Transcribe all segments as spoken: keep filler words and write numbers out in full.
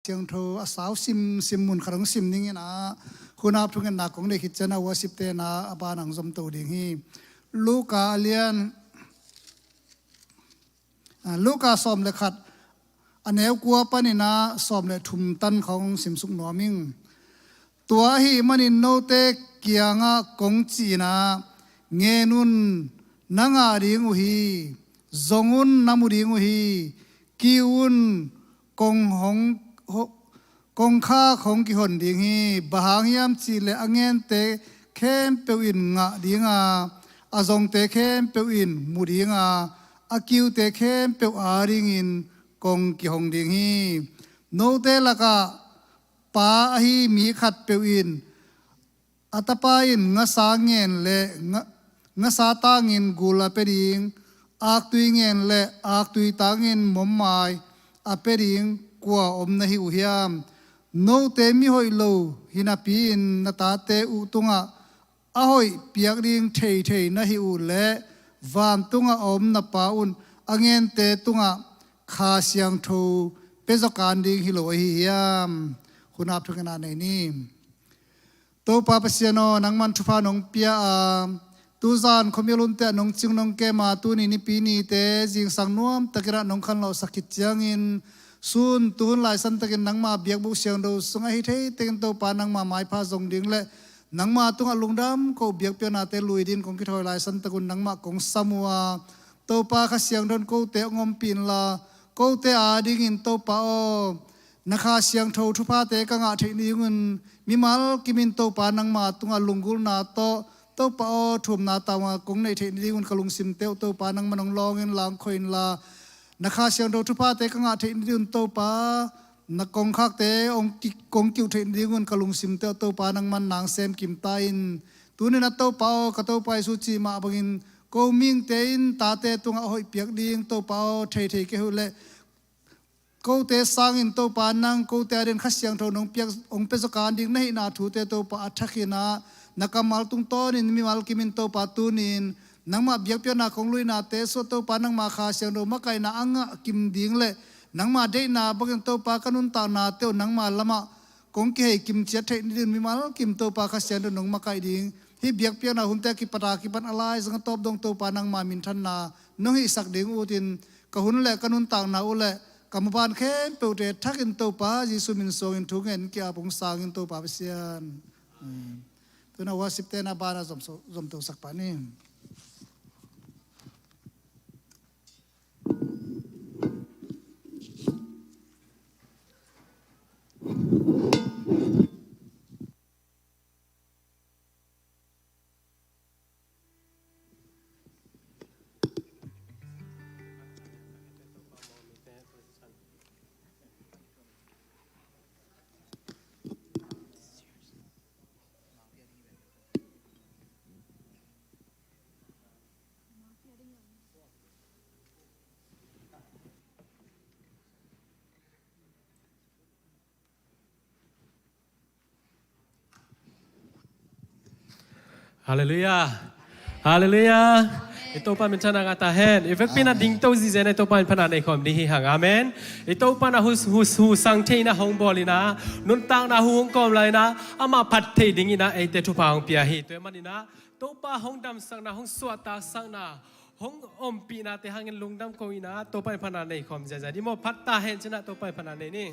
Siangtho a sau simsim mun khat hong sim ning in ah, hunap thungetna kong nei khit ciang ah worship-te in ah a ban ah zom to ding hi. Luka a lian, ah, Luka sawm le khat, a neu kua panin ah sawm le thum tan khawng simsuk nuam ing. Tua ahih manin note kiangah kong cih in ah, ngen un, na ngah ding uh hi, zong un, na mu ding uh hi, kiu un, kong hong, ho-, kongkhak hong kihon ding hi. Bang hang hiam cih leh a ngente khempeuh in ngah ding a, a zongte khempeuh in mu ding a, a kiute khempeuh adingin kong kihong ding hi. Note lakah pa ahi mi khatpeuh in a tapa in ngasa ngen leh nga-, ngasa tangin gul a pia ding, aktui ngen leh aktui tangin mommai a pia ding kua om na hi uh hiam? Note mihoih lo hi napi-in na tate uh tungah a hoih piak ding theithei na hih uh leh, vantungah a om na Pa un a ngente tungah Kha Siangtho pia zaw kan ding hi lo ahi hiam? Hunap thungetna nei ni. Topa Pasian aw, nangman thupha nong pia a, tuzan khuamial hunte ah nong cing nong kem a, tuni Nipi nite zingsang nuamtakin ah nong khanlawhsak khit ciangin, sun tuhun laisantakin nangma biakbuk siangtho sungah hi thei tengin Topa nangma maipha zong ding leh nangma tungah lungdam ko biakpiaknate lui dingin kong kithawi laisantak un nangmah kong sam uh a, Topa Kha Siangtho in kote hong ompih inla, kote adingin Topa aw, na Kha Siangtho thuphate ka ngah theih nadingun mimal kimin Topa nangma tungah lunggulhna tawh, Topa aw, thumna tawh kong neih theih nadingun ka lungsimte uh Topa nangman hong lawng inla, hong khoi inla, na Kha Siangtho thuphate ka ngah theih nadingun Topa na kongkhakte hong ki-, kong kiuh theih nadingun ka lungsimte uh Topa nangman nang sem kim ta in. Tuni-in ah Topa aw, ka Topa Jesu cih mah bangin ko mihingte in tate tungah a hoih piak ding Topa aw, theithei kei uh leh, kote sangin Topa nang kote adingin Kha Siangtho nong piak, hong pia zaw kan ding na hihna thute Topa a thakin ah na kammal tungtawnin mimal kimin Topa tuni-in nangmah biakpiakna kong luihnate sungah Topa nangma Kha Siangtho makaihna a ngah kim ding leh nangma deihna bangin Topa ka nuntaknate uh nangma lamah kong kihei kim ciat theih nadingun mimal kim Topa Kha Siangtho nong makaih ding, hih biakpiakna hunte a kipat a kipan a laizang a tawp dong Topa nangma minthanna nong hihsak ding utin, ka hun leh ka nuntakna uh leh ka maban khempeuhte thakin Topa Jesu min suangin thu ngen ki-ap hong sang in Topa Pasian. Amen. Tu-in ah worship-te in ah a ban ah zom so-, zom tosak pah ni. Halleluiah. Halleluiah. I Topa minthanna ngah ta hen. I vekpi-in ah dingto zizen a i Topa min phatna nei khawm ding hi hang. Amen. I Topa in ah hu, hu, hu sang thei-in ah hong bawl in ah, nuntakna hu hong kawm lai-in ah, amah phat thei dingin ah eite thupha hong pia hi. Tua ahih manin ah Topa hong damsakna, hong suahtaksakna, hong ompihnate hangin lungdam ko-in ah Topa min phatna nei khawm ziahziah ni maw. Phat ta hen, ci-in ah Topa min phatna nei ni.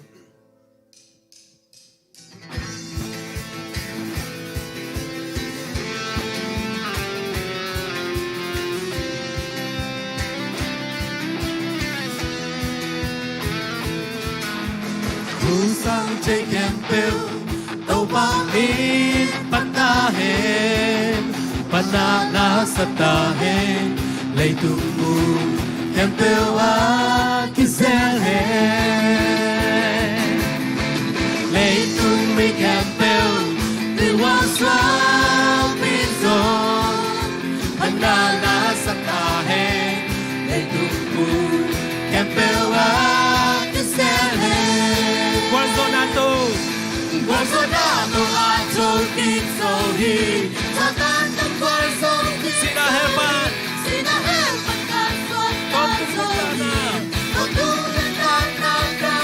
Hu sang thei khempeuh Topa min phat ta hen, phatna na sa ta hen, leitung mun khempeuh ah kizel hen. Leitung mi khempeuh, tu a suak mi zong, phatna na sa ta hen, leitung mun khempeuh ah kizel hen. Gualzawhna tawh, gualzawhna tawh a co kik zo hi. Satan tawh gualzo hi. Sihna hell pan, sihna hell pan ka suak ta zo hi. Tua tung le tang na ka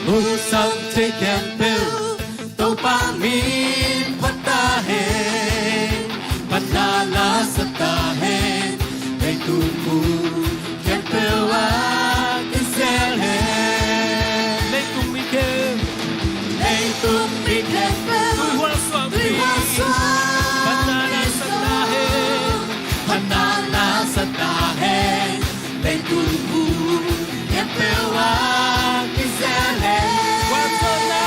Hong sang thei khempeuh Topa min phat ta hen, phatna la sa ta hen. Leitung khempeuh ah kizel hen. Leitung mi khempeuh, leitung mi khempeuh, tuihual suak, tuihual suak, phatna la sa ta hen, phatna la sa ta hen. Leitung khempeuh ah kizel hen. Gualzawhna,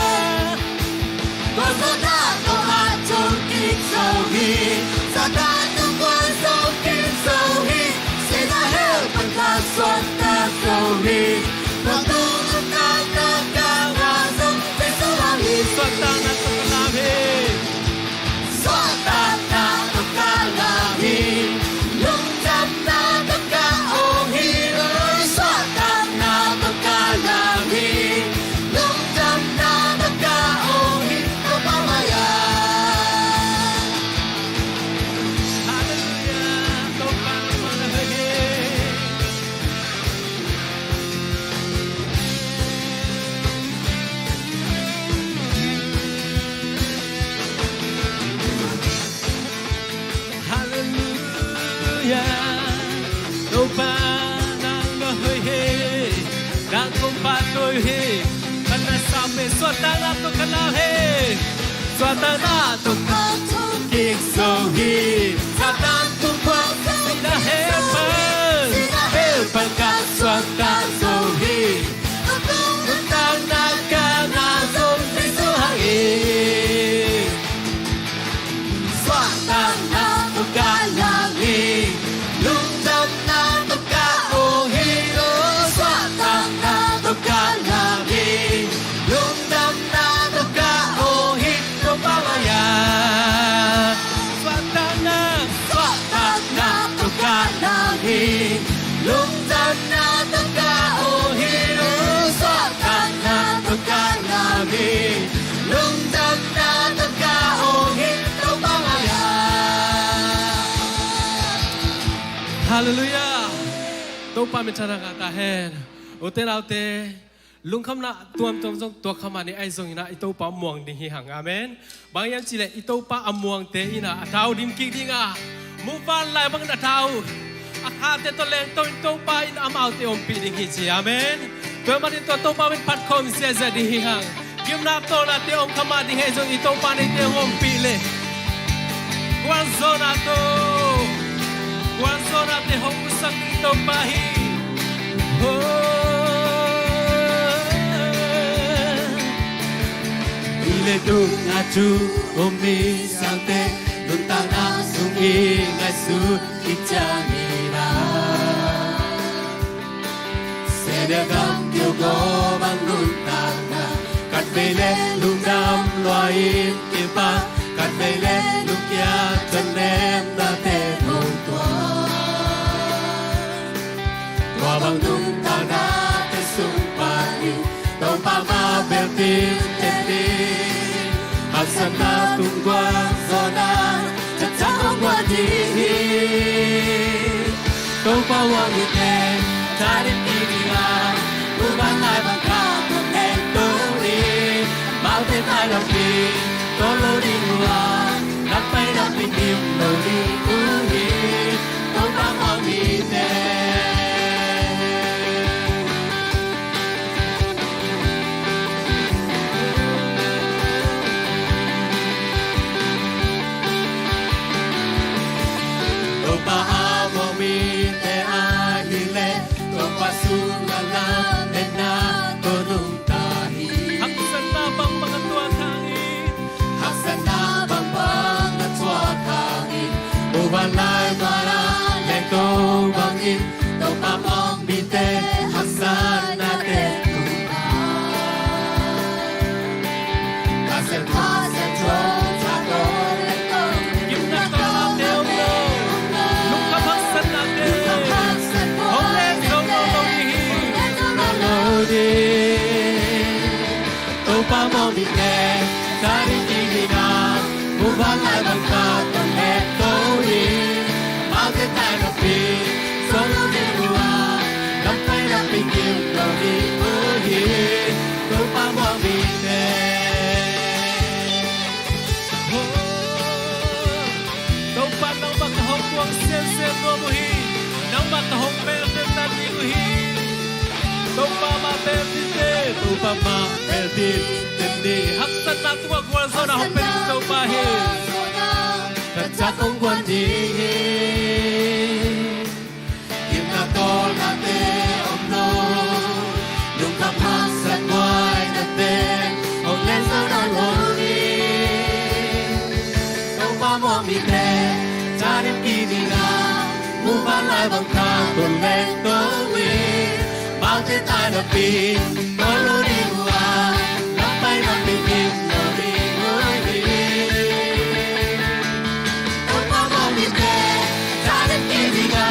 gualzawhna tawh a thokik zo hi. Satan tung gualzawh kik zo hi. Sihna hell pan ka suakta zo hi. Leitung nuntakna ka ngah zong Jesu hang hi. Suahtakna tawh ka lau hi. Suahtakna tawh ka lau hi. Lungdamna tawh ka awng hi. Suahtakna tawh ka lau hi. Lungdamna tawh ka awng hi. Topa mai-ah. Halleluiah. Topa mai-ah. Halleluiah. Topa nang hoih hi. Nang kong phat hoih hi. Ka na sa pen suahtakna tawh ka lau hi. Suahtakna tawh ka thokik zo hi. Satan tung gualzawh, sihna hell pan, sihna hell pan ka suakta zo hi. Leitung nuntakna ka ngah zong Jesu hang hi. Suahtakna tawh ka lau hi. Lungdamna tawh ka awng hi. Suahtakna tawh ka lau hi. Lungdamna tawh ka awng hi. Topa mai-ah. Suahtakna, suahtakna tawh ka lau hi. Lungdamna tawh ka awng hi. Suahtakna tawh ka lau hi. Lungdamna tawh ka awng hi. Topa mai-ah. Halleluiah. Topa minthanna ngah ta hen. Ute naute, lungkhamna tuamtuam zong tuak kha mah ni, ahi zongin ah i Topa muang ding hi hang. Amen. Bang hiam cih leh i Topa a muangte in ah a thau dim kik ding a, muvanlai bangin a thau, a khate tawh lengto in Topa in amaute ompih ding hi ci. Amen. Tua ahih manin tua Topa min phat khawm ziahziah ding hi hang. Gimna tawlnate om kha mah ding hi zong i Topa in eite hong ompih leh, gualzawhna tawh, gualzawhnate hong pusak ding Topa hi. Oh. Hih leitung a thu um mi siangte, nuntakna sung i ngaihsut kik ciangin ah, Satan gam keu gaw bang nuntakna, khatvei leh lungdam lua in kipak, khatvei leh lungkia, thanemnate hong tuak. Tua bang nuntaknate sung panin Topa mah bel teitei ni. Haksatna tung gualzawhna, thangah hong guan ding hi. Topa muang mite, tha dim kik ding a, muvanlai bang ka tawh lengto in, amaute tainakpi tawh lo ding uh a, lam paina pi gim lo ding uh hi. Topa muang mite. Topa a muang mite ahih leh, Topa sungah lametna tawh nungta hi. Haksatna bangbang a tuak hangin, haksatna bangbang a tuak hangin, muvanlai mah ah lengto bangin, Topa muang mite haksatnate tung a, ka siangtho, siangtho tha tawh lengto. Gimna tawlnate om lo, lungkham haksatnate, lungkham haksatnate hong leng zo lo lo ding hi. Hong leng zo lo lo ding. Topa muang mite, tha dim kik ding a, muvanlai bang ka tawh lengto in, amaute tainakpi tawh lo ding uh a, lam paina pi gim lo ding uh hi. Topa Topa, nangmah ka hong kuang semsem nuam uh hi. Nangmah ka hong meltel ta ding uh hi. Topa mah meltel teh, Topa mah meltel teh ni. Haksatna tungah gualzawhna hong pia ding Topa hi. Ka tak hong guan ding hi. Gimna tawlnate om lo, lungkham haksat buainate hong len zo nawn lo hi. Topa muang mite, tha ding ki ding a, muvanlai bang khat hong len to hi. Amaute tai napi tawm lo ding uh a, lampai napi kim lo ding uh hi. Topa muang mite, tha ding ki ding a,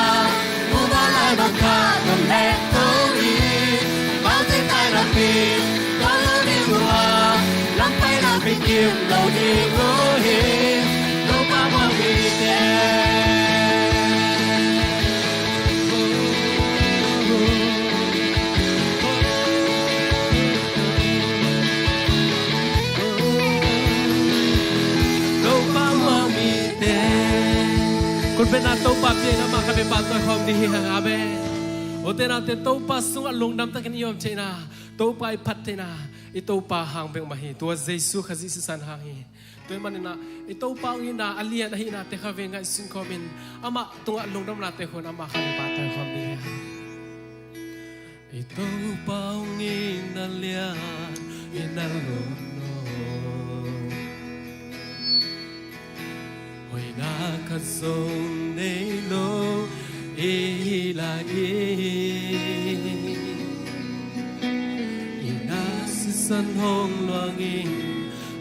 muvanlai bang khat hong len to hi. Amaute tai napi tawm lo ding uh a, lampai napi kim lo ding uh hi. Topa muang mite. Topa muang mite. Kut bengin Topa pia in, amah khat bek pahtawi khawm ding hi hang. Amen. Ute naute, Topa sungah lungdam takin i om theihna, Topa i phat theihna, i Topa hang bek mah hi. Tua Jesu Khazih sisan hang hi. Tua ahih manin ah, i Topa hong itna a lian ahihnate kha ve ngaihsun khawmin, amah tungah lungdamnate khawm, amah khat bek pahtawi khawm ding hi. I Topa hong itna lian i na lawm lo. Hoihna khat zong nei lo i hih lai-in, i na sisan hong luangin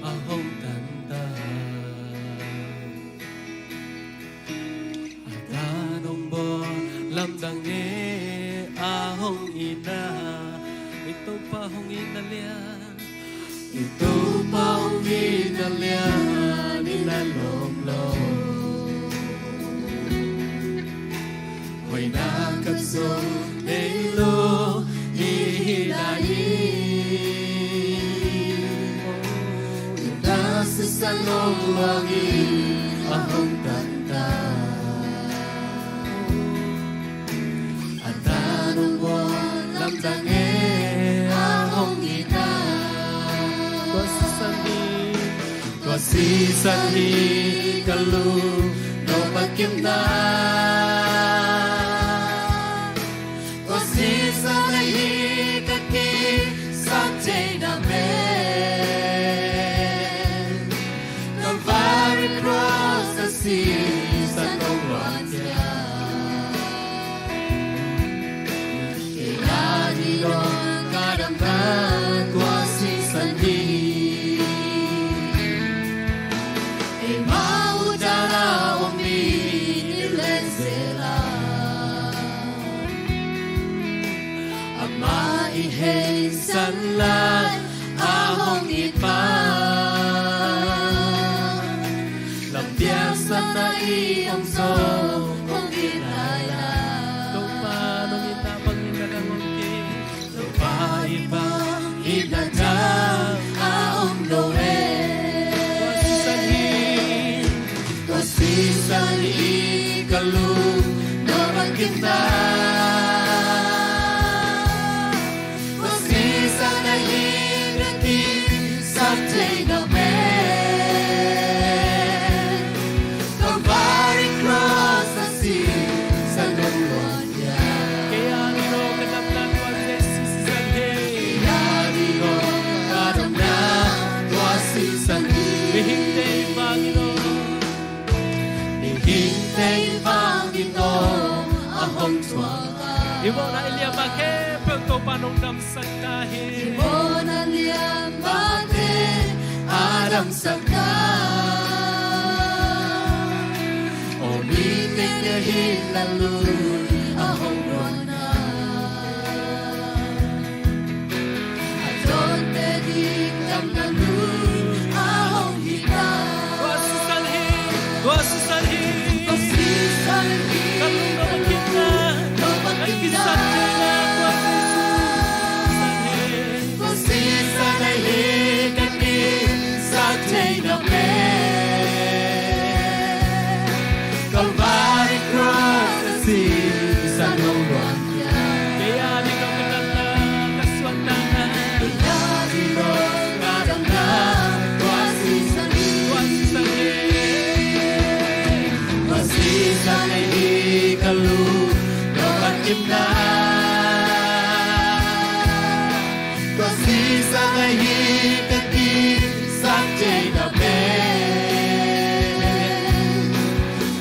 a hong tan ta. A tan hong bawl lamdang e, a hong itna. I Topa hong itna lian, i Topa hong itna lian i na lawm lo. Hoihna khat zong nei lo i hih lai-in, i na sisan hong luangin a hong tan ta. A tan hong bawl lamdang e, a hong itna. Tua sisan hi, tua sisan hi ka lungdam a kimna. Tua sisan ahi ka kisap theihna pen, Calvary cross a sisan hong luang ciang, kei a ding dong ka damna tua sisan hi. Keimah utdan a om mi ni leh zel a, amah i heisan lai a hong it pa, lampiang satna i om zo hong it lai lai. Topa nong itna bangin na dang om kei. Topa i bang itna dang a om lo e. Tua sisan hi, tua sisan hi ka lungdam a kimna. Tua sisan ahi ka kisap theihna pen, Calvary cross a sisan hong luang ciang, kei a ding dong ka damna tua Jesu sisan hi. Kei a ding dong ka damna tua sisan hi. Mihingte i vang in aw, mihingte i vang in aw a hong thuak a, i mawhna i liamma khempeuh Topa nong damsak ta hi. I mawhna liammate a damsak ta. Aw, mite hih na lui a hong luanna, a dawnte ding damna lui a hong hita. Tua sisan hi, tua sisan hi, tua sisan hi ka lungdam a kimna, lungdam a kimna, ka kisap theihna, tua sisan hi. Tua sisan ahi ka kisap theihna pen,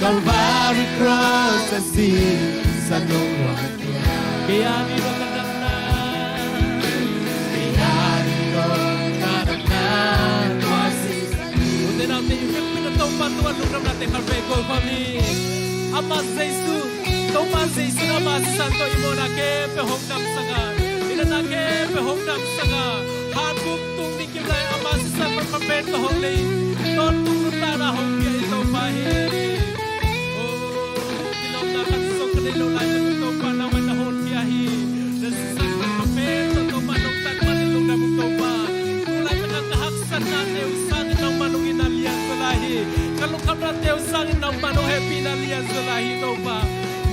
Calvary cross a sisan hong luankhia. Kei a ding lo ka damna. Kei a ding lo ka damna. Tua sisan hi. Ute naute, i vekpi-in a Topa tungah lungdamnate khat vei ko khawm ni. Amah Jesu, Topa Jesu in ama sisan tawh i mawhna khempeuh hong damsak a, i natna khempeuh hong damsak a, hanbuk tung ding kim lai ama sisan man pha pen tawh hong nei, tawntung nuntakna hong pia i Topa hi. Oh, kilawmna khat zong ka nei loh laitak un Topa nangmah na honkhia hi. Na sisan man pha pen tawh Topa nong tan man in lungdam ung Topa. Tu laitak a ka haksatnate uh sangin nangmah nong itna lian zaw lai hi. Ka lungkhamnate uh sangin nangmah nong hehpihna lian zaw lai hi Topa.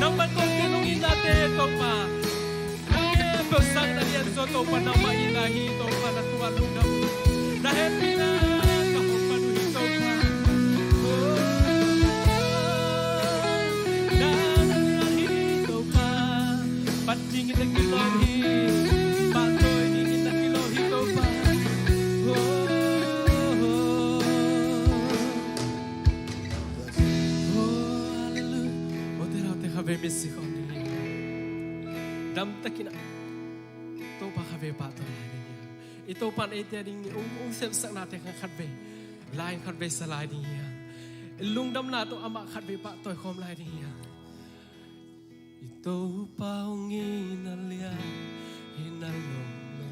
Nangmah tawh kei nong itnate Topa, a khempeuh sangin a lian zaw Topa nangmah itna hi Topa, na tungah lungdam. Na hehpihna ka hopih uh hi Topa. Oh, na lian hi Topa. Pat dingin na kilawm hi. Pahtawi dingin na kilawm hi Topa. Oh, oh, oh. Oh, hallelujah. Ute naute khat vei mitsi khawm ding hi. Damtakin a Topa khat vei pahtawi lai ding hi. I Topa in eite a ding ong, ong sepsaknate khat vei, lai khat vei sa lai ding hi. I lungdamna tawh amah khat vei pahtawi khawm lai ding hi. I Topa hong itna lian hi na lawm lo.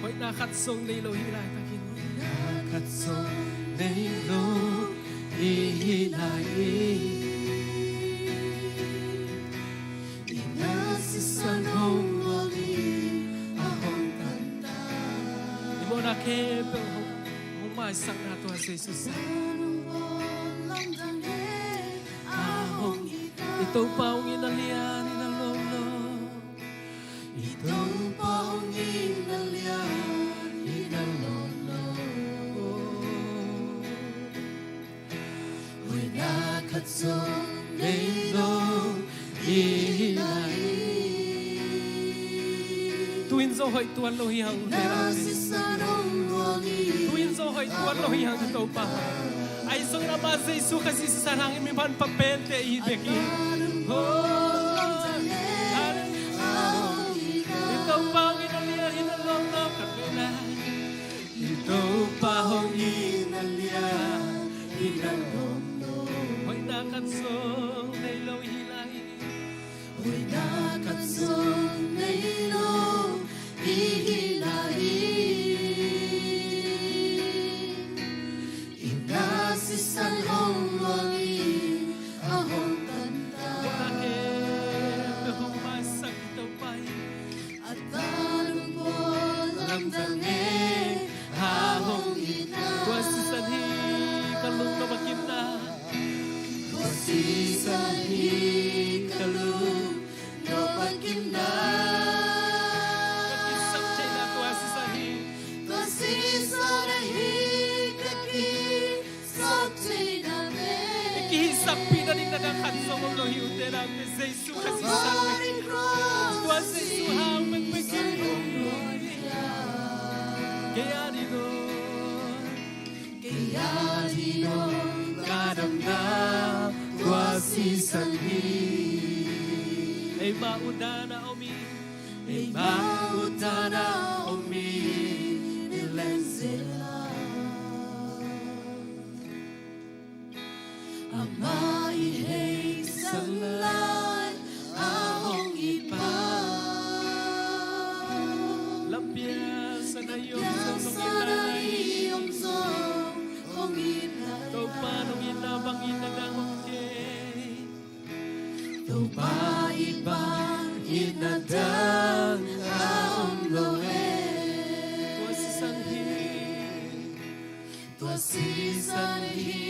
Hoihna khat zong nei lo i hih laitakin. Hoihna khat zong nei lo i hih lai-in. I na sisan hong luang in a hong tan ta. I mawhna khempeuh hong, hong maisakna tua Jesu sa. I Topa hong itna lian hi na lawm lo. I Topa hong itna lian hi na lawm lo. Hoihna khat zong nei lo i hih lai-in. Tu-in zong hoih tuan lo hi hang ute naute. Tu-in zong hoih tuan lo hi hang i Topa. Ahi zongin amah Jesu Khazih sisan hangin mi manpha pente i hi bek hi. Oh, hallelujah. I Topa hong itna lian hi na lawm lo khat vei lai. I Topa hong itna lian hi na lawm lo. Hoihna khat zong nei lo i hih lai. Hoihna khat zong nei lo i hih lai-in. I na sisan hong luang in a hong tan ta. Tua khempeuh hong maisak i Topa hi. A tanu pawl lamdang e, a hong itna. Tua sisan hi ka lung nop a kimna. Tua sisan hi ka lung nop a kimna. Ka kisap theihna tua sisan hi. Tua sisan hi ka kisap theihna pen. I kihisapih nading na dang khat zong om lo hi ute naute, Jesu Khazih sang. Tua Jesu hang bekbek in. Kei a ding lo, kei a ding lo ka damna tua sisan hi. Eimah utdan a om in, eimah utdan a om in, i len zel a. Amah i heisan lai a hong it pa. Lampiang san a i om zong hong it lai. Lampiang san a i om zong hong it lai. Topa nong itna bangin na dang om kei. Topa it bangin na dang a om lo e. Tua sisan hi. Tua sisan hi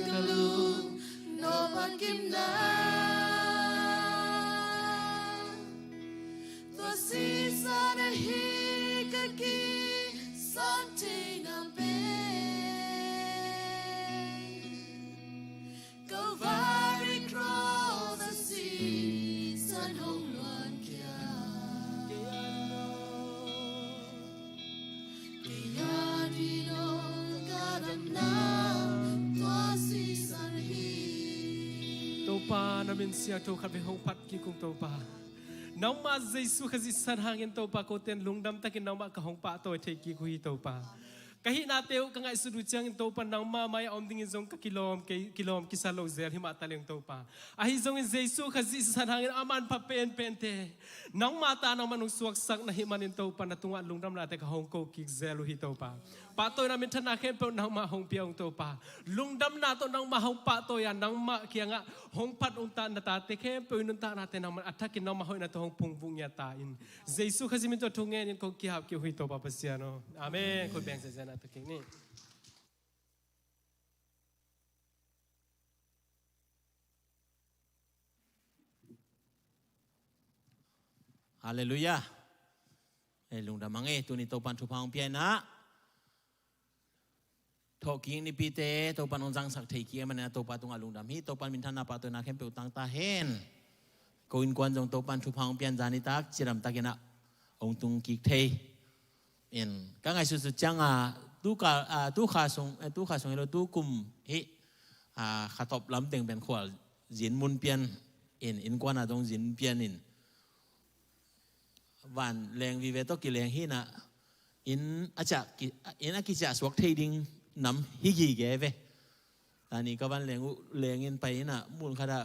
ka lung nop a kimna. Tua sisan hi ka kisap theihna pen. Calvary cross a sisan hong luankhia. Kei a ding lo, kei a ding Min siangtho khat vei hong phat kik ung Topa. Nangmah Jesu Khazih san hangin Topa, kote in lungdam takin nangmah ka hong pahtawi thei kik uh hi Topa. Ka hihnate uh ka ngaihsut uh ciangin Topa, nangmah mai-ah om dingin zong ka kilawm, kei, kilawm kisa lo zel hi mah ta leng Topa. Ahi zongin Jesu Khazih san hangin a manpha penpente nangmah ta, nangmah nong suaksak na hih manin Topa, na tungah lungdamnate ka hong ko kik zel uh hi Topa. Pahtawina minthanna khempeuh nangmah hong pia ung Topa. Lungdamna tawh nangmah hong pahtawi a, nangmah kiangah hong phat ung ta, na tate khempeuh i nuntaknate nangmah a thakin nangmah hoihna tawh hong phungvuh ngiat ta in. Jesu Khazih min tawh thu ngenin kong kihap kik uh hi Topa Pasian aw. Amen. Khut beng ziahziah na ta kik ni. Halleluiah. Eh, lungdam hang e, tuni Topan thupha hong pia in ah. Thawhkik nipite Topan hong zangsak thei kik e, manin ah Topa tungah lungdam hi. Topan minthanna pahtawina khempeuh tang ta hen. Ko innkuan zong Topan thupha hong pia in zan nitak cidamtakin ah hong tung kik thei. In, ka ngaihsutsut ciangin, tu ka, ah, tu kha sung, eh, tu kha sung hi lo, tu kum hi, ah, kha tawp lam teng pen khual zin mun pian in, innkuan ah zong zin pian in. Van leng vive tawh kileng hi in ah, inn a ciah ki, inn a kiciah suak thei ding nam hi gige ve. Tani ka van leng uh, leng in pai in ah, mun khat ah,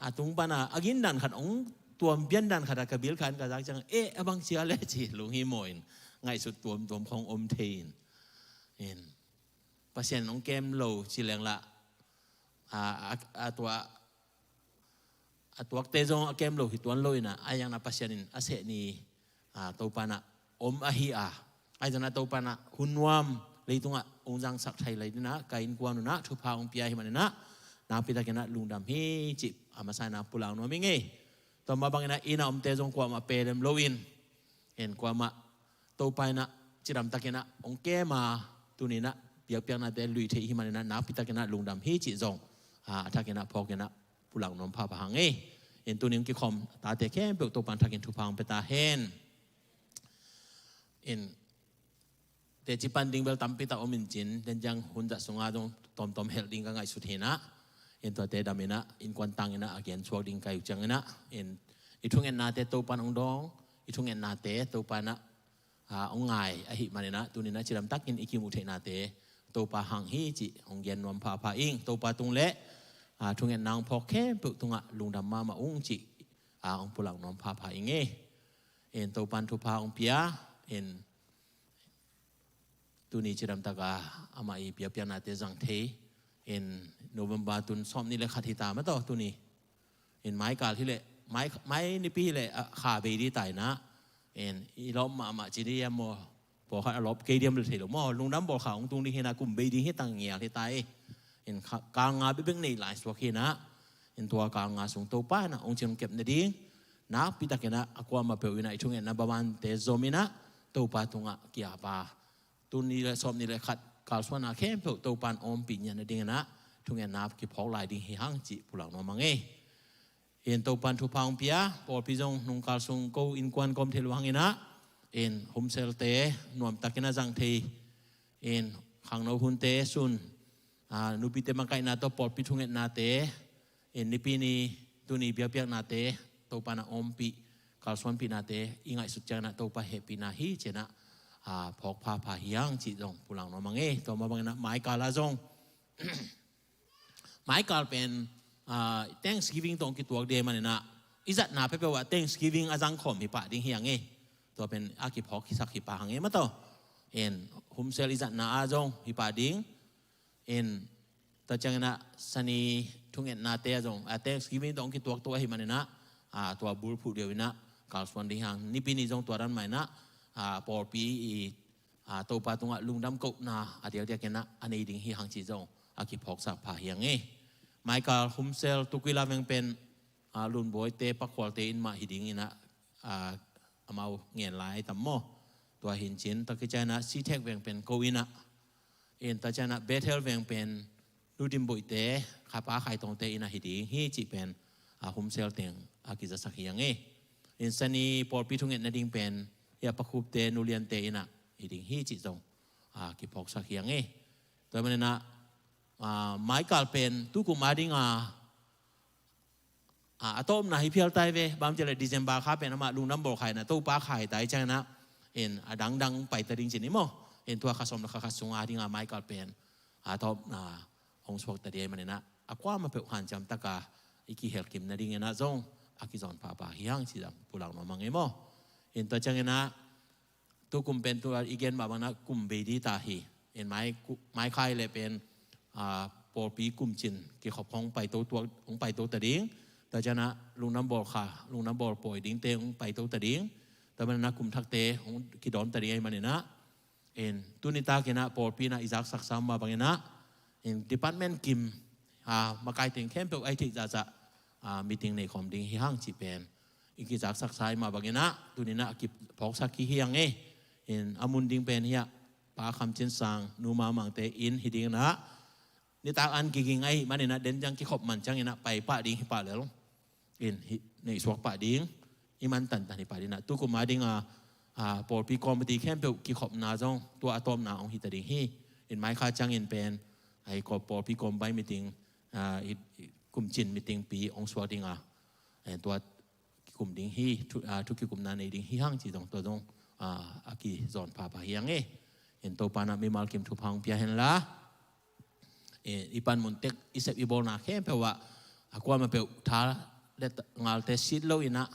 a tung pan ah, a gin dan khat hong tuam pian dan khat ah ka bil khan ka zak ciang, eh, a bang cia le ci lunghimawh in, ngaihsut tuamtuam khong om thei in. In, Pasian hong kem lo ci leng lah, a, a, a tua, a tuakte zong a kem lo hi tuan lo in ah, a iang na Pasian in a seh ni, a, Topan ah om ahi a. Ahi zongin ah Topan ah hun nuam leitungah hong zangsak thei lai dingin ah, ka innkuan un ah thupha hong pia hi manin ah, nakpitakin ah lungdam hi cih a masa in ah pulak nuam ing e. Tua mah bangin ah inn a omte zong kuamah pelem lo in, en kuamah Topa in ah cidamtakin ah hong kem a, tuni in ah biakpiaknate lui thei hi manin ah nakpitakin ah lungdam hi cih zong, a, a thakin ah phawkin ah pulak nuam phapha hang e. En tuni hong kikhawm tate khempeuh Topan thakin thupha hong pia ta hen. En teci pan ding bel tampi tak om in cin, den ciang hun zah sungah zong tawmtawm helh ding ka ngaihsut hi in ah. En tuate dam in ah, innkuan tang in ah a gen suak ding ka hih uh ciangin ah, en i thungetnate Topan hong dawng, i thungetnate Topan ah, a, hong ngai ahih manin ah, tuni in ah cidamtakin i kimuh theihnate Topa hang hi cih hong gen nuam phapha ing. Topa tung le, a, thungetna hong phawk khempeuh tungah lungdam mahmah ung cih, a, hong pulak nuam phapha ing e. En Topan thupha hong pia, en tuni cidamtak a amah i biakpiaknate zang thei. En November tul sawmnih le khat hi ta mah tawh tuni. En maikal hi leh, mai, mai nipi hi leh, a, kha bei ding ta in ah. En i lawp mahmah ci ding hiam maw? Pawlkhat a lawp kei diam le thei lo maw? Lungdam bawlkha hong tung ding hi in ah, kum bei ding hi tang ngial hi ta e. En kha, kal nga bekbek nei lai suak hi in ah. En tua kal nga sung Topa in ah hong cing hong kep nading, nakpitakin ah a kuamah peuh in ah i thungetna bamante zom in ah Topa tungah ki-ap a, tul nih le sawmnih le khat kalsuanna khempeuh Topan ompih ngiat nadingin ah thungetna kiphawk lai ding hi hang cih pulak nuam hang e. En Topan thupha hong pia, pawlpi zong nung kal sung ko innkuan kawm thei lo hangin ah, en homcell-te nuamtakin a zang thei, en khangno hunte sun, a, nupite makaihna tawh pawlpi thungetnate, en nipi ni tuni biakpiaknate Topan a ompih, kalsuanpihnate i ngaihsut ciangin ah Topa hehpihna hi ci-in ah, a, phawk phapha hi hang cih zong pulak nuam hang e. Tua mah bangin ah maikal ah zong, maikal pen, a, Thanksgiving tawh kituak ding manin ah, i zatna peuhpeuh ah Thanksgiving a zangkhawm hi pah ding hi hang e. Tua pen a kiphawk hisak hi pah hang e mah tawh. En homcell i zatna ah zong hi pah ding. En tua ciangin ah Sani thungetnate ah zong, a, Thanksgiving tawh kituak tua ahih manin ah, a, tua bulphuh deuh in ah kalsuan ding hi hang. Nipi ni zong tua dan mah in ah, a, pawlpi i, a, Topa tungah lungdam kohna a diakdiakin ah a nei ding hi hang cih zong a kiphawksak pha hi hang e. Maikal homcell Tukwila veng pen, a, Lunbawite Pakhualte inn mah hi dingin ah, a, amau ngen lai tam maw? Tua hi in cin, tua kician ah Sitek veng pen ko inn ah, en tua cian ah Bethel veng pen Nu Dim Boihte, Khapa Khai Tawngte inn ah hi ding hi cih pen, a, homcell teng a kizasak hi hang e. En Sani pawlpi thunget nading pen, hia Pa Khupte, Nu Liante inn ah hi ding hi cih zong, a, kiphawksak hi hang e. Tua manin ah, a, maikal pen tukum a ding a a, a tawpna hi phial tai ve, bang ci le December kha pen amah lungdam bawl kha in a, Topa kha hi tai ciangin a, in a dangdang pai ta ding ci ni maw. In tua kha sawm le kha khat sung a ding a Michael pen a tawpna hong suak ta ding ahih manin a, a kuamah peuh hanciam taka i kihel kim nadingin a zong a kizawn phapha hi hang ci zong pulak nuam hang e maw. In tua ciangin a, tu kum pen tua i gen mah bangin a kum bei ding ta hi. In mai ku-, mai kha le pen, a, pawlpi kumcin kikhop hong paito tuak, hong paito ta ding. Tua ciangin a lungdam bawl kha, lungdam bawl pawi dingte hong paito ta ding. Tua manin a kum thakte hong kidawn ta ding ahih manin a, in tuni takin a pawlpi in a i zaksak sa mah bangin a, in department kim, a, makai teng khempeuh a i theih zahzah, a, meeting nei khawm ding hi hang cih pen i kizaksak sa ahih mah bangin a, tuni in a kiphawksak hi hi hang e. In a mun ding pen hi a, Pa Kham Cin Sang, Nu Ma Mang te inn hi dingin a, nitak an kiging ahih manin a, den ciang kikhop man ciangin a pai pah ding hi pah lel. In hi, neih suak pah ding, i man tantan hi pah ding a, tu kum a ding a, a, pawlpi committee khempeuh kikhopna zong tua a tawpna hong hi ta ding hi. In mai kha ciangin pen, a, i ko pawlpi combine meeting, a, i, i kumcin meeting pi hong suak ding a, a, tua kikum ding hi, thu, a, thu kikumna nei ding hi hang ci zong tua zong, a, a kizawn phapha hi hang e. In Topa in a mimal kim thupha hong pia hen la, e, i panmun tek, i sep i bawlna khempeuh ah, a kuamah peuh tha le ngalte sit lo in a,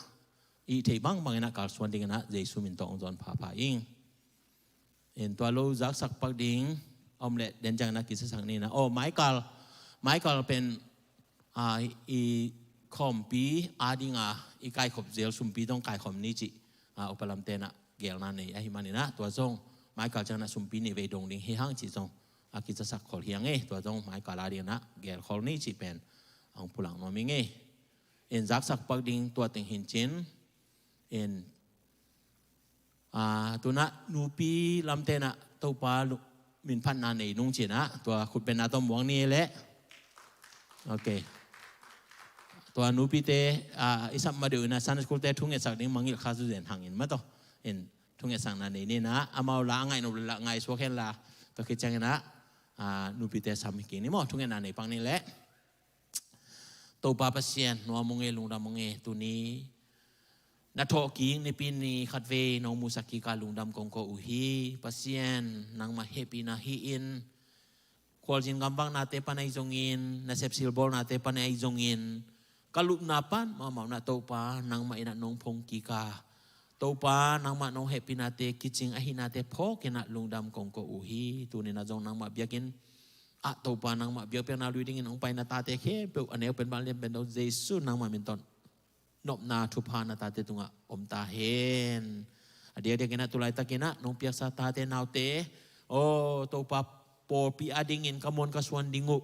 i theih bangbang in a kalsuan dingin a, Jesu min tawh hong zawn phapha ing. In tua lo zaksak pak ding om le den ciangin a kizasak ni in a. Oh, Michael, Michael pen, a, i khawmpi a ding a, i kaikhop zel sumpi dong kaikhawm ni cih, a, upa lamte in a gelna nei ahih manin a, tua zong Michael ciangin a sumpi nih vei dong ding hi hang cih zong a kizasak khol hi hang e. Tua zong Michael a dingin a gelkhol ni cih pen hong pulak nuam ing e. In zaksak pak ding tua teng hi in cin. In, a, tu in a nupi lamte in a Topa lu-, minphatna nei nung ci in a, tua khut beng na tawh muang ni leh. Ok. Tua nupite, a, i sap ma deuh in a Sunday school te thungetsak ding mangngilh kha zu zen hang in maw taw. In thungetsakna nei ni in a, amau la a ngaih nop le la ngaih suak hen la, tua khit ciangin a, a, nupite sam hi kik ni maw, thungetna nei pak ni leh. Topa Pasian, nuam ung e, lungdam ung e, tuni na thawhkik Nipi ni khatvei nong musak kik a lungdam kong ko uh hi. Pasian, nangmah hehpihna hi in, khualzin gamvaknate pan ahi zongin, nasep silbawlnate pan ahi zongin, ka lupna pan mahmah un a Topa, nangmah in a nong phong kik a, Topa, nangmah nong hehpihnate kicing ahihnate phawk in a lungdam kong ko uh hi. Tuni in a zong nangmah biakinn ah Topa, nangmah biakpiakna lui dingin hong pai na tate khempeuh, a neu pen, van lian pen, Topa Jesu nangmah min tawh nopna thupha na tate tungah om ta hen. A diakdiakin a tu laitakin a nong piaksa tate naute, aw Topa, pawlpi a dingin ka muan ka suan ding uh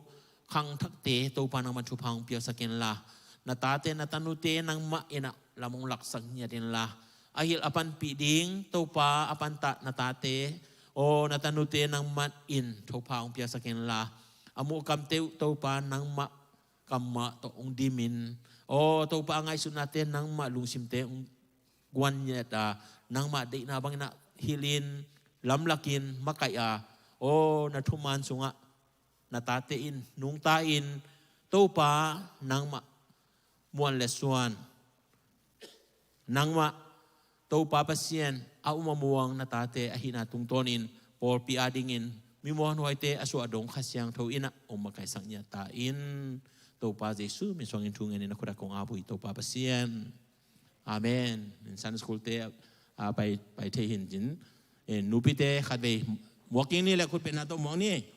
khangthakte Topa nangmah thupha hong piaksak inla, na tate na tanute nangmah in a lam hong laksak ngiat inla, a hilh a panpih ding Topa a pantah na tate, aw na tanute nangmah in thupha hong piaksak inla, a muh kamte uh Topa nangmah kammal tawh hong dimin, aw Topa, a ngaihsutnate nangmah lungsimte hong guan ngiat a, nangmah deihna bangin a hilhin, lamlakin, makaih a, aw na thuman sungah na tate in nungta in, Topa, nangmah muan le suan, nangmah Topa Pasian a um a muang na tate ahihna tungtawnin pawlpi a dingin mi muanhuaite a suah dong Kha Siangtho in a hong makaihsak ngiat ta in. Topa Jesu min suangin thu ngenin a khut ah kong ap uh hi, Topa Pasian. Amen. In Sunday school te, a, pai, pai thei hi in cin. In nupite khatvei muak kik ni leh, khut bengna tawh muak ni.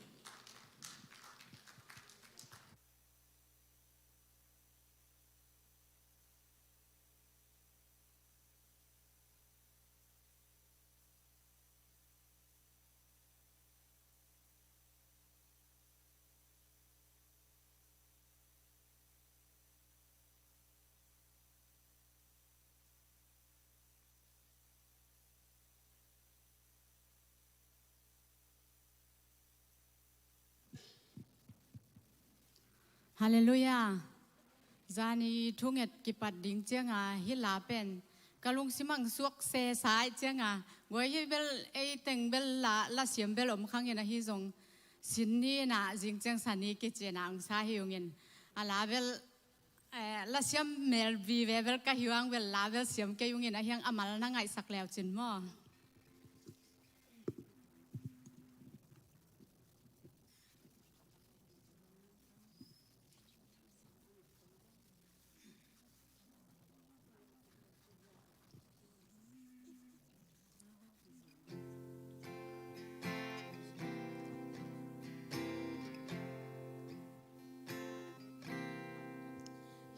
Halleluiah. Zani thunget kipat ding cianga hih la pen ka lungsim ah suak sesa ahih cianga, guai, hih bel ei teng bel la, lasiam bel om khangin ahi zong, sin ni in a zing ciang sa ni kici in a hong sa hi ung in, a la bel Eh, lasiam mel vive bel ka hi uh hang, bel la bel siam kei ung in, a hiang a mal na ngaihsak leu cin maw.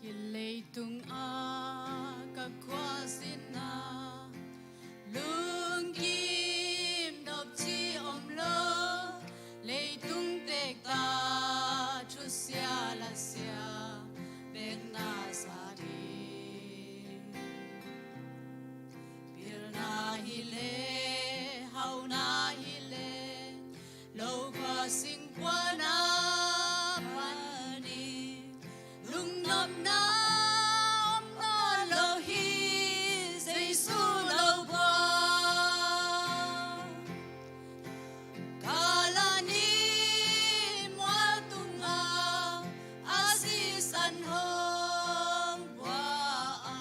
Hih leitung a ka khuazin a, lungkim dop ci om lo. Leitung tekta thusia lasia bek na sa ding. Pilna hi le, hauhna hi le, lo khua sing khua na pan hi. Lungnopna om nawn lo hi, Jesu lo khua. Kalvary mual tungah a sisan hong bua a,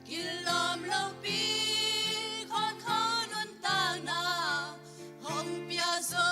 kilawm lopi khawnkho nuntakna hong pia zo.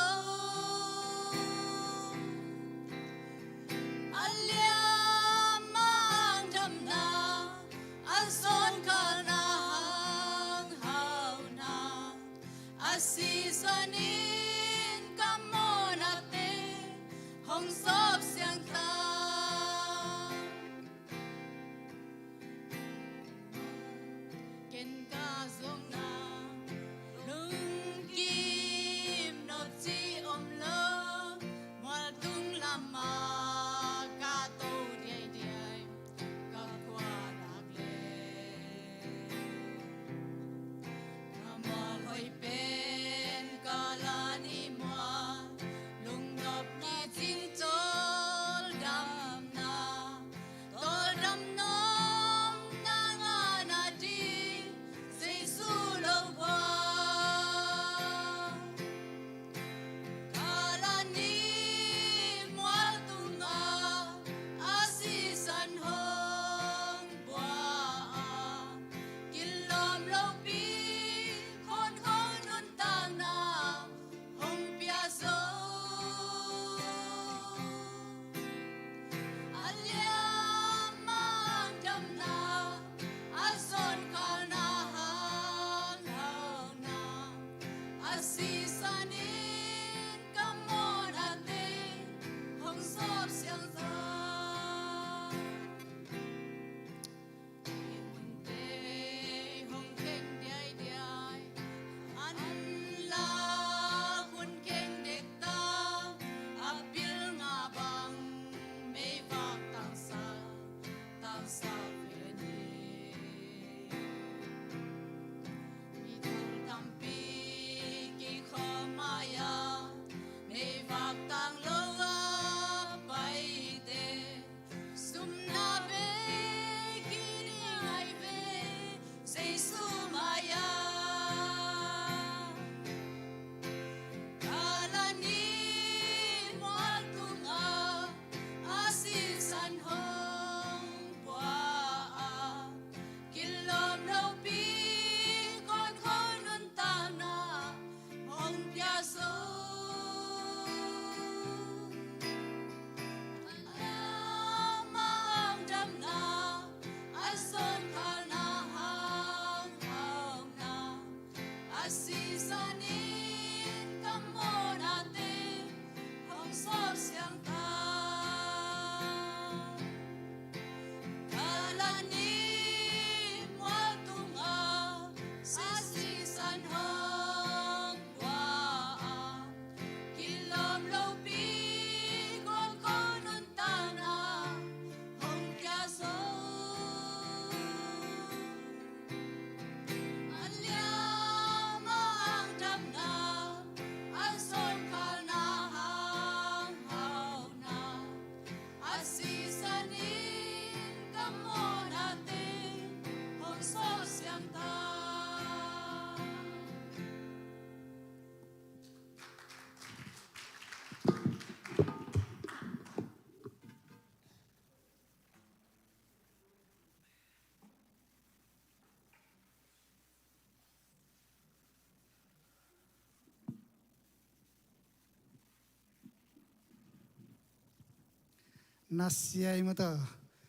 Na sia ei mata.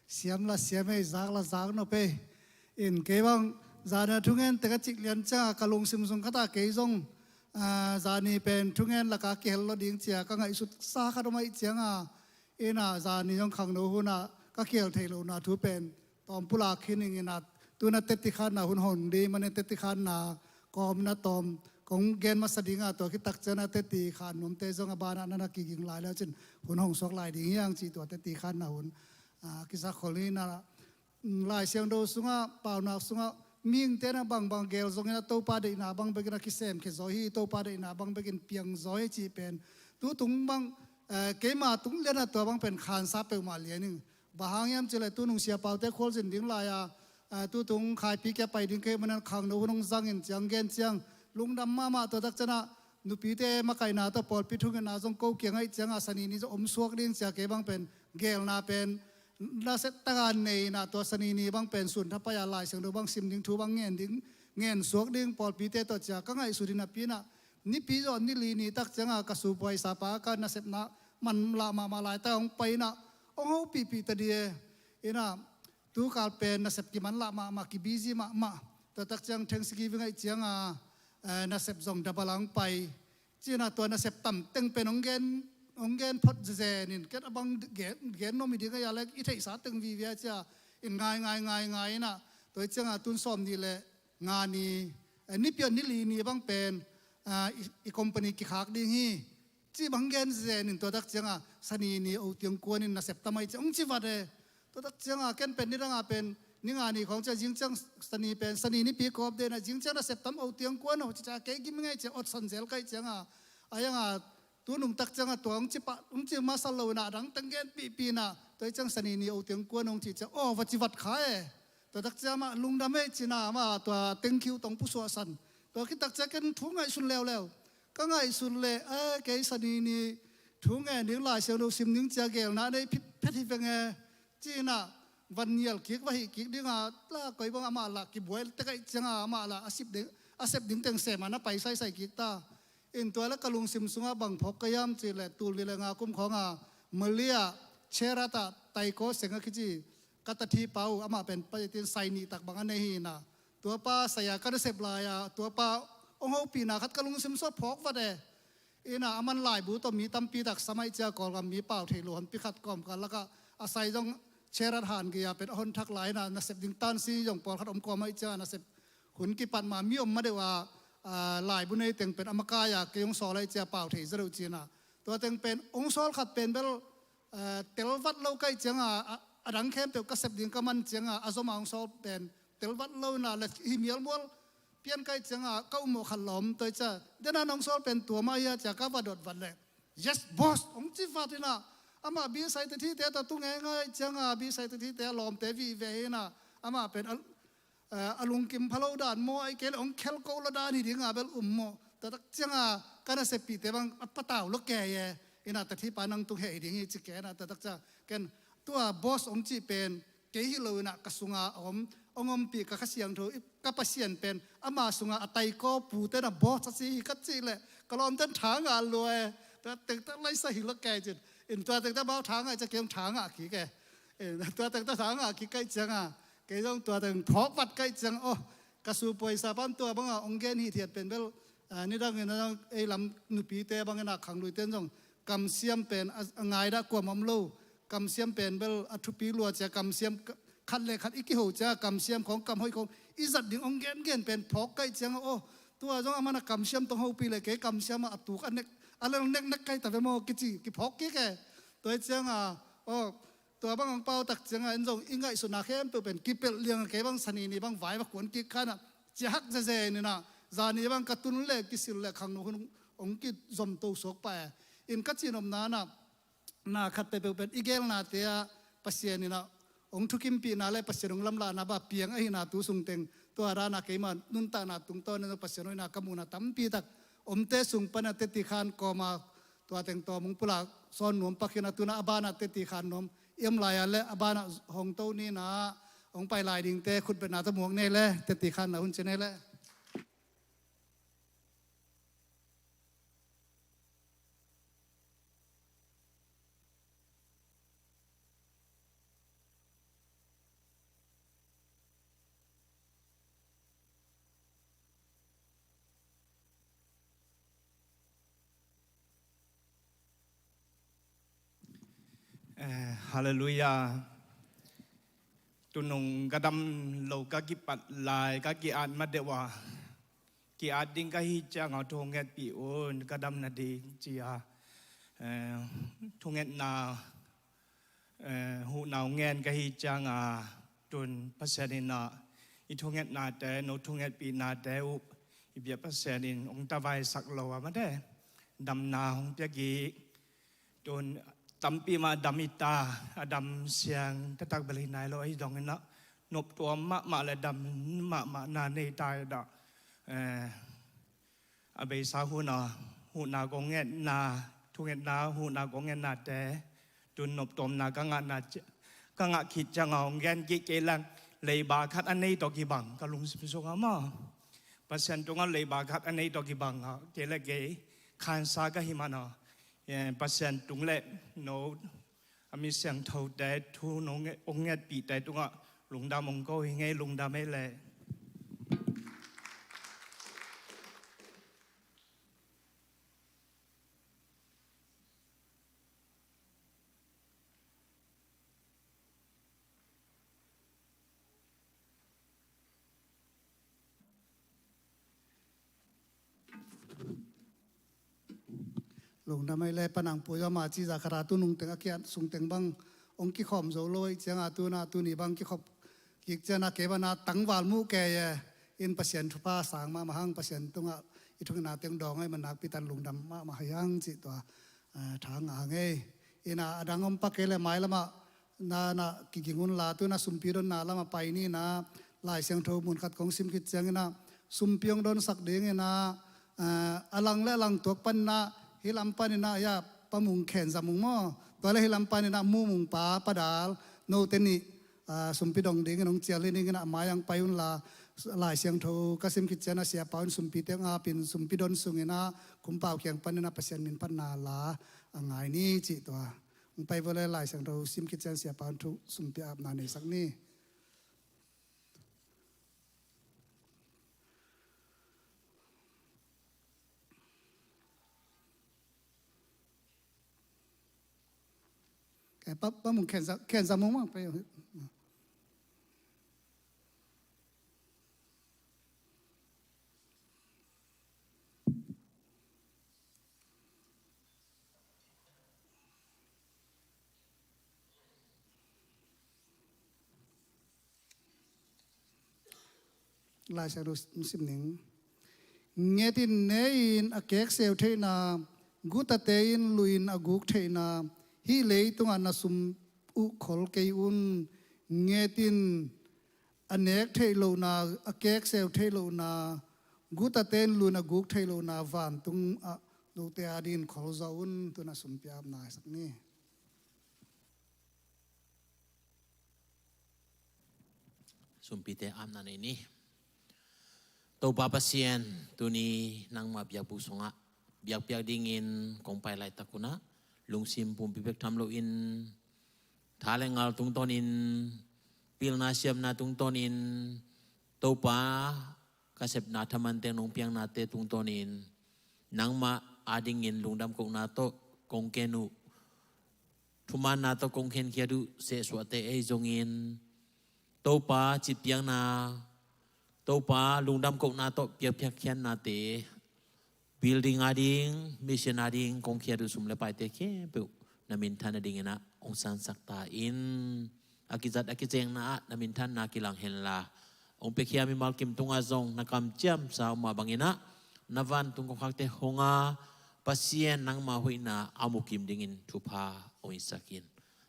Siam la siam ei, zak la zak nop ei. In kei bang zana thungen teka cik lian cianga ka lungsim sung khata kei zong, ah, zani pen thungen laka kihel lo ding cia ka ngaihsut sa khat om aih cianga, ina zani zong khangno huna ka kihel thei lo na thu pen tawm pulak khin ing ina, tuna teti khanna hun hong ding mane teti khanna kawmna tawm kong gen masa dinga tua kitak ciana teti khan nuamte zong a bana nana kiging lai le cin hun hong suak lai ding hiang ci tua teti khanna hun, ah, kisa khol ina, mm, Lai Siangtho sungah, paunak sungah, mihingte na bangbang gel zongin a Topa deihna bang bekin a kisem khia zaw hi, Topa deihna bang bekin piang zaw hi cih pen. Tutung bang, eh, keima tung liana tua bang pen khansa peuhmah lian ing. Bang hang hiam cih leh tunung siapaute khualzin ding lai-a, eh, tutung khaipi kia pai ding kei manan khangno hun hong zangin ciang gen ciang. Lungdam mahmah tua tak ciana, nupite makaihna tawh pawlpi thungetna zong ko kiang aih cianga sani ni zong om suak ding cia kei bang pen gelna pen nasep taka neina tua sani ni bang pen sun thapai-a Lai Siangtho bang sim ding thu bang ngen ding, ngen suak ding pawlpite tawh cia ka ngaihsut hi napi ina, nipi zaw nili ni tak cianga ka supuai sapa ka nasepna man lah mahmah laita hong pai ina hong hopihpih ta di e. Ina tukal pen nasep kiman lah mahmah, kibusy mahmah. Tua tak ciang Thanksgiving aih cianga, eh, nasep zong double hong pai. Cina tua nasep tam teng pen hong gen, hong gen phot zezen in ken a bang gen, gen nuam hi ding a ia le i theihsa teng vivia cia in ngai, ngai, ngai, ngai ina. Tua hi cianga tun sawm ni le nga ni, eh, nipi a nili ni bang pen, ah, i, i company kikhak ding hi. Ci bang gen zen in tua tak cianga sani ni o tiang kuan in nasep tam aih cia hong ci vat e. Tua tak cianga ken pen nidanga pen ni nga ni khawng cia zing ciang sani pen sani nipi kawp dena zing ciang nasep tam o tiang kuan o ci cia kei gim ngai cia otsan zel kaih cianga. A ianga tunung tak cianga tua hong ci pah, hong ci masa lo ina dang teng gen pihpih ina. Tua hi ciang sani ni o tiang kuan hong ci cia o va ci vat kha e. Tua tak cia mah lungdam e cina mah tua tengkhiu tong pusuahsan. Tua kitak cia ken thu ngaihsun leuleu. Ka ngaihsun le, eh, kei sani ni thu ngen ding Lai Siangtho sim ding cia gelna nei phit phet hi veng e. Cina van nial kik va hih kik dinga la koi bang amah la kibuai tek aih cianga amah la a sep ding, a sep ding teng sema na pai saisai kik ta. In tua le ka lungsim sunga bang phawk ka hiam cih le tul ni le nga kum khawnga Malia Cherata Taiko Seng a kici ka tathi pa uh amah pen patin sai nih tak bang a nei hi ina. Tuapa saya ka nasep lai-a tuapa hong hopihna khat ka lungsim sua phawk vat e. Ina a man laibu tawh mi tampi tak sam aih cia Kawlgam mi pau thei lo hon pi khat kawmkal laka a sai zong Cherat han gei-a pen a hon thak lai ina nasep ding tansi zong pawlkhat om kawm aih cia nasep hun kipat ma mi om ma deuh a, a, laibu nei teng pen a makai-a kei hong sawl aih cia pau thei za deuh cina. Tua teng pen hong sawl khat pen bel, a, telvat lo kaih cianga, a, a dang khempeuh ka sep ding ka man cianga a zoma hong sawl pen telvat lo ina le hi mialmual pian kaih cianga ka ummawh khat lawm tua hi cia. Dena nong sawl pen tua mah hia cia ka va dot vat le. Yes, boss, hong ci vat ina. Amah bisai te thite ta tu ngeingai cianga bisai te thite a lawmte vih ve hi ina. Amah pen a, a, a lungkim phalo dan maw aih kei le hong khelko lo dan hi dinga bel ummawh. Tua tak cianga ka naseppihte bang a patau lo kei e. Ina tathi pa nang tung hei ding hi ci kei ina tua tak cia. Ken tua boss hong cih pen kei hi lo ina ka sunga a om, hong ompih ka Kha Siangtho, i, ka Pasian pen ama sunga a taiko pute na boss a si hi ka cih le ka lawmten tha ngah lua e. Tua tektak laisa hi lo kei cin. In tua tektak bau tha ngah cia kei hong tha ngah kik e. In tua tektak tha ngah kik kaih cianga kei zong tua teng phawk vat kaih ciang aw. Ka supuai sa pan tua banga hong gen hithiat pen bel, a, nidangin a dang ei lam nupite bangin a khangluite in zong kamsiam pen a, a ngaidah kuam om lo. Kamsiam pen bel a thupi lua cia kamsiam ka-, khat le khat i kiho cia kamsiam khawng kam hoih khawng i zat ding hong gengen pen phawk kaih ciang aw. Tua zong a man a kamsiam tong hopih le kei kamsiam a a tuk a nek a lel neknek kaih ta ve maw kici kiphawk kik e. Tua hi cianga aw, tua bang hong pau tak cianga in zong i ngaihsutna khempeuh pen kipelh lianga kei bang sani ni bang vai va kuan kik khanah cia hak zeze nina, zani bang ka tun le kisil le khangno hun hong kizom to suak pah e. In ka cihnopna na, na khat peuhpeuh pen i gelnate ah Pasian inah hong thukimpihna le Pasian hong lamlahna bah piang ahihna tu sungteng tua dana keima nuntakna tungtawn in Pasian hoihna ka muhna tampi tak omte sung pana teti khan kawma tua teng tawm hong pulak sawn nuam pakhin a tuna a banah teti khan nuam i om lai-a le a banah hong to nina hong pai lai dingte khutbetna tawh muak nei le teti khanna hun ci nei le. Halleluiah. Tunung ka dam lo ka kipat lai ka ki-at ma deuh a, ki-at ding ka hi cianga thu ngetpih un, ka dam nading ci-a, eh, thungetna, eh, huhna hong ngen ka hi cianga, tun Pasian in ah i thungetnate, no thungetpihnate uh i biak Pasian in hong tavaisak lo a mate, damna hong pia kik. Tun tampi mah dam hi ta, a dam siang taktak bel hi nai lo, ahi zongin ah noptuam mahmah le dam mahmah na nei ta hi dah. Eh, a beisa hun a, huhna kong ngetna, thungetna huhna kong ngetnate, tun noptuamna ka ngahna ci-, ka ngah khit cianga hong gen kik kei leng, leiba khat a nei tawh kibang ka lungsim sungah maw, Pasian tungah leiba khat a nei tawh kibang a, kei le kei khansa ka hi man a, eh, Pasian tung le no a mi siangthote, thu no nge-, hong ngetpihte tungah lungdam hong ko hi ing ei, lungdam ei leh. Lungdam ei leh, Pa Nang Pui, amah ci zah khat a tu nungteng a kiat sungteng bang hong kikhawm zo lo ahih cianga, tu-in ah tuni bang kikhop kik ciangin ah kei bang ah tangval muh kei e. In Pasian thupha sang mahmah hang, Pasian tungah i thungetna teng dawng ahih manin nakpi takin lungdam mahmah hi hang cih tua, eh, tha ngah hang ei. In ah a dang om pak kei leh mailam ah na, na kiging un la, tu-in ah sumpi donna lamah pai ni in ah, Lai Siangtho mun khat kong sim khit ciangin ah, sumpi hong donsak dingin ah, ah, a lang le a lang tuak panin ah, hih lam panin ah, ya, Pa Mung Khen Za Mung maw, tua le hih lam panin ah Mu Mung pa, Pa Dal, note nih, ah, sumpi dong dingin hong cial hi ning in ah, mai-ah pai un la, Lai Siangtho ka sim khit ciangin ah, siapa un sumpite hong apin, sumpi don sungin ah, Khumpau kiang panin ah Pasian min phatna la a ngai ni cih tua. Hong pai vo le, Lai Siangtho sim khit ciang siapa thu sumpi apna neisak ni. Kei Pa, Pa Mung Khen Za, Khen Za Mung mah pai. Lai Siangtho sim ning. Nget in, ne in a kekseu theihna, gutate in lu in a guk theihna, hih leitungah na sum uh khol kei un. Nget in, a nek theih lohna, a kekseu theih lohna, gutate in lu in a guk theih lohna vantungah note adingin khol zaw un. Tu-in ah sumpi apna neisak ni. Sumpite apna nei ni. Topa Pasian, tuni nangmah biakbuk sungah biakpiak dingin kong pai laitak un ah, lungsim pumpi bek tham loin, tha le ngal tungtawnin, pilna siamna tungtawnin, Topa, ka sepna thaman teng nong piaknate tungtawnin, nangmah adingin lungdam kohna tawh kong ken uh, thumanna tawh kong khenkhiat uh sehsuahte ahi zongin, Topa, citpiakna, Topa, lungdam kohna tawh piakpiak khiatnate, building ading, mission ading kong khiat uh sum le paite khempeuh na minthan nadingin ah hong sansak ta in. A kizat a kicengna ah na minthanna kilang henla, hong piakhia mimal kim tungah zong na kamciamsa uh mah bangin ah, na vantung kongkhakte hong a, Pasian, nangmah hoihna a mukim dingin thupha hong hisak in.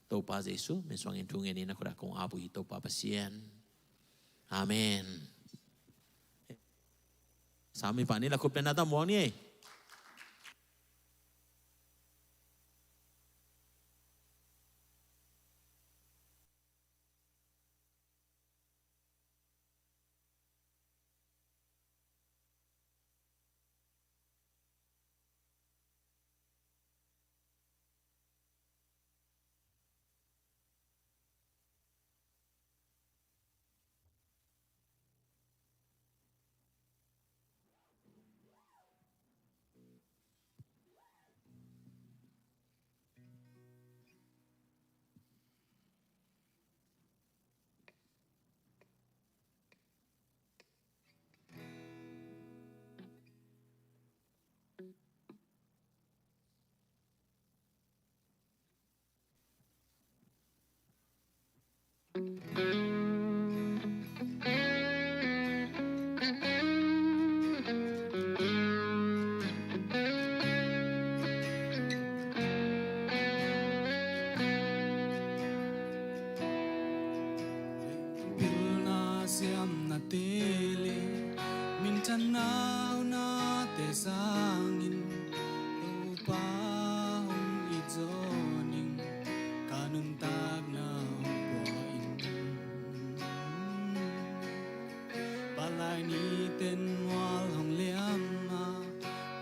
Topa Jesu min suangin thu ngen in, na khut ah kong ap uh hi, Topa Pasian. Amen. Sami pa ni la khut pen na ta muang ni ei. Pilna siamnate le minthanna haunate sangin Topa hong it zaw ning, ka nuntakna hong pua in. Palai ni ten mual hong liam a,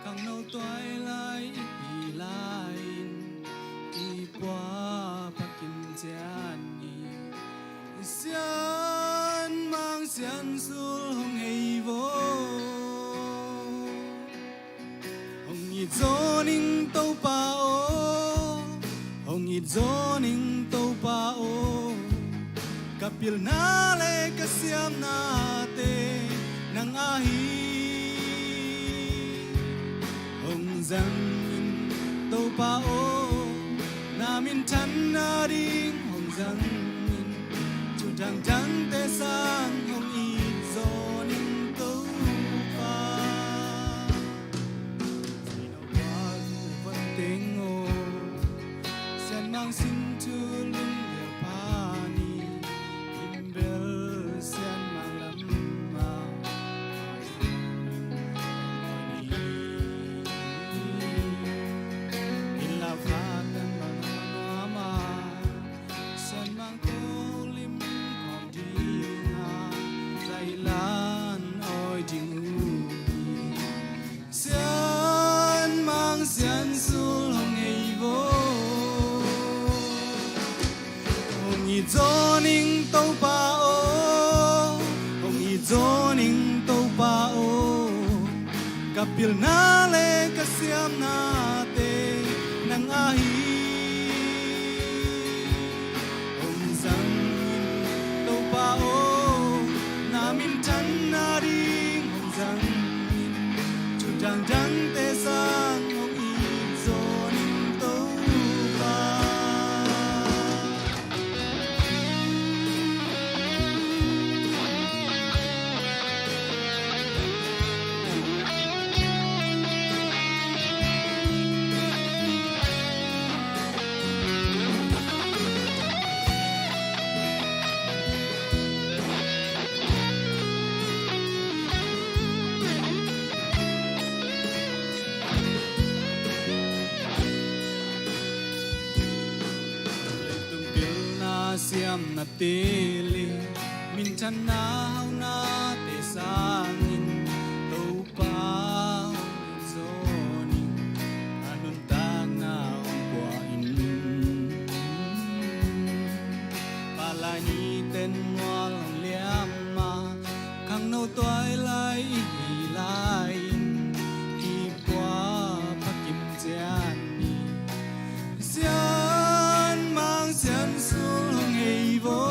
khangno tuailai i hi lai-in, i pua phakim ciat ni. Sian Mang Sian Sul hong hei vo. Hong it zaw ning Topa aw, hong it zaw ning Topa aw. Ka pilna le ka siamnate nang ahi. Hong zang in Topa aw, na minthanna ding hong zang in. Thu dangdangte sang hong it zaw ning Topa. Sian Mang Sian Sul lungdam pha ni, in bel Sian Mang lam a. In lau khat tan bang nuam a, Sian Mang ko lim kawm ding a, zai lan awi ding uh hi. Sian Mang Sian Sul hong hei vo. Hong it zaw ning Topa aw, hong it zaw ning Topa aw. Ka pilna le ka siamnate nang ahi. Hong zang in Topa aw, na minthanna ding hong zang in. Thu dangdangte sang hong it zaw ning Topa. Leitung pilna siamnate le minthanna haunate sangin Topa hong it zaw ning, a nuntakna hong pua in. Palai ni ten mual hong liam a, khangno tuailai i hi lai-in, i pua phakim ciat ni. Sian Mang Sian Sul hong hei vo.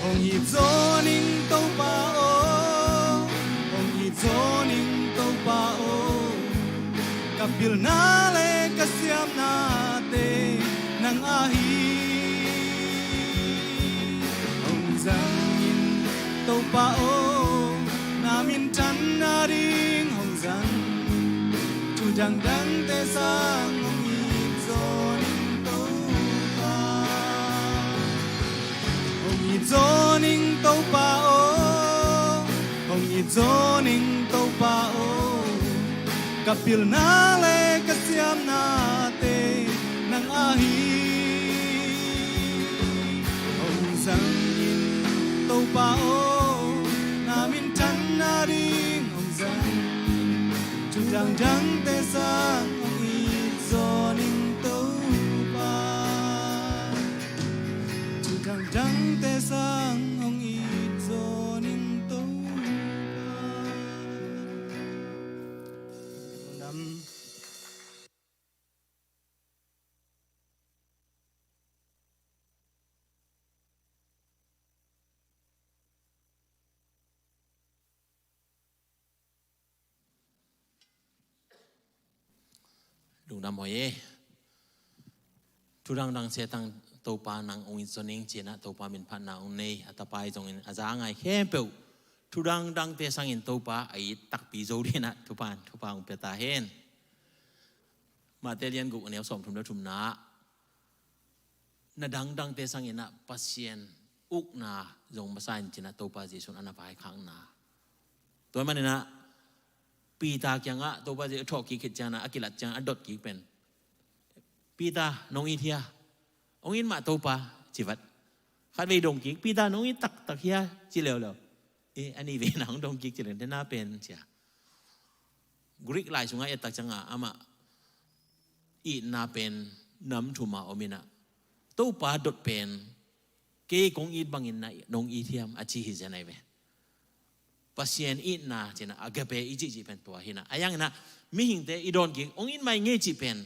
Hong it zaw ning Topa aw, hong it zaw ning Topa aw. Ka pilna le ka siamnate nang ahi. Hong zang in Topa aw, na minthanna ding hong zang in. Thu dangdangte sang hong it zaw ning Topa. Hong it zaw ning Topa aw, hong it zaw ning Topa aw. Ka pilna le ka siamnate nang ahi. Hong zang in Topa aw, na minthanna ding hong zang in. Thu dangdangte sang hong it zaw ning Topa. Thu dangdangte sang hong it zaw ning Topa. Lungdam. Lungdam hoih e. Thu dangdang sia tang Topa nang hong it zaw ning ci-in ah Topa min phatna hong nei a tapai zongin a za ngai khempeuh thu dangdangte sangin Topa a it takpi zo dingin ah thupha in thupha hong pia ta hen. Mate lian guk a neu sawmthum le thumna ah na dangdangte sangin ah Pasian ukna zong masa in ci-in ah Topa Jesu in a na vaikhakna. Tua manin ah Peter kiangah Topa Jesu thawh kik khit ciangin ah a kilat ciangin a dot kik pen, Peter, nong it hia? Hong it mah Topa, ci vat. Khatvei dong kik, Peter, nong it taktak hia? Ci leuleu. E, a nih vei na hong dong kik ci leng, dena pen cia. Greek lai sungah et tak ciangah amah itna pen nam thum a om in ah Topa dot pen kei kong it bangin na nong it hiam a ci hi zen ai ve. Pasian itna ci-in ah agape i cihcih pen tua hi in ah. A yang in ah mihingte i dawn kik hong it mai ngei cih pen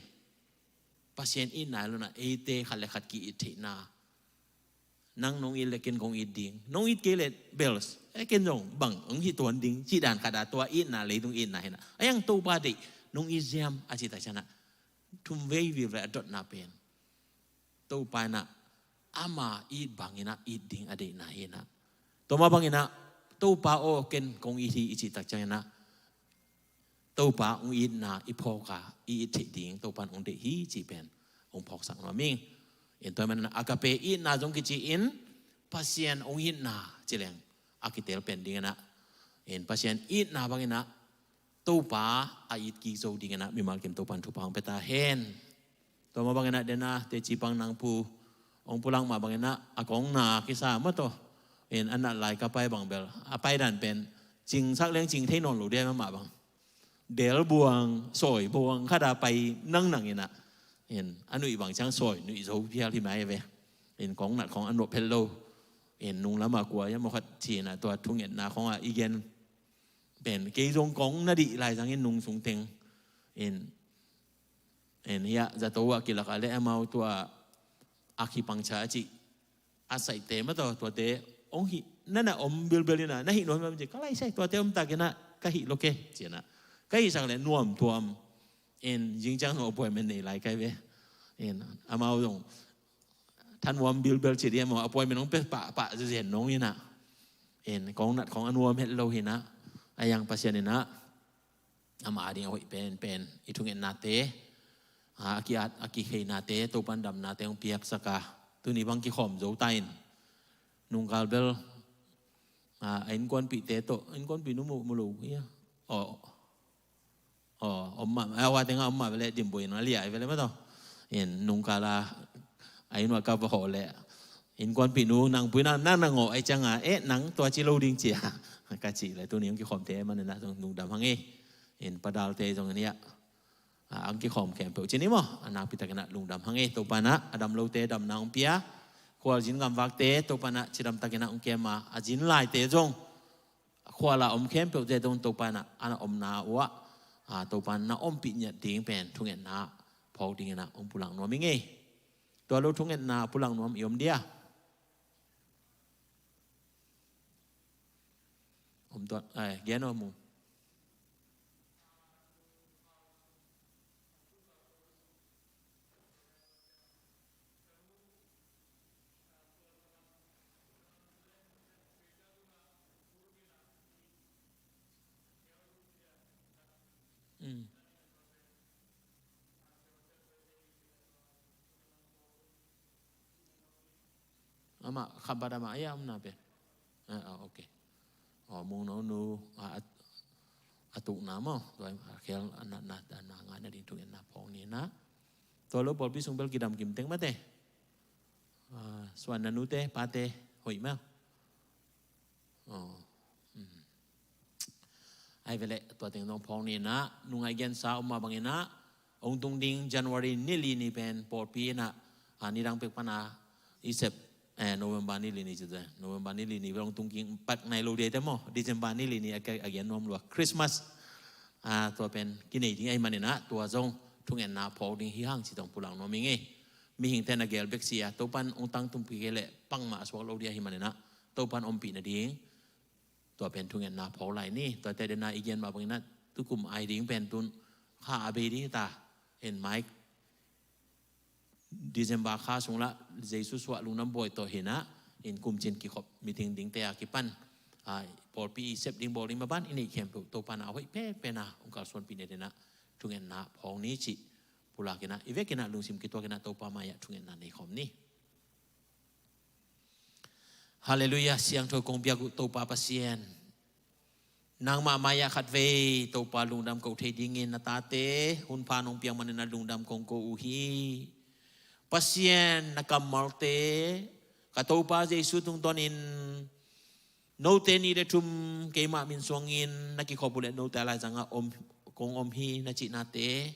Pasian itna lo in ah eite khat le khat ki-it theihna. Nang nong it le ken kong it ding. Nong it kei le bel, e, ken zong bang hong hi tuan ding cih dan khat a tua itna leitung itna hi in ah. A yang Topa deih nong it ziam a cih tak ciangin ah thum vei vive a dotna pen Topa in ah ama it bangin ah it ding a deihna hi in ah. Tua mah bangin ah Topa aw ken kong it hi i cih tak ciangin ah Topa hong itna i phawk a i it theih ding Topa in hong deih hi cih pen hong phawksak nuam ing. In tua manin ah agape itna zong kici in Pasian hong itna ci leng a kitel pen dingin ah, in Pasian itna bangin ah Topa a it kik zo dingin ah mimal kim Topa in thupha hong pia ta hen. Tua mah bangin ah dena teci pang nang pu hong pulak mah bangin ah a kong na kisa mah tawh. In a nat lai ka pai bang bel a pai dan pen cingsak leng cing thei nawn lo dia mah bang. Del buang, sawi buang khat a pai nangnang in ah. In a nuih bang ciang sawi nuih zo phial hi mai ve. In kong nat khong a nuam phet lo. In nung lam a kua hiam maw khat ci-in ah tua thungetna khong a i gen pen kei zong kong na dih lai zangin nung sung teng. In, in hiah zato ah kilak a le amau tua a kipangcha a cih a saihte mah tawh tuate hong hih na na om bilbel in ah na hih nuam hiam ci ka lai sai tuate om tak in ah ka hih lo ke ci-in ah ka hihsak le nuam tuam. In zing ciang nuam appointment nei lai kai ve. In amau zong thanuam bilbel ci dih amau appointment hong pe pahpah zen nong in ah. In kong nat khong a nuam het lo hi in ah a yang Pasian in ah ama ding a hoih penpen i thungetnate, a, a ki-at a kikheinate Topa in damnate hong piaksak a tuni bang kikhawm zo ta in. Nungkal bel a, a innkuanpihte tawh, a innkuanpih nu mu, mu lo hia? Aw, aw, om mah, a, hua tengah om mah vele dimbuai in a liah vele mah tawh. In nungkal a, a inn uah ka va hawh leh innkuanpih nu nang pui nang, nang na ngawh ai ciangah, eh, nang tua ci lo ding cia ka cih leh tuni hong kikhawmte manin ah zong lungdam hang ei. In padalte zong in hiah a, ang kikhawm khempeuh ci ni maw? A nakpi takin ah lungdam hang ei. Topa in ah a dam lote damna hong pia. Khualzin gamvakte Topa in ah cidam takin ah hong kem a, a zin laite zong khual a om khempeuhte zong Topa in ah a na omna uah, a, Topa in na ompih ngiat ding pen thungetna phawk dingin ah hong pulak nuam ing ei. Tua lo thungetna pulak nuam i om dia? Om tuan, ai, gen om mu. Mm. Amah khampat amah a ia omna pen. Ah, ah, ok. Aw, mungno nu a, a, a tukna maw? Tua a khel a natna a na ngah nading thungetna phawk ni na. Tua lo pawlpi sung bel kidam kim teng mate. Ah, suan na nute pate hoih maw? Aw. Mm. Ai vele tua teng zong phawk ni na, nungai gensa om mah bangin ah hong tung ding January ni li ni pen pawlpi in ah, a, nidang pek pan a i sep, eh, November ni li ni ci te, November ni li ni bel hong tung king pak nai lo dia te maw, December ni li ni a, a gen nuam lua Christmas, a, tua pen kinei ding ahi manin ah tua zong thungetna phawk ding hi hang ci tawh pulak nuam ing ei. Mihingte na gel bek si a Topa in hong tangtung pi kei leh pang mah a suak lo dia hi manin ah Topa in ompih nading tua pen thungetna phawk lai ni. Tuate dena i gen mah bangin ah tukum ai ding pen tun kha a bei ding hi ta. En mai December kha sung lah Jesu suah lungdam bawi tawh hi-in ah, in kumcin kikhop meeting dingte a kipan, a, pawlpi i sep ding bawl ding maban i neih khempeuh Topa in a hoih penpen a hong kalsuanpih nading in ah thungetna phawng ni cih pulak in ah, i vekin ah lungsim kituak in ah Topa mai-ah thungetna nei khawm ni. Halleluiah, siangtho kong biak uh Topa Pasian. Nangmah mai-ah khatvei Topa lungdam ko thei dingin na tate hunpha nong piak manin ah lungdam kong ko uh hi. Pasian, na kammalte ka Topa Jesu tungtawnin note nih le thum keimah min suangin na kikhop uh leh note a laizangah om, kong om hi na cihnate,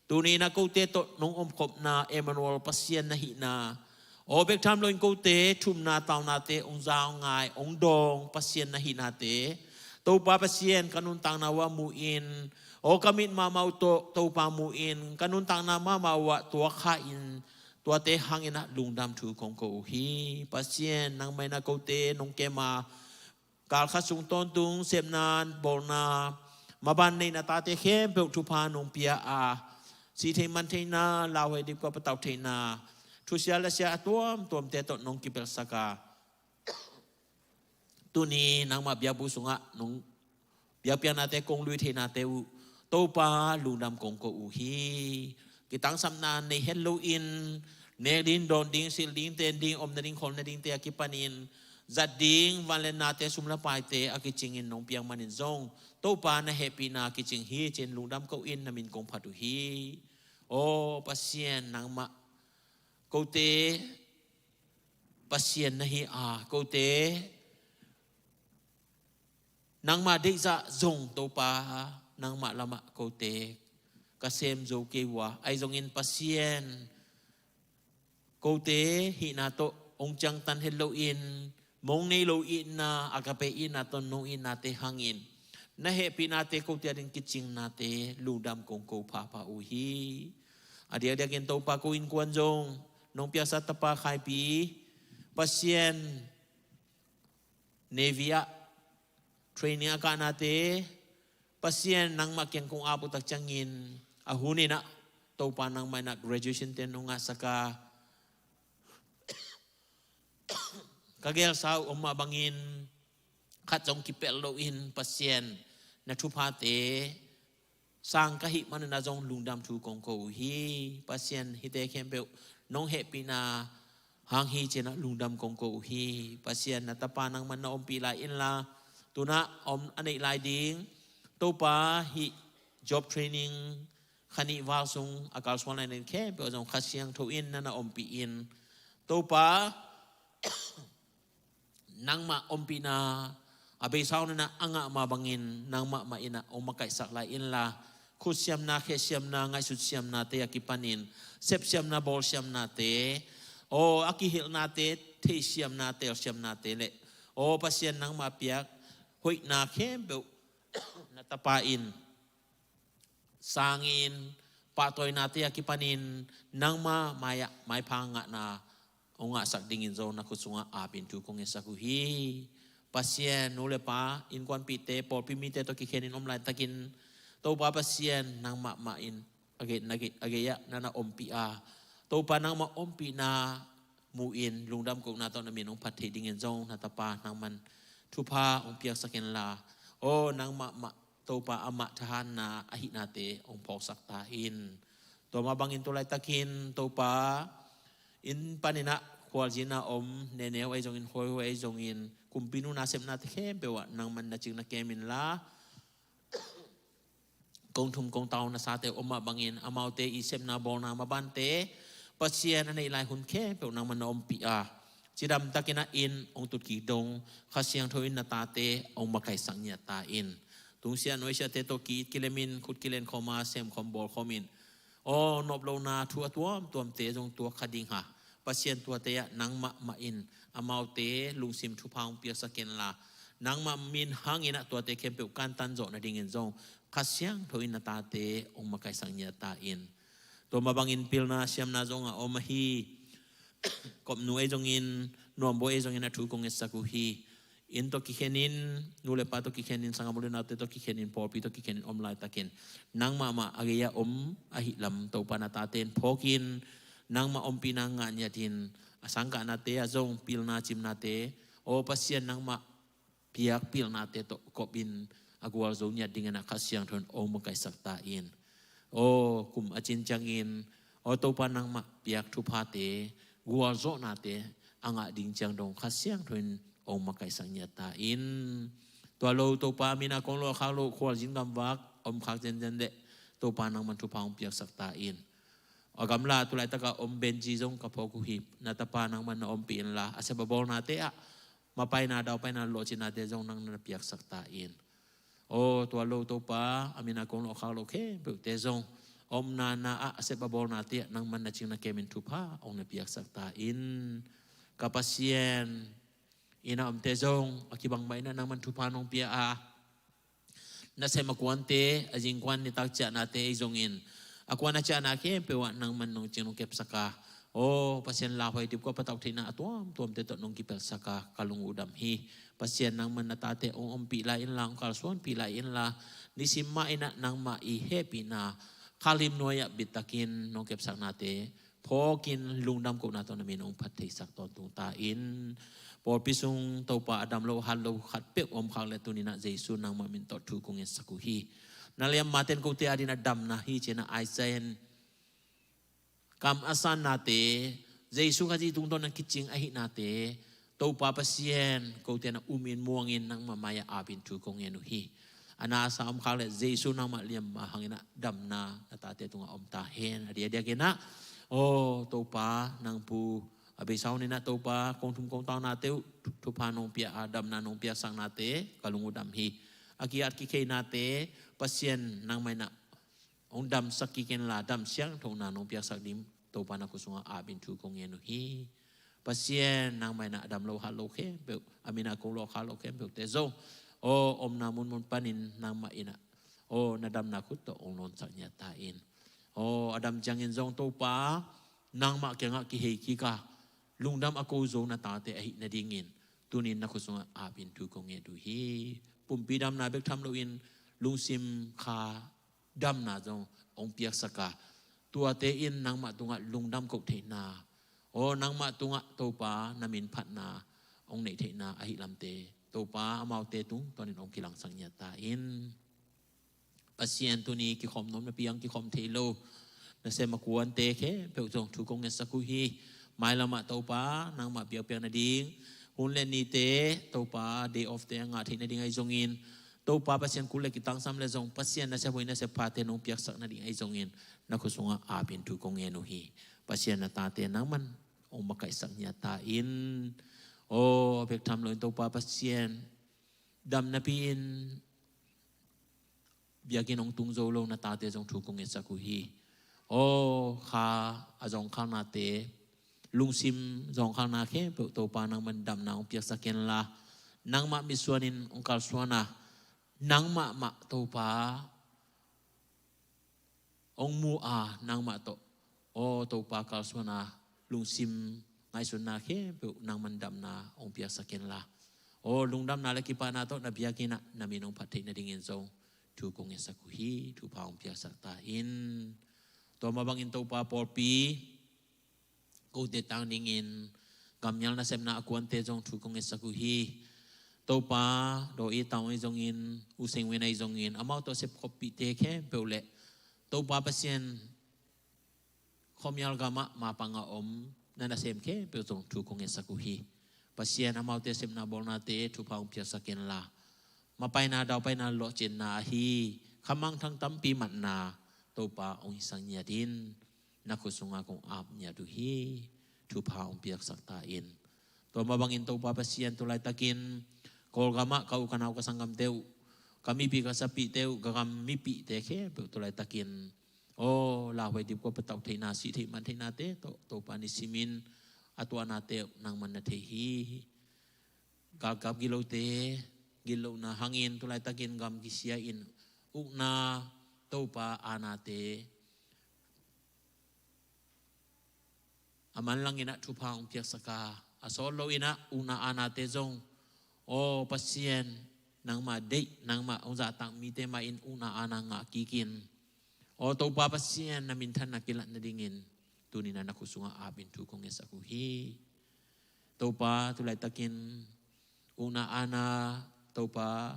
tuni-in ah kote tawh nong omkhopna Emmanuel Pasian na hihna, aw bek tham loin kote thumna taunate hong za hong ngai hong dawng Pasian na hihnate, Topa Pasian, ka nuntakna uhah mu-in, aw ka mit mahmah uh tawh Topa mu-in, ka nuntakna mahmah uhah tuak kha-in, tuate hangin ah lungdam thu kong ko uh hi. Pasian, nangmah in ah kote nong kem a, kal khat sung tawntung sepna bawlna maban neih na tate khempeuh thupha nong pia a, sih theih man theihna, lauhuai dipkuap patauh theihna, thusia lasia a tuamtuamte tawh nong kipelhsak a, tuni nangmah biakbuk sungah nong biakpiaknate kong lui theihnate uh Topa lungdam kong ko uh hi. Kitangsapna nei het loin nek ding, dawn ding, silh ding, ten ding, om nading, khawl nadingte a kipanin zat ding vangliatnate, sum le paite a kicingin nong piak manin zong Topa na hehpihna kicing hi ci-in lungdam ko-in na min kong phat uh hi. Aw Pasian, nangmah kote Pasian na hi a, kote nangmah deihzah zong Topa, nangmah lamah kote ka sem zo kei uh a, ahi zongin Pasian, kote hihna tawh hong ciangtan het loin mong nei lo itna, agape itna tawh nong itnate hangin na hehpihnate kote ading kicingnate lungdam kong ko phapha uh hi. A diakdiakin Topa, ko innkuan zong nong piaksa tapa Khaipi, Pasian, Navy ah training a kahnate, Pasian, nangmah kiang kong ap uh tak ciangin a hun in ah Topa, nangmah in ah graduation-te nong ngahsak a, ka geelsa uh om mah bangin khat zong kipelh loin Pasian, na thuphate sang ka hih manin ah zong lungdam thu kong ko uh hi. Pasian, hihte khempeuh nong hehpihna hang hi ci-in ah lungdam kong ko uh hi. Pasian, na tapa nangman na ompih lai inla, tu-in ah om a neih lai ding Topa, hih job training kha nih val sung a kalsuan lai-in khempeuh zong Kha Siangtho in na na ompih in, Topa, nangmah ompihna a beisa uh na na a ngah mah bangin nangmah mah in ah hong makaihsak lai inla, khutsiamna, khehsiamna, ngaihsutsiamnate a kipanin sepsiamna, bawlsiamnate, aw a kihilhnate, theisiamna, teelsiamnate le aw Pasian, nangmah piak hoihna khempeuh na tapa in sangin, pahtawinate a kipanin nangmah mai-ah maipha ngahna hong ngahsak dingin zong na khut sungah apin thu kong ngetsak uh hi. Pasian, nu le pa, innkuanpihte, pawlpi mite tawh kikhenin om laitakin Topa Pasian, nangmah mah in a gei, na gei, a gei-ah na na ompih a, Topa, nangmah ompihna mu-in lungdam kohna tawh na min hong phat theih dingin zong na tapa nangman thupha hong piaksak inla, aw nangmah mah Topa, amah thahatna a hihnate hong phawksak ta in. Tua mah bangin tu laitakin Topa, inn panin ah khualzin a om neneu ahi zongin, huaihuai ahi zongin, kumpinu nasepnate khempeuh ah nangman na cing na kem inla, kong thum kong tau nasate om mah bangin amaute i sepna bawlna mabante Pasian, a neih lai hun khempeuh nangman na ompih a, cidamtakin ah inn hong tut kik dong Kha Siangtho in na tate hong makaihsak ngiat ta in. Tungsiah nuaisiahte tawh ki-it kilemin, khut kilen khawm a, sem khawm, bawl khawmin, aw nop lohna thu a tuamtuamte zong tuak kha ding a, Pasian, tuate ah nangmah mah in amaute lungsim thupha hong piaksak inla, nangmah min hangin ah tuate khempeuh kantan zawh nadingin zong Kha Siangtho in na tate hong makaihsak ngiat ta in. Tua mah bangin pilna siamna zong a om ahi, Kopnu ahi zongin, Nuambawi ahi zongin a thu kong ngetsak uh hi. Inn tawh kikhenin, nu le pa tawh kikhenin, sanggam u le naute tawh kikhenin, pawlpi tawh kikhenin om laitakin nangmah mah a gei-ah om ahih lam Topa, na tate in phawkin nangmah ompihna ngah ngiatin, a sangkahnate ah zong pilna cimnate, aw Pasian nangmah piak pilnate tawh kopin a gualzo ngiat dingin ah Kha Siangtho in ong makaihsak ta in. Aw kum a cin ciangin, aw Topa nangmah piak thuphate, gualzawhnate a ngah ding ciang dong Kha Siangtho in ong makaihsak ngiat ta in. Tua lo Topa min a kong lo a khak lo khualzin gamvak om khak zenzen leh Topa nangman thupha ong piaksak ta in. A gamla tu laitaka om Benji zong ka phawk uh hi. Na tapa nangman na ompih inla, a sep a bawlnate ah mapaina daupaina lawhcinnate zong nang na piaksak ta in. Aw tua lo Topa, a min a kong lo a khak lo khempeuhte zong a omna na ah a sep a bawlnate ah nangman na cing na kemin thupha ong na piaksak ta in. Ka Pasian, inn a omte zong a kibang mah in ah nangman thupha nong pia a, nasem a kuante, a zingkuan nitak ciahnate ahi zongin, a kuan a ciahna khempeuh ah nangman nong cing nong kepsak a, aw Pasian lauhuai dipkua patauh theihna a tuamtuamte tawh nong kipelsak a, ka lung uh dam hi. Pasian nangman na tate ong ompih lai inla, ong kalsuanpih lai inla, nisim mah in ah nangmah i hehpihna khalim nuai ah bittakin nong kepsaknate phawkin lungdam kohna tawh na min ong phat theisak tawntung ta in. Pawlpi sung Topa a dam lo hat lo khatpeuh om khak leh tuni in ah Jesu nangmah min tawh thu kong ngetsak uh hi. Na liammaten kote adingin a damna hi ci-in ah Isaiah in kam a sannate, Jesu Khazih tungtawn a kicing ahihnate, Topa Pasian kote na umin muangin nangmah mai-ah apin thu kong ngen uh hi. A nasa om khak leh Jesu nangmah liamma hangin ah damna na tate tungah om ta hen. A diakdiakin ah, aw Topa nang pu a beisa hun in ah Topa kong thum kong taunate uh thupha nong pia a, damna nong piaksaknate ka lung uh dam hi. A ki-at kikheinate Pasian nangmah in ah ong damsak kik inla, dam siangthona nong piaksak ding Topa na khut sungah apin thu kong ngen uh hi. Pasian nangmah in ah a dam lo hat lo khempeuh, a min a kong lo a khak lo khempeuhte zong, aw omna munmun panin nangmah in ah, aw na damna khut tawh ong nawnsak ngiat ta in. Aw a dam ciangin zong Topa nangmah kiangah kihei kik a, lungdam a ko zo na tate ahih nadingin tuni in na khut sungah apin thu kong nget uh hi. Pumpi damna bek tham loin lungsim kha damna zong ong piaksak a, tuate in nangmah tungah lungdam koh theihna, aw nangmah tungah Topa na min phatna ong neih theihna ahih lamte Topa amaute tungtawnin ong kilangsak ngiat ta in. Pasian tuni kikhawm nuam napi-in kikhawm thei lo nasem a kuante khempeuh zong thu kong ngetsak uh hi. Mailamah Topa nangmah biakpiak nading hun le nite, Topa day off te a ngah theih nading ahi zongin, Topa Pasian kul le kitangsam le zong Pasian nasep hoih nasep phate nong piaksak nading ahi zongin na khut sungah apin thu kong ngen uh hi. Pasian na tate nangman ong makaihsak ngiat ta in. Aw bek tham loin Topa Pasian dam napi-in biakinn ong tung zo lo na tate zong thu kong ngetsak uh hi. Aw kha a zawngkhalnate, lungsim zawngkhalna khempeuh Topa nangman damna ong piaksak inla, nangmah mitsuanin ong kalsuan a, nangmah mah Topa ong mu a, nangmah tawh, aw Topa kalsuan a, lungsim ngaihsutna khempeuh nangman damna ong piaksak inla, aw lungdamna le kipahna tawh na biakinn ah na min ong phat theih nadingin zong thu kong ngetsak uh hi. Thupha ong piaksak ta in. Tua mah bangin Topa pawlpi kote tang dingin gammial nasepna a kuante zong thu kong ngetsak uh hi. Topa, Daw-i Taung ahi zongin, U Seng Win ahi zongin, amau tawh sepkhoppihte khempeuh le Topa Pasian khuamial gamah mapang a om na nasem khempeuh zong thu kong ngetsak uh hi. Pasian amaute sepna bawlnate thupha ong piaksak inla, mapaina daupaina lawhcinna ahi khamangthang tampi matna Topa ong hisak ngiat in. Na khut sungah kong ap ngiat uh hi. Thupha ong piaksak ta in. Tua mah bangin Topa Pasian tu laitakin Kawlgamah ka u ka nau ka sanggamte uh, ka mipi ka sapihte uh, ka gam mipihte khempeuh tu laitakin, aw lauhuai dipkua patauh theihna, sih theih man theihnate tawh Topa nisimin a tuahnate uh nangman na thei hi. Galkap gitlote gitlohna hangin tu laitakin gam kisia in ukna Topa anate a manlangin ah thupha ong piaksak a, a sawt loin ah ukna anate zong, aw Pasian nangmah deih, nangmah ong zahtak mite mah in ukna ana ngah kikin, aw Topa Pasian na minthanna kilat nadingin tuni-in ah na khut sungah apin thu kong ngetsak uh hi. Topa, tu laitakin ukna aana, Topa,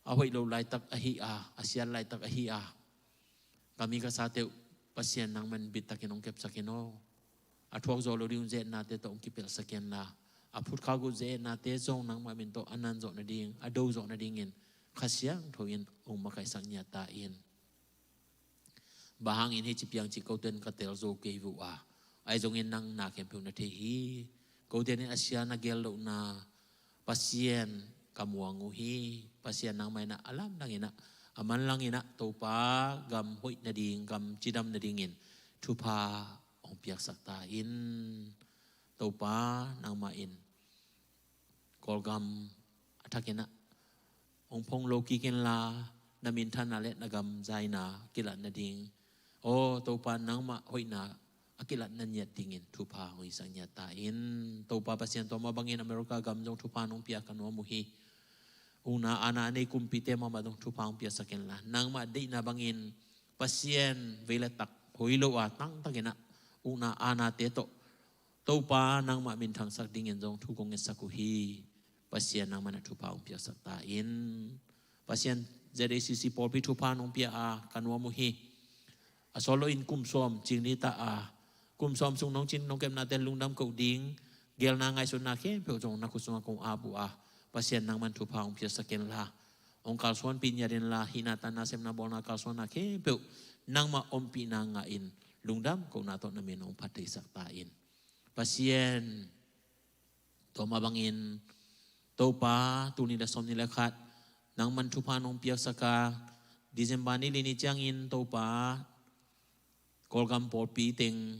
a hoih lo laitak ahi a, a siat laitak ahi a, ka mi ka sate uh Pasian nangman bittakin hong kepsak in aw. A thuak zo lo ding uh ze-etnate tawh hong kipelhsak inla, a phutkhak uh ze-etnate zong nangmah min tawh a nan zawh nading, a do zawh nadingin Kha Siangtho in hong makaihsak ngiat ta in. Bang hangin hici piang cih kote in ka tel zo kei uh a, ahi zongin nang na khempeuh na thei hi. Kote in a sia na gel lohna Pasian ka muang uh hi. Pasian nangmah in ah a lamdang in ah, a manlang in ah, Topa, gam hoih nading, gam cidam nadingin thupha hong piaksak ta in. Topa, nangmah in Kawlgam a thak in ah hong phong lo kik inla, na minthanna le na gam zaina kilat nading, aw Topa, nangmah hoihna a kilatna ngiat dingin thupha hong hisak ngiat ta in. Topa Pasian, tua mah bangin America gam zong thupha nong pia ka nuam uh hi. Ukna aana a nei kumpite mahmah zong thupha hong piasak inla, nangmah deihna bangin Pasian vei le tak hoih lo a tangtak in ah ukna aanate tawh Topa, nangmah minthangsak dingin zong thu kong ngetsak uh hi. Pasian nangmah in ah thupha hong piaksak ta in. Pasian, Z A C C pawlpi thupha nong pia a ka nuam uh hi. A sawt loin kum sawm cing ni ta a, kum sawm sung nong cin nong kepnate lungdam koh ding, geelna ngaihsutna khempeuh zong na khut sungah kong ap uh a, Pasian nangmah in thupha hong piaksak inla, hong kalsuanpih ngiat inla, hihna tanna sepna bawlna kalsuanna khempeuh nangmah ompihna ngahin lungdam kohna tawh na min hong phat theisak ta in. Pasian, tua mah bangin Topa, tul nih le sawmnih le khat nangmah in thupha nong piaksak a, December ni li ni ciangin Topa, Kawlgam pawlpi teng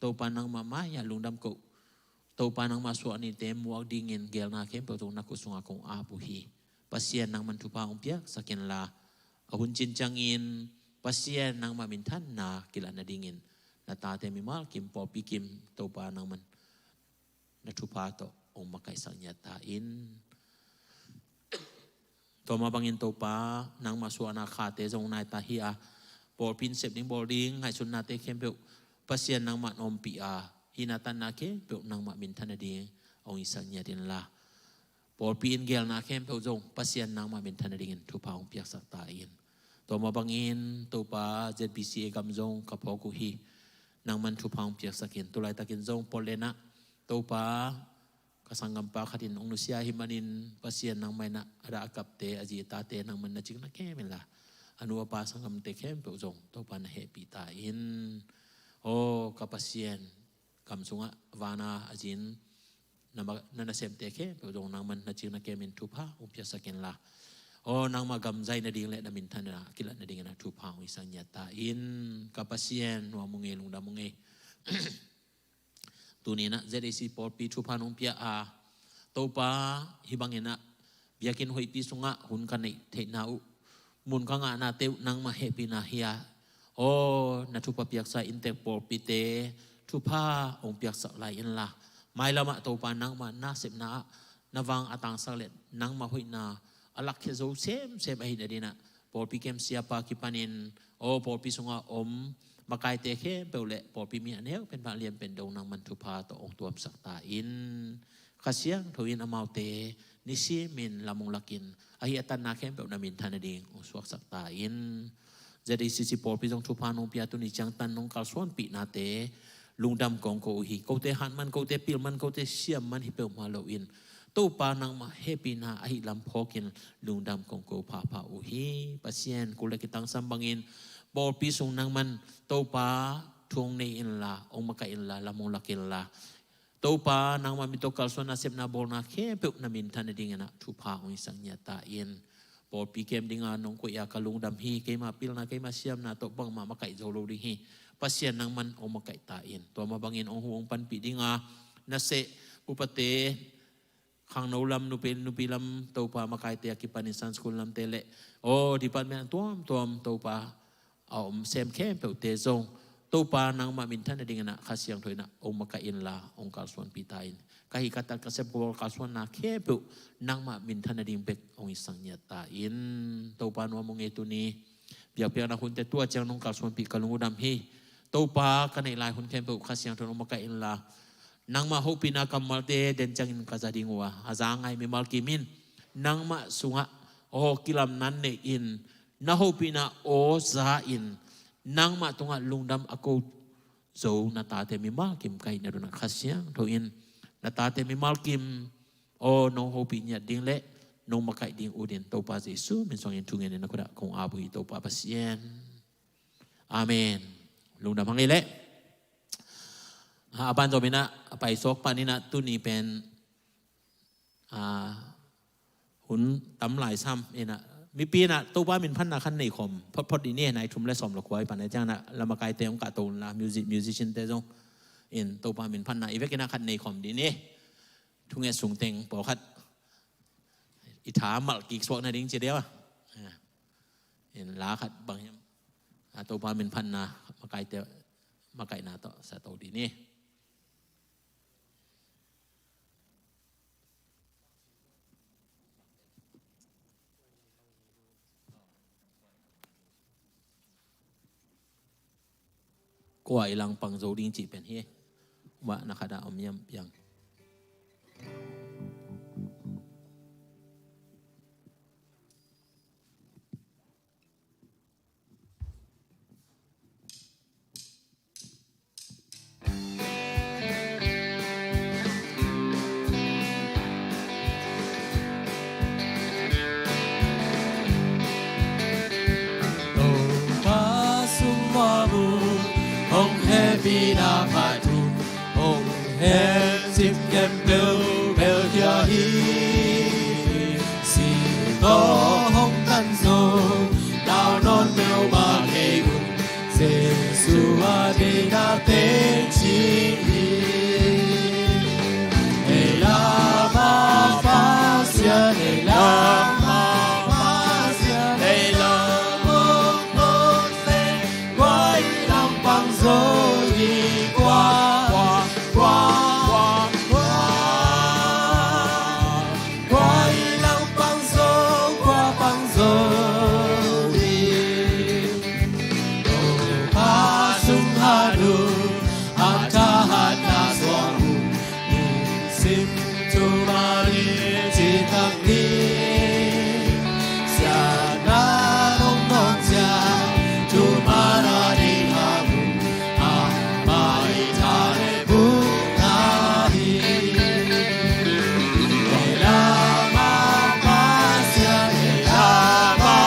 Topa nangmah mai-ah lungdam koh, Topa nangmah suah nite muak dingin geelna khempeuh zong na khut sungah kong ap uh hi. Pasian nangmah in thupha hong piaksak inla, a hun cin ciangin Pasian nangmah minthanna kilat nadingin na tate mimal kim, pawlpi kim, Topa nangmah in na thupha tawh hong makaihsak ngiat ta in. Tua mah bangin Topa, nangmah suahna khate zong nai ta hi a, pawlpi in sep ding bawl ding ngaihsutnate khempeuh Pasian nangmah in ompih a, hihna tanna khempeuh nangmah minthan nading hong hisak ngiat inla, pawlpi in geelna khempeuh zong Pasian nangmah minthan nadingin thupha hong piaksak ta in. Tua mah bangin Topa, Z B C A gam zong ka phawk uh hi. Nangmah in thupha hong piaksak in. Tu laitakin zong Portland ah Topa, ka sanggampa khat in hong nusia ahih manin Pasian nangmah in ah a dah a kapte, a zi a tate nangmah in na cing na kem inla, a nu a pa sanggamte khempeuh zong Topa na hehpih ta in. Aw ka Pasian, gam sungah vana a zin na ma-, na nasemte khempeuh zong nangmah in na cing na kemin thupha hong piaksak inla, aw nangmah gam zai nading le na minthanna kilat nadingin ah thupha hong hisak ngiat ta in. Ka Pasian, nuam ung ei, lungdam ung ei. Tuni in ah Z A C pawlpi thupha nong pia a, Topa, hih bangin ah biakinn hoihpi sungah hun ka neih theihna uh, mun ka ngahnate uh nangmah hehpihna hi a, aw na thupha piaksa inntek pawlpite thupha hong piaksak lai inla, mailam ah Topa, nangmah nasepna ah na vang a tangsak le nangmah hoihna a lakkhia zo semsem ahih nadingin ah pawlpi kem siapa kipanin, aw pawlpi sungah om makaite khempeuh le pawlpi mi a neu pen pha, lian pen dong nangmah in thupha tawh hong tuamsak ta in. Kha Siangtho in amaute nisimin lam hong lakin, a hih a tanna khempeuh na minthan nading hong suaksak ta in. Z A C C pawlpi zong thupha nong pia, tuni ciangtan nong kalsuanpihnate lungdam kong ko uh hi. Kote hat man, kote pil man, kote siam man hi peuhmah loin, Topa, nangmah hehpihna ahih lam phawkin lungdam kong ko phapha uh hi. Pasian, kul le kitangsam bangin pawlpi sung nangmah in Topa, thu hong nei inla, hong makaih inla, lam hong lak inla, Topa, nangmah min tawh kalsuanna sepna bawlna khempeuh na minthan nadingin ah thupha hong hisak ngiat ta in. Pawlpi kem dinga nong koih a ka lungdam hi. Keima pilna, keima siamna tawh bangmah makaih zo lo ding hi. Pasian, nangmah in hong makaih ta in. Tua mah bangin hong huh hong panpih dinga naseh upate, khangno lam, nupi, nupi lam, Topa, makaite a kipanin Sunday school lamte le, aw department a tuamtuam, Topa, a om sem khempeuhte zong, Topa, nangmah minthan nadingin ah Kha Siangtho in ah hong makaih inla, hong kalsuanpih ta in. Ka hih ka tat ka sep ka bawl kalsuanna khempeuh nangmah minthan nading bek hong hisak ngiat ta in. Topa, nuam ung ei, tuni biakpiakna hunte tua ciang nong kalsuanpih ka lungdam hi. Topa, ka neih lai hun khempeuh Kha Siangtho nong makaih inla, nangmah hopihna kammalte den ciangin ka za ding uh a, a za ngai mimal kim in nangmah sungah aw kilamna nei-in, na hopihna aw za-in, nangmah tungah lungdam a ko zo na tate mimal kim ka hihna dongah Kha Siangtho in na tate mimal kim aw nong hopih ngiat ding le nong makaih ding utin Topa Jesu min suangin thungen in na khut ah kong ap uh hi, Topa Pasian. Amen. Lungdam hang ei leh. A, a banzom in ah, a paisawk pan in ah, tuni pen, a, hun tam lai sam in ah, mipi in ah Topa min phatna khat nei khawm photphot dih ni, nai thum le sawm le kua i pan a ciang in ah, lamakaite hong kahto unla, music, musician te zong in Topa min phatna i vek in ah khat nei khawm dih ni. Thunget sung teng pawlkhat i tha malh kik suak nading ci deuh a. In la khat bang hiam, a, Topa min phatna makaihte, makaihna tawh sa to dih ni. Kua i langpang zo ding cih pen hi. Mah na khat ah om hiam piang. Topa sung mual un, hong hehpihna phat un, hong hehcip khempeuh belkhia hi. Si tawh hong tan zo, nau nawn peuhmah ngei un, Jesu a deihna teci hi. Ei Lam a Pasian, ei Lam a Pasian, ei Lam hong hong se, kua i langpang zo hi, kua, kua, kua, kua, kua. Kua i langpang zo, kua pang zo hi. Topa sung hat un, a thahatna suang un, nisim thuman in citak ni. Siatna nong nawng ciang, thuman a ding hang un, amah i tha le bukna hi. Ei Lam a Pasian, ei Lam a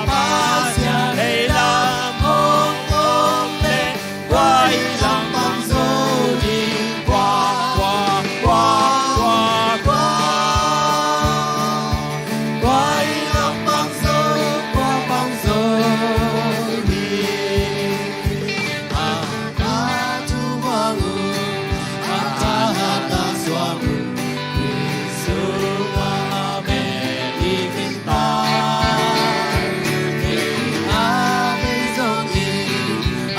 Pasian, ei Lam hong om leh, kua i langpang zo ding, kua, kua, kua, kua, kua. Kua i langpang zo, kua pang zo ding. A, a thu mual un, a thahatna suang un, Jesu a amen i kin ta. Ei a bei zong in,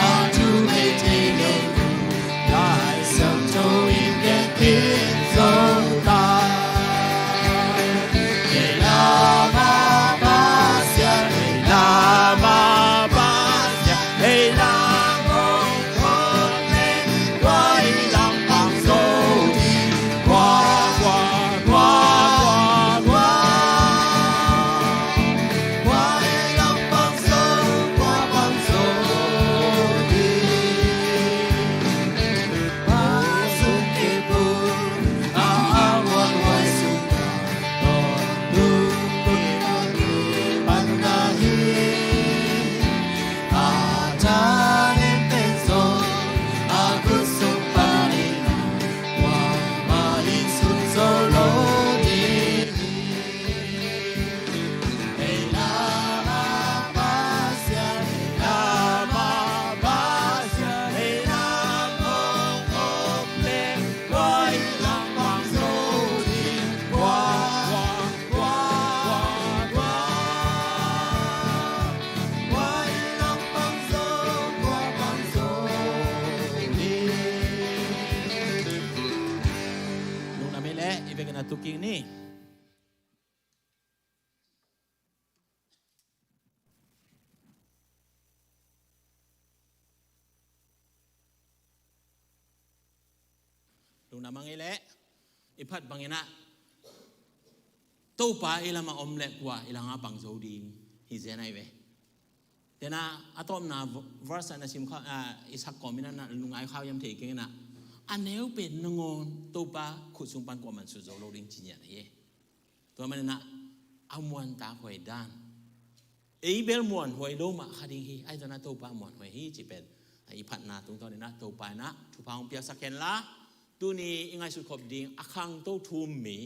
a thu bei thei lo un, Lai Siangtho in gen khin zo ta. Ei Lam a Pasian, ei Lam a Pasian, ei Lam hong hong leh, kua i langpang zo ding, kua, kua, kua, kua, kua. Kua i langpang zo, kua pang zo ding. Lungdam ei leh, i vekin a tuking ni. Na mang ei leh i phat bangin ah Topa i lamah om leh kua i langah pang zo ding hi zen ahi ve. Tena a tawpna verse na sim kha, ah, i sak kawmin ah na lungngai khau hiam thei keng in ah, a neu pen nangawn Topa khut sung pan kuaman sut zo lo ding ci ngiat ahi. Tua manin ah a muantak huai dan, ei bel muanhuai lo mah kha ding hi, ahi zongin ah Topa muanhuai hi cih pen i phatna tungtawn in ah Topa in ah thupha hong piaksak hen la, tuni i ngaihsut khop ding a khangto thu mi,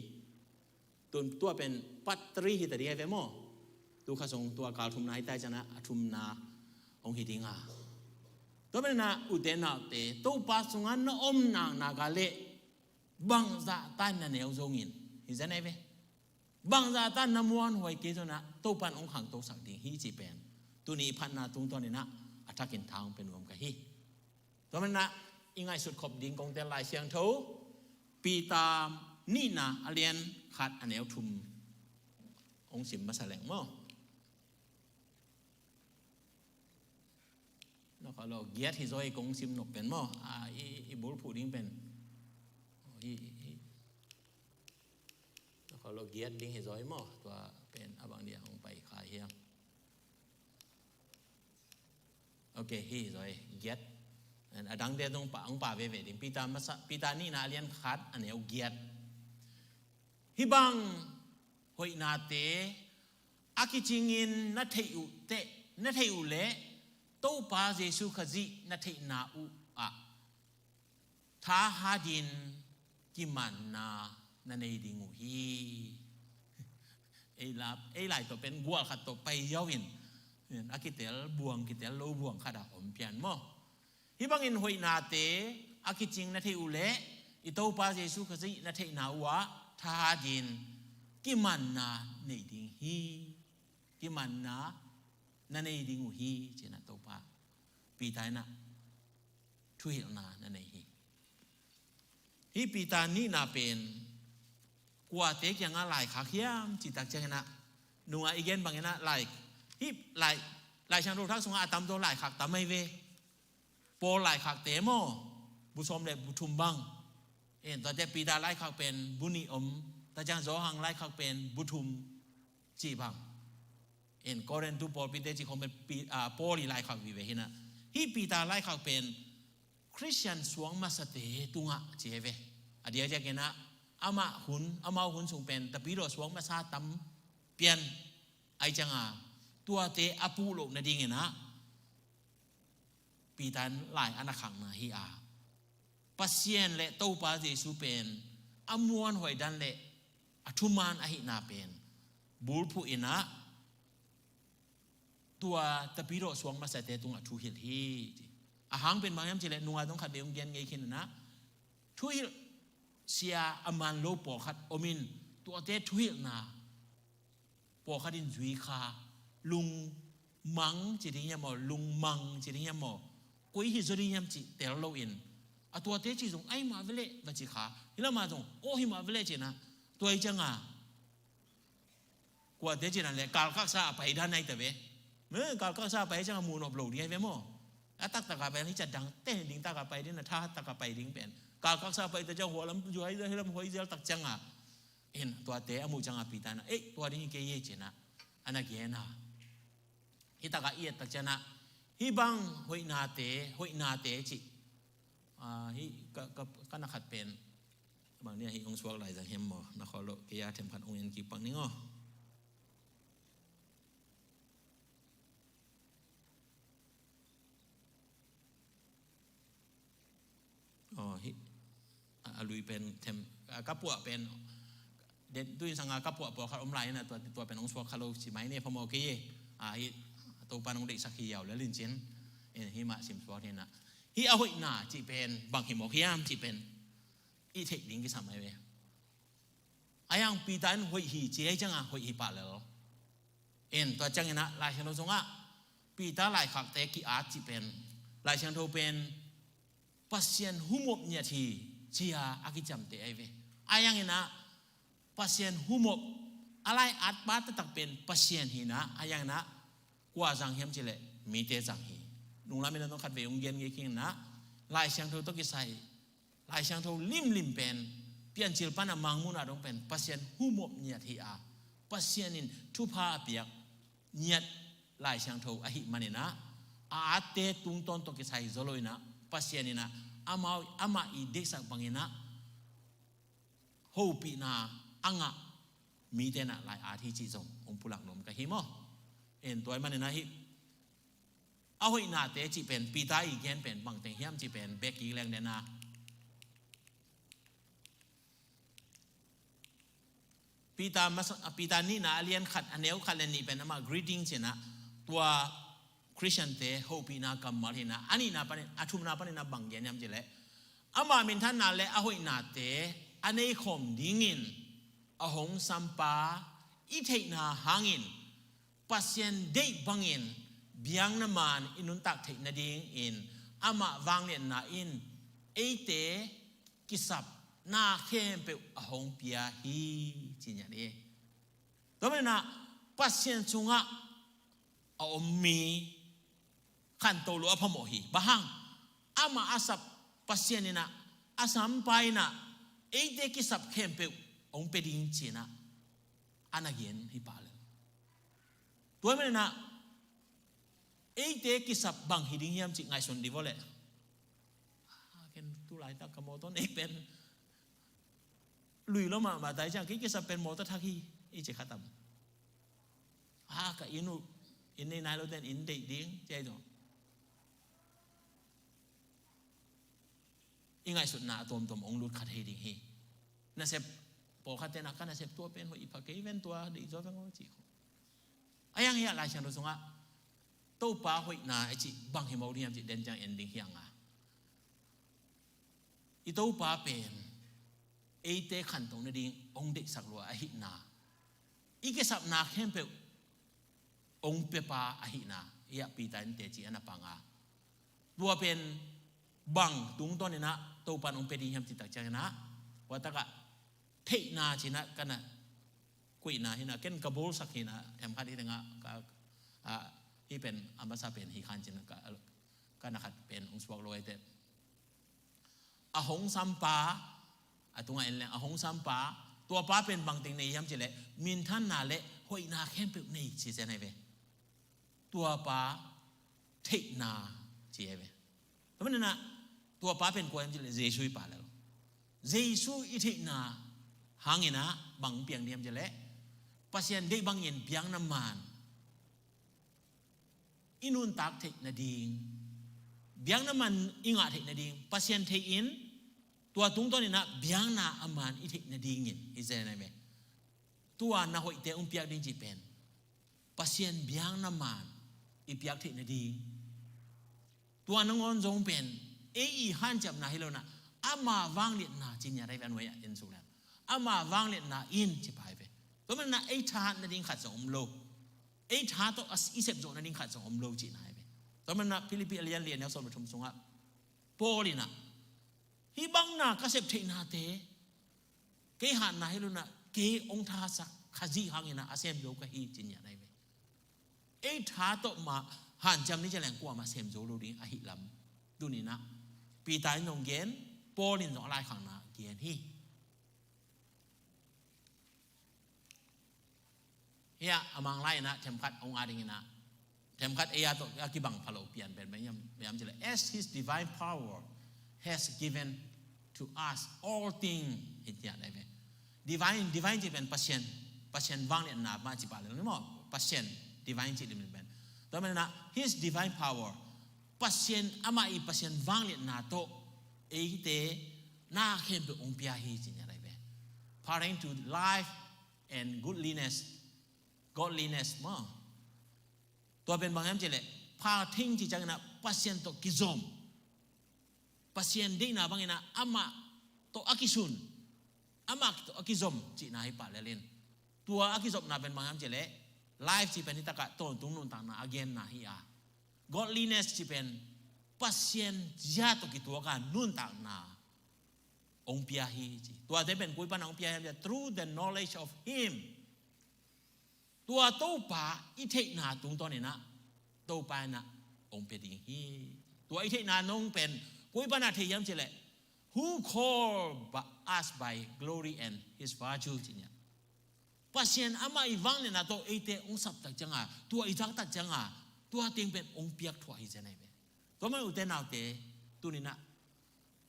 tun tua pen part three hi ta ding ahi ve maw. Tu kha zong tua kal thumna hi ta hi ciangin ah a thumna hong hi ding a. Tua manin ah ute naute, Topa sungah na om naknak a leh bangzah tan na neu zongin hi zen ahi ve. Bangzah tan na muanhuai kei zongin ah Topa in hong khangtosak ding hi cih pen tuni i phatna tungtawn in ah a thakin tha hong pia nuam ka hi. Tua manin ah i ngaihsut khop ding kong tel Lai Siangtho, Peter nihna a lian khat a neu thum hong sim masa leng maw. Na kha lo giat hi zaw hi kong sim nop pen maw. Ah, i, i bulphuh ding pen. Hi, hi. Na kha lo giat ding hi zaw hi maw. Tua pen a bang dia hong pai kha hiam. Ok, hi zaw hi giat. A dang dia dong pa, hong pa veve ding. Peter masa, Peter nihna a lian khat a neu giat. Hih bang hoihnate a kicingin na theih uh teh, na theih uh leh Topa Jesu Khazih na theihna uh ah thahatin kimanna na nei ding uh hi. Ei la, ei lai tawh pen gual khat tawh pai ziau in, a kitel buang, kitel lo buang khat ah om pian maw. Hih bangin hoihnate a kicing na theih uh leh i Topa Jesu Khazih na theihna uh ah thahatin kimanna nei ding hi. Kimanna na nei ding uh hi, ci-in ah Topa Peter in ah thuhilhna na nei hi. Hih Peter nihna pen kuate kiangah laikhak hiam cih tak ciangin ah, nungah i gen bangin ah lai, hih lai, Lai Siangtho Thak sungah a tam zaw laikhak tam ahi ve. Paul laikhakte maw, bu sawm le bu thum bang. En, tuate Peter laikhak pen bu nih om, tua ciang Johan laikhak pen bu thum cih bang. En, Korin tu pawlpite cih khawng pen Pi-, ah, Paul i laikhak vive hi in ah. Hih Peter laikhak pen Khristian suang masate tungah ci hi ve. A diakdiakin ah amah hun, amau hun sung pen Tapidaw suang masa tam pian. Ahi ciangin ah tuate a puh loh nadingin ah Peter in lai a na khakna hi a, Pasian le Topa Jesu pen a muanhuai dan le a thuman ahihna pen bulphuh in ah tua Tapidaw suang masate tungah thuhilh hi. A hang pen bang hiam cih leh nungah dong khat vei hong gen ngei khin in ah, thuhilh sia a man lo pawlkhat om in, tuate thuhilhna pawlkhat in zui kha, lungmang ci ding hiam maw, lungmang ci ding hiam maw, koi hi zaw ding hiam cih tel loin, a tuate cih zong ahi mah veleh va ci kha, hih lamah zong aw hi mah veleh ci-in ah, tua hi ciangin ah kuate ci-in ah leh kalkaksa a pai dan ahi ta ve. Kalkaksa a pai ciangin ah muh nop lo ding ahi ve maw. A taktak a pai, hih ciang dang te ding tak a pai ding, na tha tak a pai ding pen. Kalkaksa a pai ta ciang hua lam zuai zel, hih lam huai zel tak ciangin ah, en, tuate a muh ciangin ah Peter in ah, ei, tua ding hi kei e ci-in ah a na gen a. Hih tak a i et tak ciangin ah hih bang hoihnate, hoihnate cih, ah, hih ka, ka, ka na khat pen bang ni a hih hong suak lai zang hiam maw, na khawl loh kei a themkhat hong en kik pak ning aw. Aw, hih a, a lui pen them, a, ka puah pen den, tu in sanga ka puah pawlkhat om lai in ah, tua, tua pen hong suak kha lo ci mai ni, phamawh kei e. A, hih Topa in hong deihsak hi ziau lel in cin, en, hih mah sim suak ni in ah. Hih a hoihna cih pen bang hi mawk hiam cih pen i theih ding kisam ahi ve. A yang Peter in hoih hi ci ahi ciangin ah hoih hi pah lel. En, tua ciangin ah Lai Siangtho sungah Peter laikhakte ki-at cih pen, Lai Siangtho pen Pasian humop ngiat hi ci-a a kiciamteh ahi ve. A yang in ah Pasian humop, a lai-at pa taktak pen Pasian hi in ah, a yang in ah kua zang hiam cih leh mite zang hi. Nunglam in ah nong khat vei hong gen ngei khin in ah, Lai Siangtho tawh kisai Lai Siangtho limlim pen Piancil pan a Mangmuhna dong pen Pasian humop ngiat hi a, Pasian in thupha a piak ngiat Lai Siangtho ahih manin ah, a atte tungtawn tawh kisai zaw lo in ah, Pasian in ah amau, amah i deihsak bangin ah hopihna a ngah mite in ah lai at hi cih zong hong pulak nuam ka hi maw. En, tua ahih manin ah hih a hoihnate cih pen Peter i gen pen bangteng hiam cih pen bek kik leng den a, Peter masa, Peter nihna a lian khat, a neu khat le nih pen amah greeting ci-in ah, tua Khristiante hopihna kammal hi-in ah, a nihna panin, a thumna panin ah bang gen hiam cih leh, ama minthanna le a hoihnate a neikhawm dingin a hong sampa i theihna hangin Pasian deih bangin biakna man i nuntak theih nadingin amah vangliatna in eite kisapna khempeuh a hong pia hi, ci-in ah hi. Tua manin ah Pasian sungah a om mi khanto loh a phamawh hi. Bang hang? Amah a sap Pasian in ah, a sampa in ah eite kisap khempeuh hong pia ding ci-in ah a na gen hi pah lel. Tua manin ah eite kisap bang hi ding hiam cih ngaihsun dih vua leh, ah, ken tu laitak ka mawtaw nei pen lui lo mahmah ta hi ciang, kei kisap pen mawtaw thak hi, i ci kha tam. Ah, ka inn uh, inn nei nai lote'n inn deih ding, ci hi zaw. I ngaihsutna a tuamtuam hong lut kha thei ding hi. Nasep, pawlkhatte'n ah ka nasep tua pen hoih i pha kei ven, tua deih zaw veng aw, ci khawng. A hiang hiah Lai Siangtho sungah Topa hoihna i cih bang hi mawk ding hiam cih den ciang en ding hi hang a, i Topa pen eite khanto nading hong deihsak lua ahihna, i kisapna khempeuh hong piapa ahihna, hiah Peter in teci a na pang a, tua pen bang tungtawn in ah Topa in hong pia ding hiam cih tak ciangin ah, tua takah theihna ci-in ah ka na kuihna hi-in ah, ken ka bawlsak hi-in ah, themkhat hi tengah ka, ah, hih pen a masa pen hi khan ci-in ah ka, ka na khat pen hong suak lo hi teh. A hong sampa, a tungah en leng, a hong sampa, tua pa pen bangteng nei hiam cih leh, minthanna le hoihna khempeuh nei ci zen ahi ve. Tua pa theihna ci ahi ve. Tua manin ah tua pa pen kua hiam cih leh Jesu hi pah lel. Jesu i theihna hangin ah bang piang ding hiam cih leh, Pasian deih bangin biakna man i nuntak theih nading, biakna man i ngah theih nading, Pasian thei in, tua tungtawn in ah biakna a man i theih nadingin hi zen ahi ve. Tua na hoihte hong piak ding cih pen Pasian biakna man i piak theih nading. Tua nangawn zong pen ei i hanciamna hi lo-in ah, ama vangliatna ci ngiat ahi ve, a nuai-ah en suk leng. Ama vangliatna in ci pah ahi ve. Tua manin ah ei thahat nading khat zong om lo. Ei tha tawh a, i sep zawh nading khat zong om lo cihna ahi ve. Tua manin ah Philippi a lian li a neu sawm le thum sungah Paul in ah, hih bang na ka sep theihnate kei hatna hi lo-in ah, kei hong thahatsak Khazih hangin ah a sem zo ka hi ci ngiat ahi ve. Ei tha tawh mah hanciam ni ci leng kuamah sem zo lo ding ahih lam tuni-in ah Peter in zong gen, Paul in zong a laikhakna gen hi. Hiah a Mang lai-in ah themkhat hong at ding in ah, themkhat ei a tawh a kibang pha lo pian pen bang hiam, bang hiam cih leh, "As his divine power has given to us all things," hi ciat ahi ve. Divine, divine cih pen Pasian, Pasian vangliatna mah ci pah lel ni maw. Pasian, divine cih limlim pen. Tua manin ah his divine power, Pasian, amah i Pasian vangliatna tawh eite na khempeuh hong pia hi ci ngiat ahi ve. Pertaining to life and goodliness, godliness maw. Tua pen bang hiam cih leh, pha theng cih ciangin ah Pasian tawh kizom, Pasian deihna bangin ah amah tawh a kisun, amah tawh a kizom cihna hi pah lel in. Tua a kizopna pen bang hiam cih leh, life cih pen hi takah tawntung nuntakna a genna hi a, godliness cih pen Pasian zia tawh kituak a nuntakna hong pia hi ci. Tuate pen koi pan hong pia hiam cih leh, through the knowledge of him. Tua Topa i theihna tungtawn in ah Topa in ah hong pia ding hi. Tua i theihna nong pen koi pan a thei hiam cih leh, Who called us by glory and his virtue, ci-in ah. Pasian amah i vangliatna tawh eite hong saptak cianga, tua i taktak cianga, tua teng pen hong piak thuah hi cian ahi ve. Tua man ute naute, tuni-in ah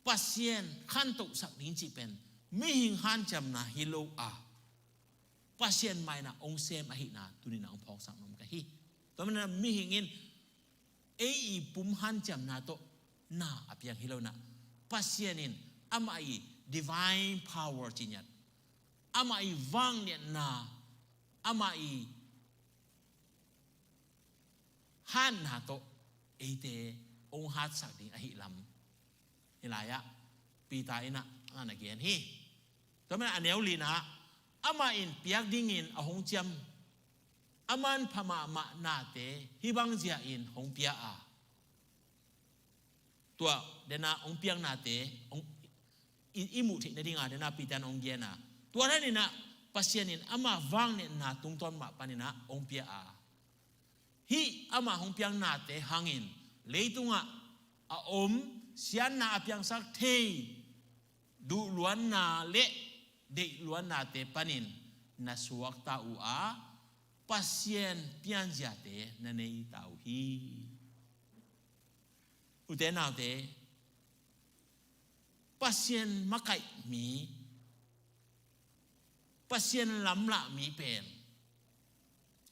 Pasian khantohsak ding cih pen mihing hanciamna hi lo a, Pasian mah in ah hong sem ahihna tuni-in ah hong phawksak nuam ka hi. Tua man in ah mihing in ei i pum hanciamna tawh na a piang hi lo-in ah, Pasian in amah i divine power ci-in ah, amah i vangliatna, amah i hatna tawh eite hong hatsak ding ahih lam, hih lai-ah Peter in ah a na gen hi. Tua man a neu lina ah, amah in piak dingin a hong ciam, a manpha mahmah nate hih bang zia-in hong pia a, tua dena hong piak nate hong, i, i muh theih nadinga dena Peter in hong gen a, tua dan in ah Pasian in ama vangliatna tungtawn mah panin ah hong pia a, hih ama hong piak nate hangin leitungah a om siatna a piangsak thei duhluanna le deihluannate panin na suakta uh a, Pasian pianziate na neita uh hi. Ute naute, Pasian makaih mi, Pasian lamlah mi pen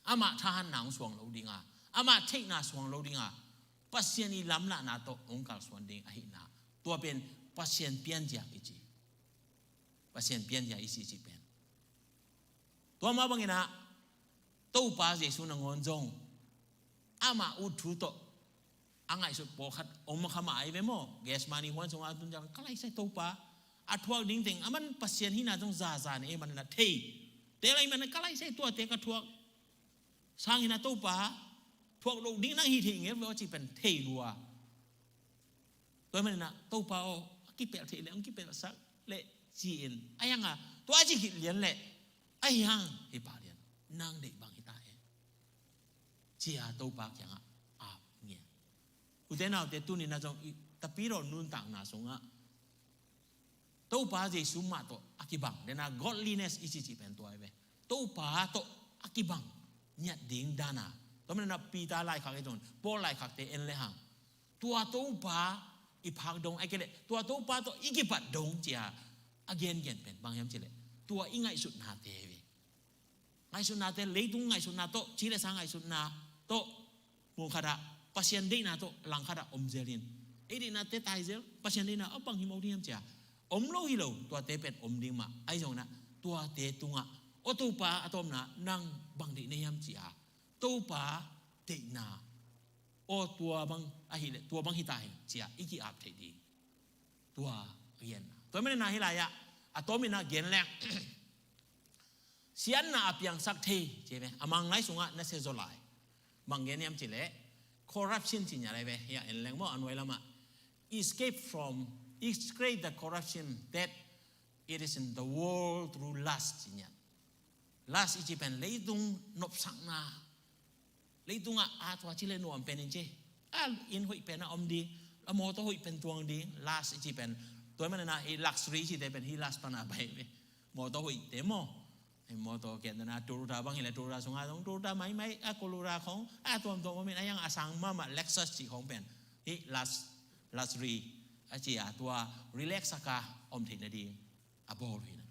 amah thahatna hong suang lo dinga, amah theihna suang lo dinga, Pasian i lamlahna tawh hong kalsuan ding ahihna, tua pen Pasian pianzia kici. Pasian pianzia i cih cih pen. Tua mah bangin ah Topa Jesu nangawn zong amah ut thu tawh a ngaihsut pawlkhat om kha mah ahi ve maw. Gethsemane huan sungah a tun ciang, ka laisai Topa, a thuak ding teng a man Pasian hihna zong zaza ne, ei man na thei te lai man ka laisai, tuate ka thuak sangin ah Topa, thuak loh ding nang hi thei ngel ve aw, ci pen thei lua. Tua man in ah Topa aw, a kipelh theih leh hong kipelhsak leh, ci-in a hiang a, tua a ci khit lian leh a hiang, hi pa lian, nang deih bang hi ta e, ci-a Topa kiangah ap ngian. Ute naute, tuni-in ah zong i tapidaw nuntakna sungah Topa Jesu mah tawh a kibang, dena godliness i cih cih pen tua hi ve. Topa tawh a kibang ngiat ding dana, tua man in ah Peter laikhak hi zong, Paul laikhakte en le hang, tua Topa i phak dong, ahih kei leh tua Topa tawh i kipat dong, ci-a a gengen pen bang hiam cih leh, tua i ngaihsutnate hi ve. Ngaihsutnate, leitung ngaihsutna tawh, ci le sa ngaihsutna tawh, mun khatah Pasian deihna tawh lang khatah om zelin, ei deihnate tai zel, Pasian deihna a bang hi mo ding hiam, ci-a om lo hi lo, tuate pen om ding mah ahi zongin ah, tuate tungah, aw Topa, a tawpna nang bang deih na hiam, ci-a Topa deihna, aw tua bang ahih leh tua bang hi ta hen, ci-a i ki-ap theih ding. Tua a genna, tua man in ah hih lai-ah a tawmin ah gen leng, siatna a piangsak thei, ci ve. A Mang lai sungah na sia zaw lai, bang gen hiam cih leh, corruption ci ngiat lai ve. Hiah en leng maw, a nuai lamah, escape from, escape the corruption that it is in the world through lust, ci ngiat. Lust i cih pen leitung nopsakna, leitungah a tua ci le nuam pen in ci, a inn hoih pen a om ding, a mawtaw hoih pen tuang ding, lust i cih pen. Tua man in ah i luxury i cihte pen hih lust pan a pai ve. Mawtaw hoihte maw, mawtaw kiat dana Toyota bang hi leh, Toyota sungah zong Toyota maimai, a Corolla khong a tuamtuam om in, a hiang a sang mahmah Lexus cih khong pen hih lust, luxury a ci a, tua relax a ka om theih nading a bawl uh hi na.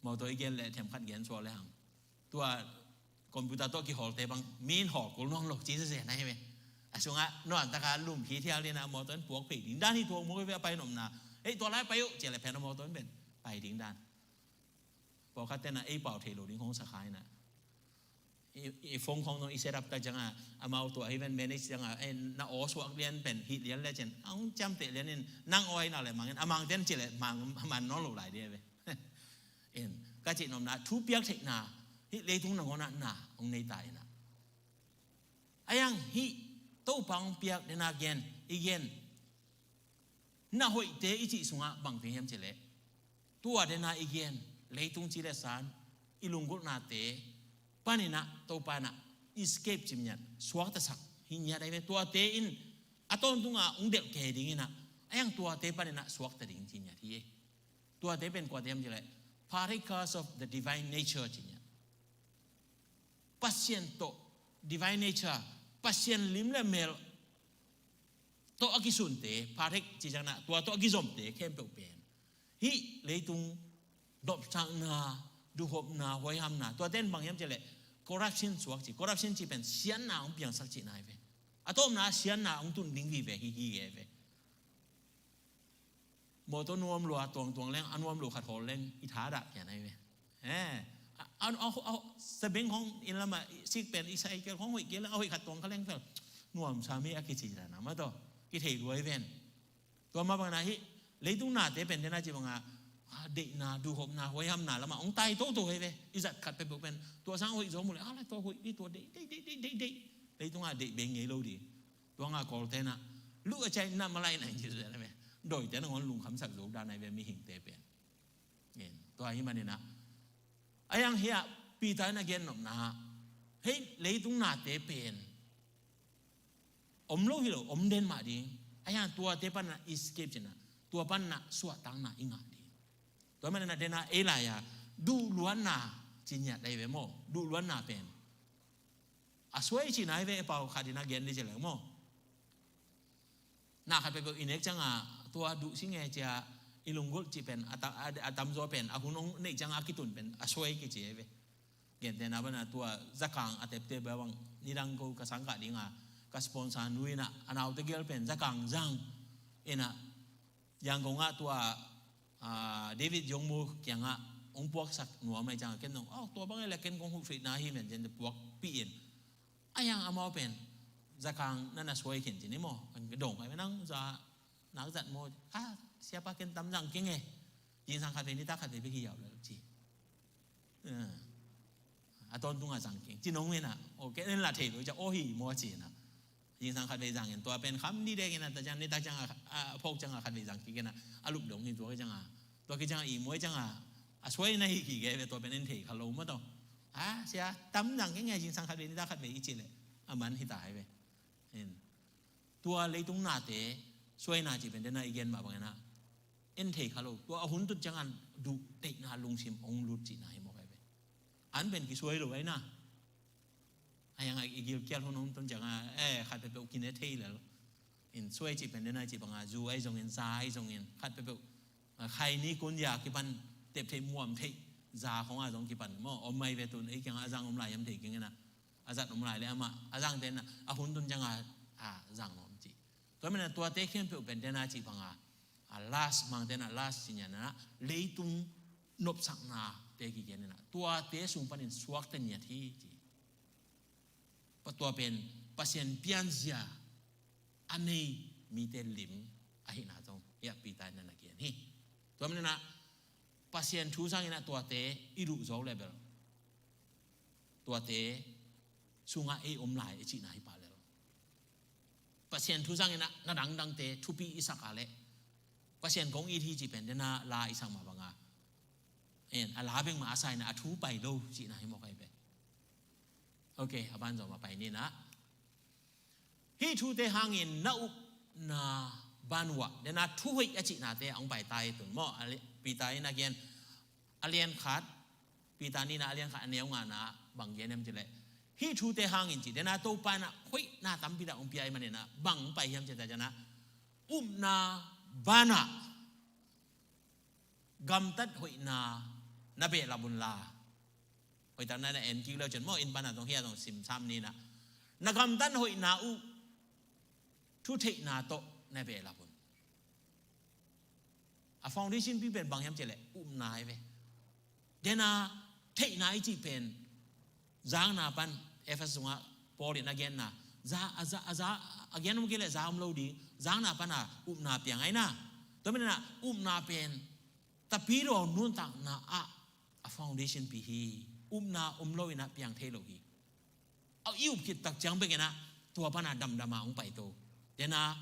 Mawtaw i gen leh themkhat gen suak le hang, tua computer tawh kihawlte bang mi in hawl kul nawn lo, ci zezen ahi ve. A sungah nuamtaka lum khit hial ding a, mawtaw in puak phei ding dan hi, tua mawk hi ve. A pai nopna, ei, tua lai pai uh, ci leh pen a mawtaw in pen pai ding dan. Pawlkhat ten a ei pau theih lo ding khong sa kha in a, i, i phone khong dong i set up tak ciangin, amau tua hi ven manage ciangin, ei, na aw suak lian pen hih lian le cin, a hong ciamteh lian in, nang aw hi nak leh Mang in, a Mang ten ci leh Mang man nawn lo lai ding ve. In, ka cih nopna, thupiak theihna, hih leitung nangawn ah na hong nei ta in a, a hiang hih Topa hong piak dena gen, i gen, na hoihte i cih sungah bang teng hiam cih leh, tua dena i gen, leitung ci le sa, i lunggulhnate panin ah Topa in ah escape ci ngiat, suaktasak hi ngiat ahi ve. Tuate in a tawntungah hong delh kei ding in ah, a Ahi hang tuate panin ah suakta ding ci ngiat hi. Tuate pen kuate hiam cih leh, partakers of the divine nature ci ngiat. Pasian tawh, divine nature, Pasian lim le mel tawh a kisunte, partake ci ciangin ah tua tawh a kizomte khempeuh pen hih leitung nopsakna, duhhopna, huaihamna, tuate in bang hiam cih leh corruption suak ci. Corruption cih pen siatna hong piangsak cihna hi ve. A tawpna siatna hong tun ding vive hi hi hi ve. Mawtaw nuam lua tuangtuang leng, a nuam lo khat hawl leng i thadah kian ahi ve. Eh, a, a, a, a, sabeng hong inn lamah sik pen, i cycle hong hoih kei leng, a hoih khat tuang kha leng fel nuamsa mi a kici dan a mawtaw kithei lua hi ven. Tua mah bangin ah hih leitung nate pen dena ci bangin ah, ah, deihna, duhhopna, huaihamna lamah hong tai toto hi ve. I zat khat peuhpeuh pen tua sang hoih zaw mu leh, ah, lai tua hoih, i tua deih, deih, deih, deih, deih, deih. Leitung ah deih beng ngei lo ding. Tua nga Kawlte in ah, "Look at China, malai na," in ci, dawite nangawn lungkhamsak zo dan ahi ve mihingte pen. Tua ahih manin ah, ahi hang hiah Peter in a gen nopna ah, hih leitung nate pen om lo hi lo, om den mah ding. Ahi hang tuate panin ah escape ci-in ah, tua panin ah suahtakna i ngah ding. Tua ahih manin ah dena ei lai-a duhluatna ci ngiat ahi ve maw. Duhluatna pen a suai cihna hi ve, pau khat in a gen ding ci leng maw. Na khat peuhpeuh i nek ciangin tua duh si nge cia i lunggulh cih pen a ta-, a, a tamzaw pen a hun hong neih ciangin a kitun pen a suai kici hi ve. Gentehna bangin ah tua zakang a tepte bang nidang ko ka sangkah ding a, ka sponsor nu in ah a naute gel pen zakang zang in ah Yangon ah tua, ah, David Jong Mu kiangah hong puaksak nuam ahih ciangin ken zong, "Oh, tua bang hi leh ken kong huh suihna hi," men ciangin puakpih in. Ahi hang amau pen zakang na na suai khin ci ni maw. Kan dong ai nang za nak zat maw. "Ah, siapa, ken tam zang keng e. Zingsang khat vei nitak khat vei bek hi yau lel," ci. Eh. A tawntung a zang keng ci nong hi na. Okay, en la thei lo cia, oh hi maw ci na. Zingsang khat vei zang in tua pen kham ni dek in a, ta ciang, nitak ciang a, a phawk ciang a khat vei zang kik in a, a lup dong hi tua ciang a. Tua kik ciang a i muai ciang a, a suai na hi kik e ve, tua pen en thei kha lo maw taw. "Ah, sia, tam zang keng e, zingsang khat vei nitak khat vei," i ci leh a man hi ta hi ve. En. Tua leitung nate suaina cih pen dena i gen mah bangin ah en thei kha lo. Tua a hun tun ciangin duh deihna lungsim hong lut cihna hi mawk ahi ve. An pen kisuai lo ahi na. Ahi hang a i gilkial hun hong tun ciangin, eh, khat peuhpeuh kine thei lel. In suai cih pen dena cih bangin zu ahi zongin, za ahi zongin, khat peuhpeuh, ah, khaini kun ya kipan tep theih muam theih za khong a zong kipan maw om mai ve. Tun ei kiangah a zang om lai hiam thei keng in a, a zat om lai leh amah a zangte in a, a hun tun ciangin a zang nuam cih. Tua manin a tuate khempeuh pen dena cih bangin a lust, Mangte in a lust ci ngiat in a, leitung nopsaknate kigen in a, tuate sung panin suakta ngiat hi ci. Pa, tua pen Pasian pianzia a nei mite lim ahihna zong hiah Peter in a na gen hi. Tua manin a Pasian thu sangin a tuate i duh zawk leh bel tuate sungah ei om lai a cihna hi pah lel. Pasian thu sangin a na dangdangte thupi i sak a leh Pasian kong it hi cih pen dena la i sak mah bangin a, en, a la bek mah a sa in a, a thu pai lo cihna hi mawk ahi ve. Okay, a banzawm a pai ni in a. Hih thute hangin na upna banah dena thuhoih a cihnate a hong pai ta hi tun maw. A li-, Peter in a gen, a lian khat, Peter nihna a lian khat a neu ngana bang gen hiam cih leh, hih thute hangin ci, dena Topa in a hoihna tampi tak hong pia ahih manin a bang hong pai hiam cih leh, ta ciang a upna banah gamtat hoihna na behlap un la. Hoihtak na na en kik leu cin maw, inn pan a zong hiah zong sim sam ni in a, na gamtat hoihna uh thutheihna tawh na behlap un. A foundation pi pen bang hiam cih leh upna hi ve. Dena theihna i cih pen zakna pan, Efesa sungah Paul in a genna, za, a za, a za, a gen om kei leh za om lo ding, zakna pan a upna piang ahi na. Tua manin a upna pen Tapidaw nuntakna ah a foundation pi hi. Upna om lo in a piang thei lo hi. A i up khit tak ciang bek in a tua pan a damdam a hong pai to. Dena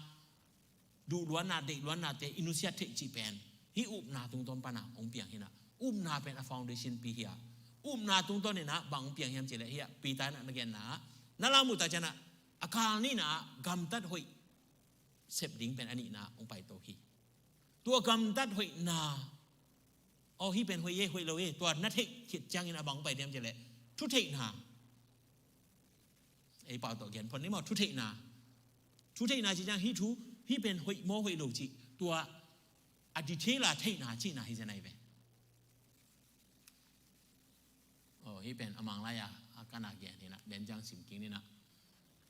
duhluatna, deihluatnate i nusiat theih cih pen hih upna tungtawn pan a hong piang hi in a. Upna pen a foundation pi hi a. Upna tungtawn in a bang hong piang hiam cih leh hiah Peter in a na genna, na la muh tak ciang a, a kal nihna ah gamtat hoih sep ding pen a nihna hong pai to hi. Tua gamtat hoihna, aw, hih pen hoih e, hoih lo e, tua na theih khit ciangin a bang pai diam cih leh thutheihna. Ei pau tawh gen phot ni maw, thutheihna. Thutheihna cih ciang hih thu, hih pen hoih maw hoih lo cih, tua a detail a theihna cihna hi zen ahi ve. Aw, hih pen a Mang lai-a a kana gen hi na, den ciang sim kik ni na.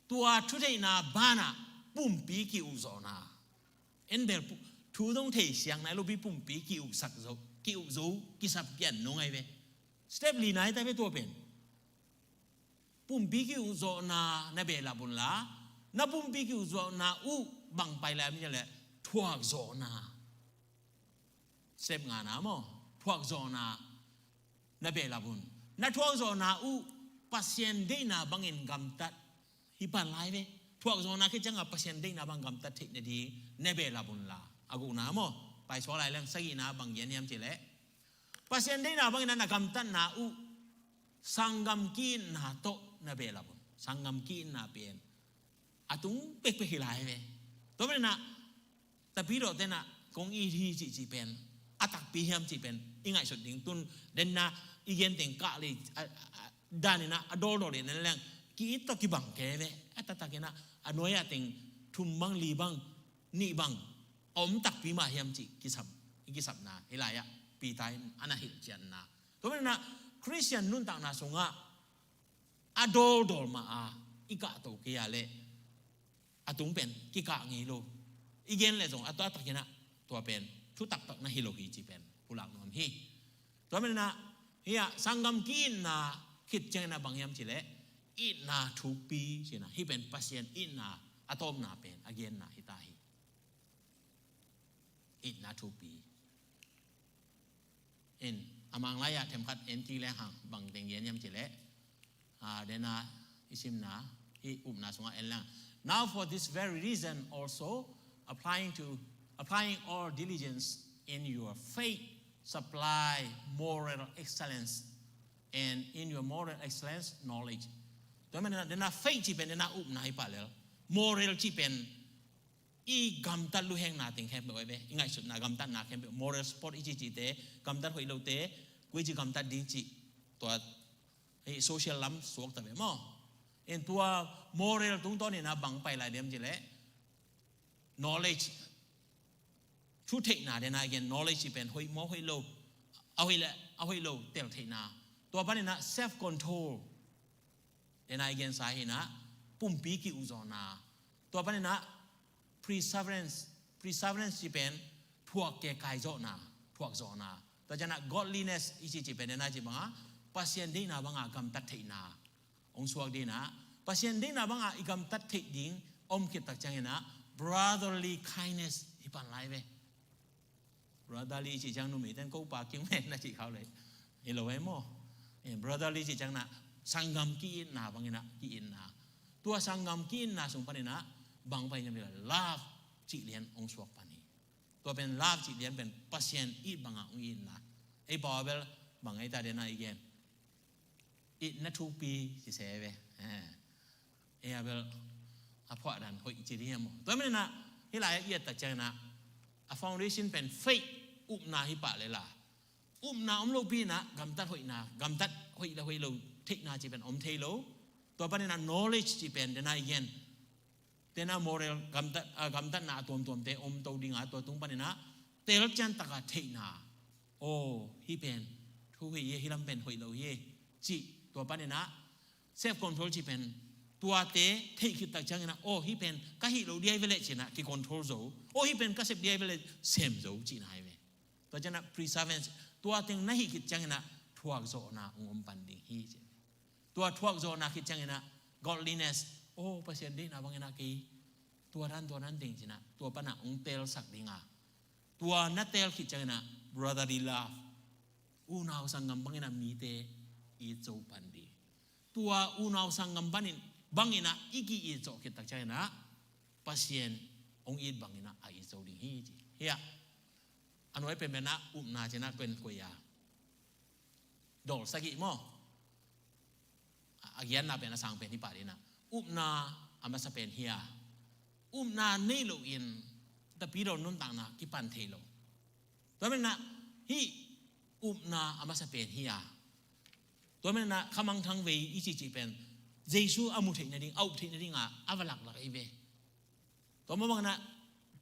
Tua thutheihna banah pumpi ki-ukzawhna. En bel pu-, thu dong thei siang nai lo pi pumpi ki-uksak zo, ki-ukzo, kisap kian nong ahi ve. Step li nai ta ve tua pen. Pumpi ki-ukzawhna na behlap un la, na pumpi ki-ukzawhna uh bang pai lai mi le thuakzawhna. Step ngana maw, thuakzawhna na behlap un. Na thuakzawhna uh Pasian deihna bangin gamtat hi pan lai ve. Thuakzawhna khit cianga Pasian deihna bang gamtat theih nading na behlap un la. A gukna maw, paisuak lai leng sagihna bang gen hiam cih leh, Pasian deihna bangin na gamtatna uh sanggam ki-itna tawh na behlap un. Sanggam ki-itna pen a tung pekpek hi lai ve. Tua pen na, tapi dawh tena kong it hi cih cih pen a takpi hiam cih pen i ngaihsut ding. Tun denna i gen teng kah lei, a, a, a, dan ina a dawldawl in en leng ki-it tawh kibang ke ve. A taktak ina a nuai-a teng thum bang, li bang, nih bang a om takpi mah hiam cih kisam, i kisapna hi lai-ah Peter in a na hilhcianna. Tua pen na Khristian nuntakna sungah a dawldawl mah a i kahto kei a leh a tung pen kikah ngei lo. I gen leh zong a tua takinah tua pen thu taktak na hi lo hi ci pen pulak nuam hi. Tua menah hiah sanggam ki-itna khit ciangin a bang hiam ci leh itna thukpi cina, hih pen Pasian itna a tawpna pen a genna hi ta hi. Itna thukpi. In, a Mang lai-ah themkhat en kik leng hang bang teng gen hiam ci leh, a, dena i simna, i upna sungah en leng. Now for this very reason also, applying to, applying all diligence in your faith, supply moral excellence, and in your moral excellence, knowledge. Tua menah dena faith ci pen dena upna hi pah lel. Moral ci pen i gamtat luhekna teng khempeuh ahi ve. I ngaihsutna gamtatna khempeuh, moral support i cihcihte, gamtat hoih lote, kua i ci gamtat ding cih, tua, hih social lam suak ta ve maw. In tua moral tungtawn ina bang pai lai diam ci leh knowledge, thutheihna dena i gen, knowledge i pen hoih maw hoih lo, a hoih le a hoih lo teltheihna. Tua paninah self control dena i gensa hinah pumpi ki-ukzawhna. Tua paninah perseverance, perseverance ci pen thuak ke kaizawhna, thuakzawhna. Tua cianah godliness i cih ci pen dena ci banga Pasian deihna banga gamtat theihna hong suak dinah, Pasian deihna banga i gamtat theih ding om khit tak cianginah brotherly kindness hi pan lai ve. Brotherly cih ciang numei ten ko pa kiung hen na cih khau leh hi lo e maw. Eh, brotherly cih ciang na sanggam ki-itna banginah ki-itna. Tua sanggam ki-itna sung paninah bang pai hiam ci leh love cih lian hong suak pan hi. Tua pen love cih lian pen Pasian it banga hong itna. Ei pau a bel bang ei ta dena i gen, itna thukpi ci se ve. Eh, ei a bel a phuahdan hoih ci ding hiam maw. Tua menah hih lai-ah i et tak cianginah a foundation pen faith, upna hi pah lela. Upna om lopi inah gamtat hoihna, gamtat hoih le hoih lo theihna ci pen om thei lo. Tua paninah knowledge ci pen dena i gen, tena moral gamtat, a, gamtatna a tuamtuamte om to dinga tua tung paninah telcian taka theihna. Aw, hih pen thu hoih hi e, hih lam pen hoih lo hi e cih. Tua paninah self control cih pen tuate theih khit tak cianginah, aw, hih pen ka hih lo diai veleh cinah ki-control zo. Aw, hih pen ka sep diai veleh sem zo cihna hi ve. Tua cianah perseverance, tua teng na hih khit cianginah thuakzawhna hong om pan ding hi ci. Tua thuakzawhna khit cianginah godliness, aw, Pasian deihna banginah kei tua dan tua dan ding cinah tua panah hong telsak dinga. Tua na tel khit cianginah brotherly love, unau sanggam banginah mite i zo pan ding. Tua unau sanggam panin banginah i ki-itzo khit tak cianginah Pasian hong it banginah a itzo ding hi ci. Hiah a nuai penpenah upna cinah pen koi a, dawl sagih maw. A, a giatna pen a sang pen hi pah dinah upna a masa pen hi a. Upna nei loin tapidaw nuntakna kipan thei lo. Tua manin ah hih upna a masa pen hi a, tua manin ah khamangthang vei i cihcih pen Jesu a mu theih nading, a up theih nading a a va laklak ahi ve. Tua mah bangin ah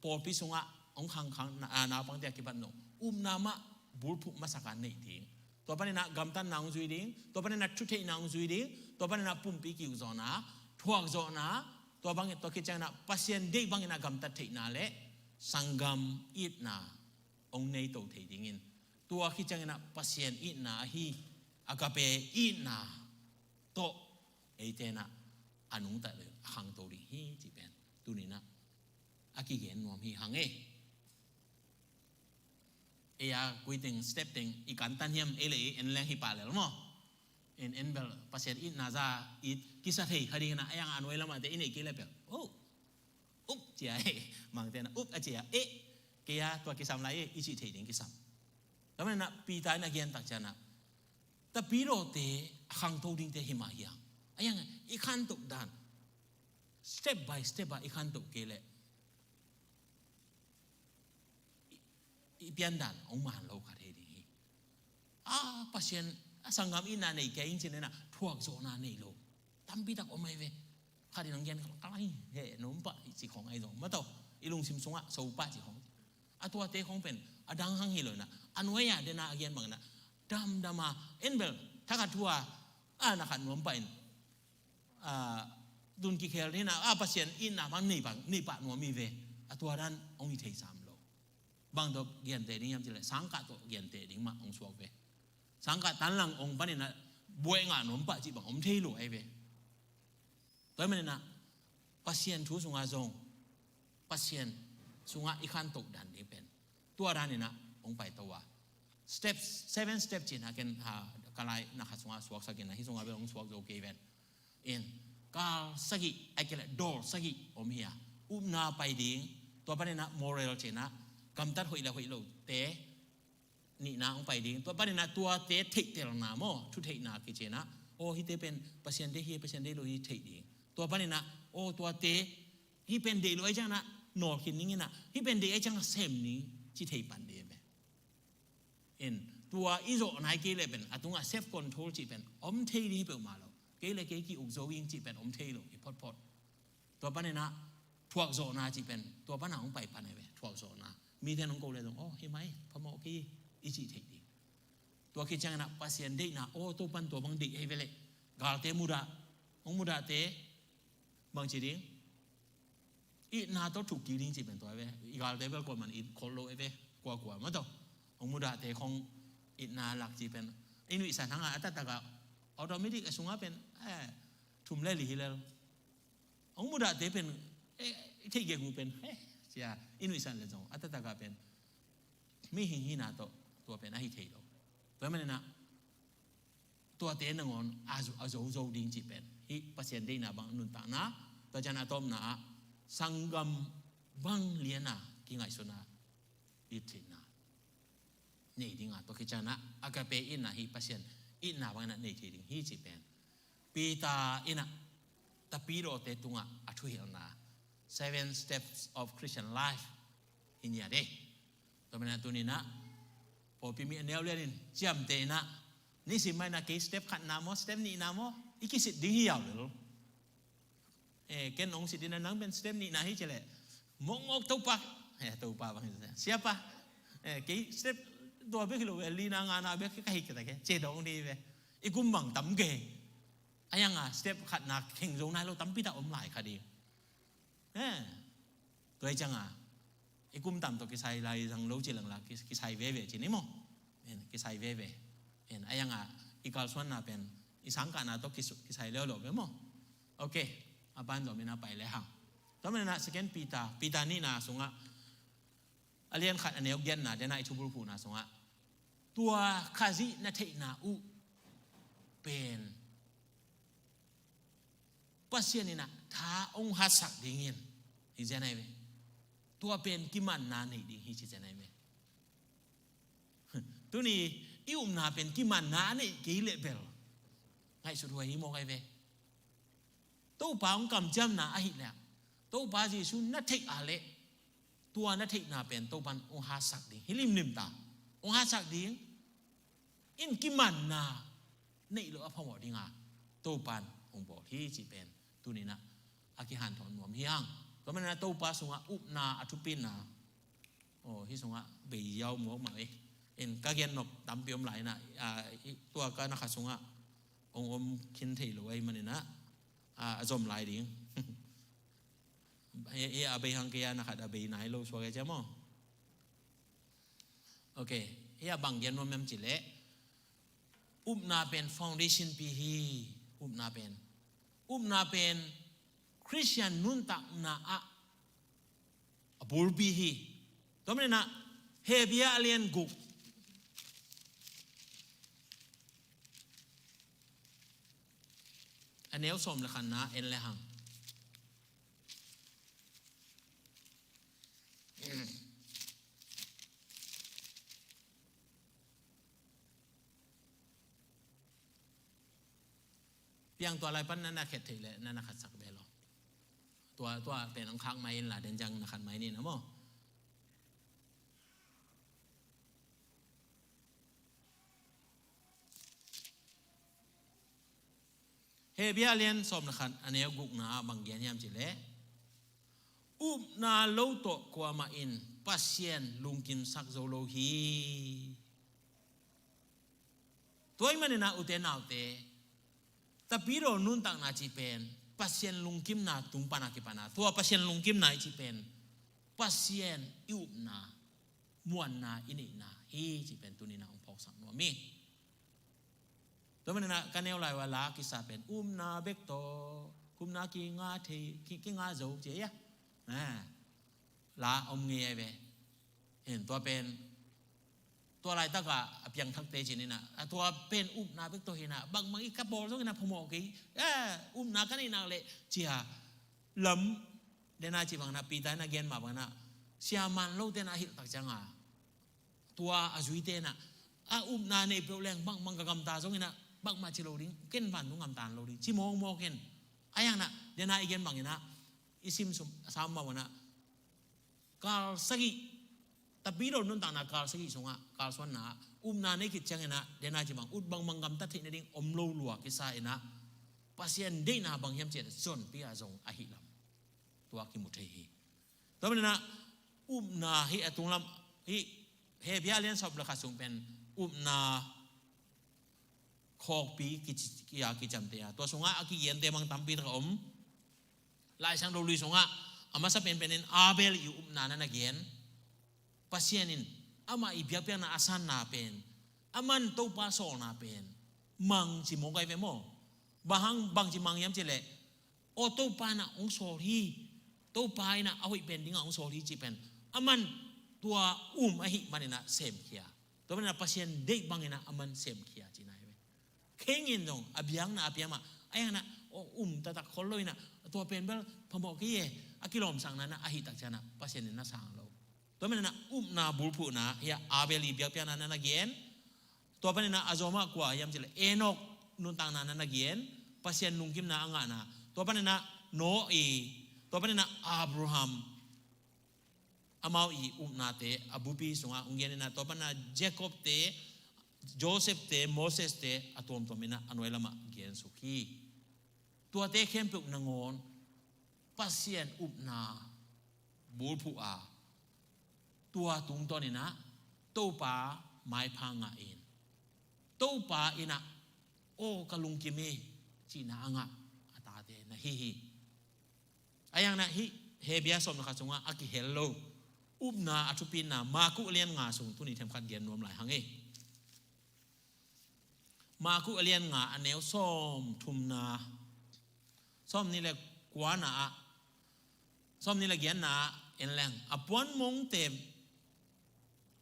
pawlpi sungah hong khangkhang na, a, naupangte a kipan zong upna mah bulphuh masak a neih ding. Tua panin ah gamtatna hong zui ding, tua panin ah thutheihna hong zui ding, tua panin ah pumpi kiukzawhna, thuakzawhna, tua bangin, tua khit ciangin ah Pasian deih bangin ah gamtat theihna le sanggam itna hong nei to thei dingin, tua khit ciangin ah Pasian itna ahi, agape itna tawh eite in ah a nungta ding, a khangto ding hi cih pen tuni in ah a kigen nuam hi hang e. Ei a kuiteng step teng i kantan hiam, ei le ei en leng hi pah lel maw? En, en bel Pasian itna za it kisa thei kha ding in ah, a yang a nuai lamah te i neih kei le bel, oh, up cia e, Mangte in ah up a cia e, kei a tua kisam lai e, i cih thei ding kisam. Tua manin ah Peter in a gen tak ciangin ah, tapidawte a khangto dingte hi mah hi hang. A yang i khantoh dan step by step a i khantoh kei leh i, i piandan hong man lo kha thei ding hi. A, Pasian a sanggam itna nei kei ing cih leh in ah thuakzawhna nei lo tampi tak om ahi ve. Khat in hong gen ka lai he, nuam pah i cih khong ahi zong, maw taw, i lungsim sungah so pah cih khong. A tuate khong pen a dang hang hi lo in ah, a nuai a den a a gen bangin ah damdam a, en bel thakhat thu a, a na khat nuam pah in, a, tun kikhel ni in ah, a, Pasian itna bang nei pah, nei pah nuam hi ve. A tua dan hong hi thei sam lo. Bang tawh genteh ding hiam cih leh sangkah tawh genteh ding mah hong suak ve. Sangkah tanlang hong panin ah buaih ngah nuam pah cih bang om thei lo ahi ve. Tua ahih manin ah Pasian thu sungah zong, Pasian sungah i khantoh dan ding pen tua dan in ah hong paito a. Step, seven step ci-in ah ken, ha, ka lai na khat sungah suaksak in ah, hih sungah bel hong suak zo kei ven. In, kal sagih, ahih kei leh dawl sagih om hi a. Upna pai ding, tua panin ah moral ci-in ah, gamtat hoih le hoih lote, nihna hong pai ding. Tua panin ah tuate theihtelna maw, thutheihna kici-in ah, aw, hihte pen Pasian deih hi, Pasian deih lo hi theih ding. Tua panin ah, aw, tuate, hih pen deih lo ahih ciangin ah nawlkhin ding in ah, hih pen deih ahih ciangin sem ding ci thei pan ding ve. In, tua i zawh nai kei leh pen a tungah self control cih pen om thei ding hi peuhmah lo. Kei le kei ki-uk zo ing cih pen om thei lo hi photphot. Tua panin ah thuakzawhna cih pen tua pan ah hong pai pan ahi ve, thuakzawhna. Mite in hong ko leh zong, aw, hi mai, phamawh kei, i cih theih ding. Tua khit ciangin ah Pasian deihna, aw, Topa'n tua bang deih ahi ve leh, galte mudah, hong mudahte bang ci ding? Itna tawh thuk kik ding cih pen tua ahi ve. I galte bel kuaman it khol lo ahi ve, kuakua, maw taw. Hong mudahte khong itna lak cih pen i nuihsan hang a, a taktak ah automatic a sungah pen, eh, thum le li hi lel. Hong mudahte pen, eh, i theih gegu pen, eh, cia i nuihsan leh zong a taktak ah pen mihing hihna tawh tua pen ahi thei lo. Tua ahih manin ah tuate nangawn a zo, a zo zo ding cih pen hih Pasian deihna bang nuntakna, tua ciang a tawpna ah sanggam bang lian a kingaihsun a, it theihna nei ding a, tua khit ciangin ah agape itna, hih Pasian itna bangin ah nei thei ding hi cih pen Peter in ah tapidawte tungah a thuhilhna, seven steps of Christian life hi ngiat e. Tua manin ah tuni in ah pawlpi mi a neu lian in ciamteh in ah, nisim mah in ah kei step khatna maw, step nihna maw, i kisit ding hi yau lel. Eh, ken hong sit in ah, nang pen step nihna hi ci leh, mawkmawk, Topa, eh, Topa bang hi, Siapa, eh, kei step tua bek hi lo ve, lina ngana bek ka hi kei ta ke, ci dong ding hi ve. I kum bang tam ke. A yang a step khatna kheng zo nai lo tampi tak om lai kha ding. Eh, tua ahih ciang a i kum tam tawh kisai lai zang lo ci leng la, ki, kisai veve ci ni maw? En, kisai veve. En, a yang a i kalsuanna pen i sangkahna tawh kisu, kisai leuleu ve maw? Ok, a pan zom in a pai le hang. Tua manin ah Second Peter, Peter nihna sungah a lian khat a neu giatna den ah i thubulphuhna sungah, tua Khazih na theihna uh pen Pasian in ah tha hong hatsak dingin hi zen ahi ve. Tua pen kimanna nei ding hi ci zen ahi ve. Tuni i upna pen kimanna a neih kei leh bel ngaihsut huai hi mawk ahi ve. Topa hong kamciamna ahih leh, Topa Jesu na theih a leh tua na theihna pen Topan hong hatsak ding hi limlim ta. Hong hatsak ding in kimanna neih loh a phamawh dinga Topan hong bawl hi cih pen tuninah a kihanthawn nuam hi hang. Tua manah Topa sungah upna a thupina, aw, hih sungah bei ziau muak mah ei. In ka gen nop tampi om lai inah, a, tua ka na khat sungah hong om khin thei lo ahih maninah, a, a zom lai ding. Hi a bei hang kei a na khat a bei nai lo suak e cia maw? Ok, hi a bang gen nuam em cih leh upna pen foundation pi hi. Upna pen, upna pen Khristian nuntakna ah a bulpi hi. Tua maninah Hebru a lian guk a neu sawm le khatna en le hang. Piang tua lai pan na na khet theih leh na na khatsak ve lo. Tua, tua pen ang khak mai in la den jang na khat mai ni na maw? Hebru a lian sawm le khat a neu gukna ah bang gen hiam cih leh, upna lo tawh kuamah in Pasian lungkimsak zo lo hi. Tua ahih maninah ute naute, Tapidaw nuntakna cih pen Pasian lungkimna tung pana kipana. Tua Pasian lungkimna i cih pen Pasian i upna, muanna i neihna hi cih pen tuninah hong phawksak nuam hi. Tua maninah ka neu lai uh a la kisa pen upna bek tawh upna kinga thei, ki, kinga zo ci a, la om ngei ai ve. Hin tua pen tua laitakah a piangthakte cininah, a tua pen upna bek tawh hinah, bangmang i ka bawl zonginah phamawh kei, a, upna ka neihnak leh cia lam dena ci banginah Peter inah gen mah banginah siaman lote na a hilhtak cianga tua a zuite inah a upna neih peuh leng bangmang ka gamta zonginah bangmah ci lo ding, ken vantung gamta lo ding ci mawkmawk in. A ianginah dena i gen banginah i sim sum sam mah banginah kal sagih, Tapidaw nuntakna kal sagih sungah kalsuanna ah upna nei khit cianginah dena ci bang ut bangmang gamta theih nading om lo lua kisa inah Pasian deihna bang hiam cih leh zonpi a zong ahi lam tua kimu thei hi. Tua maninah upna hi a tunglam hi. Hebru a lian sawm le khat sung pen upna khawkpi ki, ki, a kiciamte a, tua sungah a kigente mang tampi tak a om. Laisiangtho lui sungah a masa penpenin Abel i upna na na gen. Pasian in amah i biakpiakna a sanna pen, aman Topa sawlna pen mang ci mawk ai ve maw? Bang hang bangci mang hiam cih leh, aw, Topa inah hong sawl hi, Topa inah a hoih pen dingah hong sawl hi cih pen aman tua um ahih maninah semkhia. Tua maninah Pasian deih banginah aman semkhia cihna hi ve. Kei in zong a biakna a piamah a ianginah, aw, um taktak khol lo inah tua pen bel phamawh kei e, a kilawmsakna inah ahih tak cianah Pasian in na sang lo. Tua maninah upna bulphuhna hi a, Abel i biakpiakna na na gen. Tua paninah a zawmah kua hiam cih leh Enok nuntakna na na gen, Pasian lungkimna a ngahna. Tua paninah Noah i, tua paninah Abraham, amau i upnate a bupi sungah hong geninah, tua paninah Jacob-te, Joseph-te, Moses-te a tuamtuam inah a nuai lamah gensuk hi. Tuate khempeuh nangawn Pasian upna bulphuh a, tua tungtawn inah Topa maipha ngah in, Topa inah, aw, ka lungkim hi cihna a ngah a tate na hi hi. A ianginah hih Hebru sawm le khat sungah a kihel lo upna a thupina Maku a lian nga sung tuni themkhat gen nuam lai hang hi. Maku a lian nga a neu sawm thumna, sawm nih le kuana ah, sawm nih le giatna ah en leng, a puan mongte,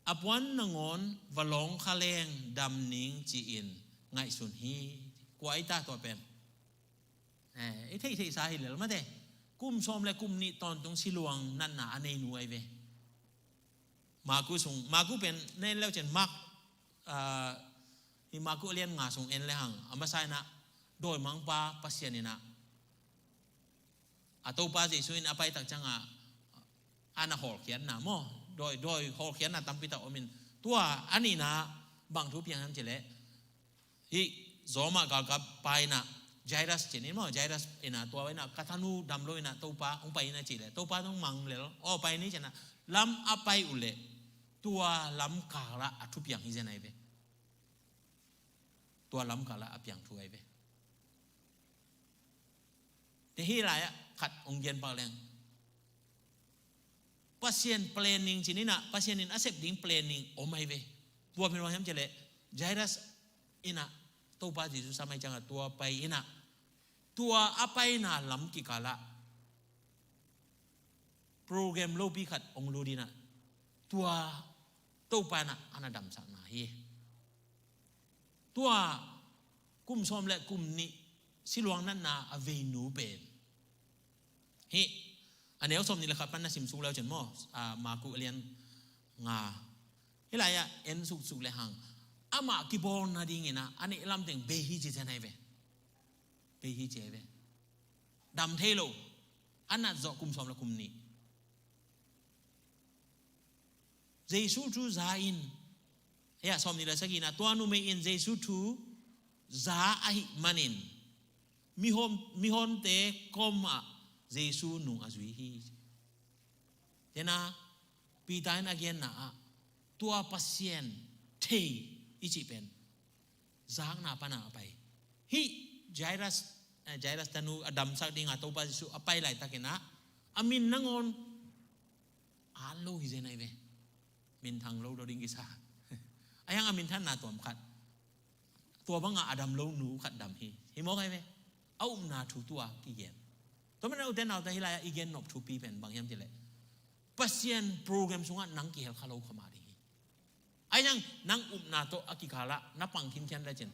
a puan nangawn va lawng kha leng dam ning ci-in ngaihsun hi. Kua i ta tua pen? Eh, i theihtheihsa hi lel mate. Kum sawm le kum nih tawntung siluang natna a nei nu ai ve. Maku sung, Maku pen na en leucin Mak, ah, hi Maku a lian nga sung en le hang, a masa inah dawimangpa Pasian inah a Topa Jesu in a paitak ciangah a na hawlkhiatna maw, dawi, dawi hawlkhiatna tampi tak om in, tua a nihna bang thu piang hiam cih leh, hih Roma galkap pa in ah, Jairus ci-in maw, Jairus in ah, tua in ah, ka tanu dam lo in ah, Topa hong pai in ah cih leh, Topa hong mang lel, aw pai ni ci-in ah, lam a pai uh leh, tua lam kal ah a thupiang hi zen ahi ve. Tua lam kal ah a piang thu ahi ve. Te hih lai-ah khat hong gen pak leng, Pasian planning ci-in ah, Pasian in a sep ding planning om ahi ve. Tua pen bang hiam cih leh, Jairus in ah Topa Jesu sam ahih ciangah tua pai in ah, tua a paina lam kikal ah program lopi khat hong lut in ah, tua Topa in ah a na damsakna hi. Tua kum sawm le kum nih siluang natna a veinu pen, hih a neu sawmnih le khat pan na sim suk le uh cin maw, a, Marku a lian nga, hih lai-ah en suksuk le hang, amah kibawl nading in ah a neih lam teng bei hi ci zen ahi ve. Bei hi ci ahi ve. Dam thei lo. A nat zawh kum sawm le kum nih. Jesu thu za in, hih ah sawmnih le sagihna, tua numei in Jesu thu za ahih manin mihon, mihonte kawmah Jesu nung a zui hi. Tua in ah Peter in a genna ah, tua Pasian thei i cih pen zakna pan a pai. Hih Jairus, eh, Jairus tanu a damsak ding a Topa Jesu a pai laitak in ah, a min nangawn a lo hi zen ahi ve. Minthang lo dawh ding kisa. Ahih hang a minthanna tuam khat, tua bang a a dam lo nu khat dam hi. Hi mawk ahi ve. A upna thu tua kigen. Tua manin ah u te nau te, hih lai-ah i gen nop thupi pen bang hiam cih leh, Pasian program sungah nang kihel kha lo kha mah ding hi. Ahih hang nang upna tawh a kikal ah na pang khinkhian le cin,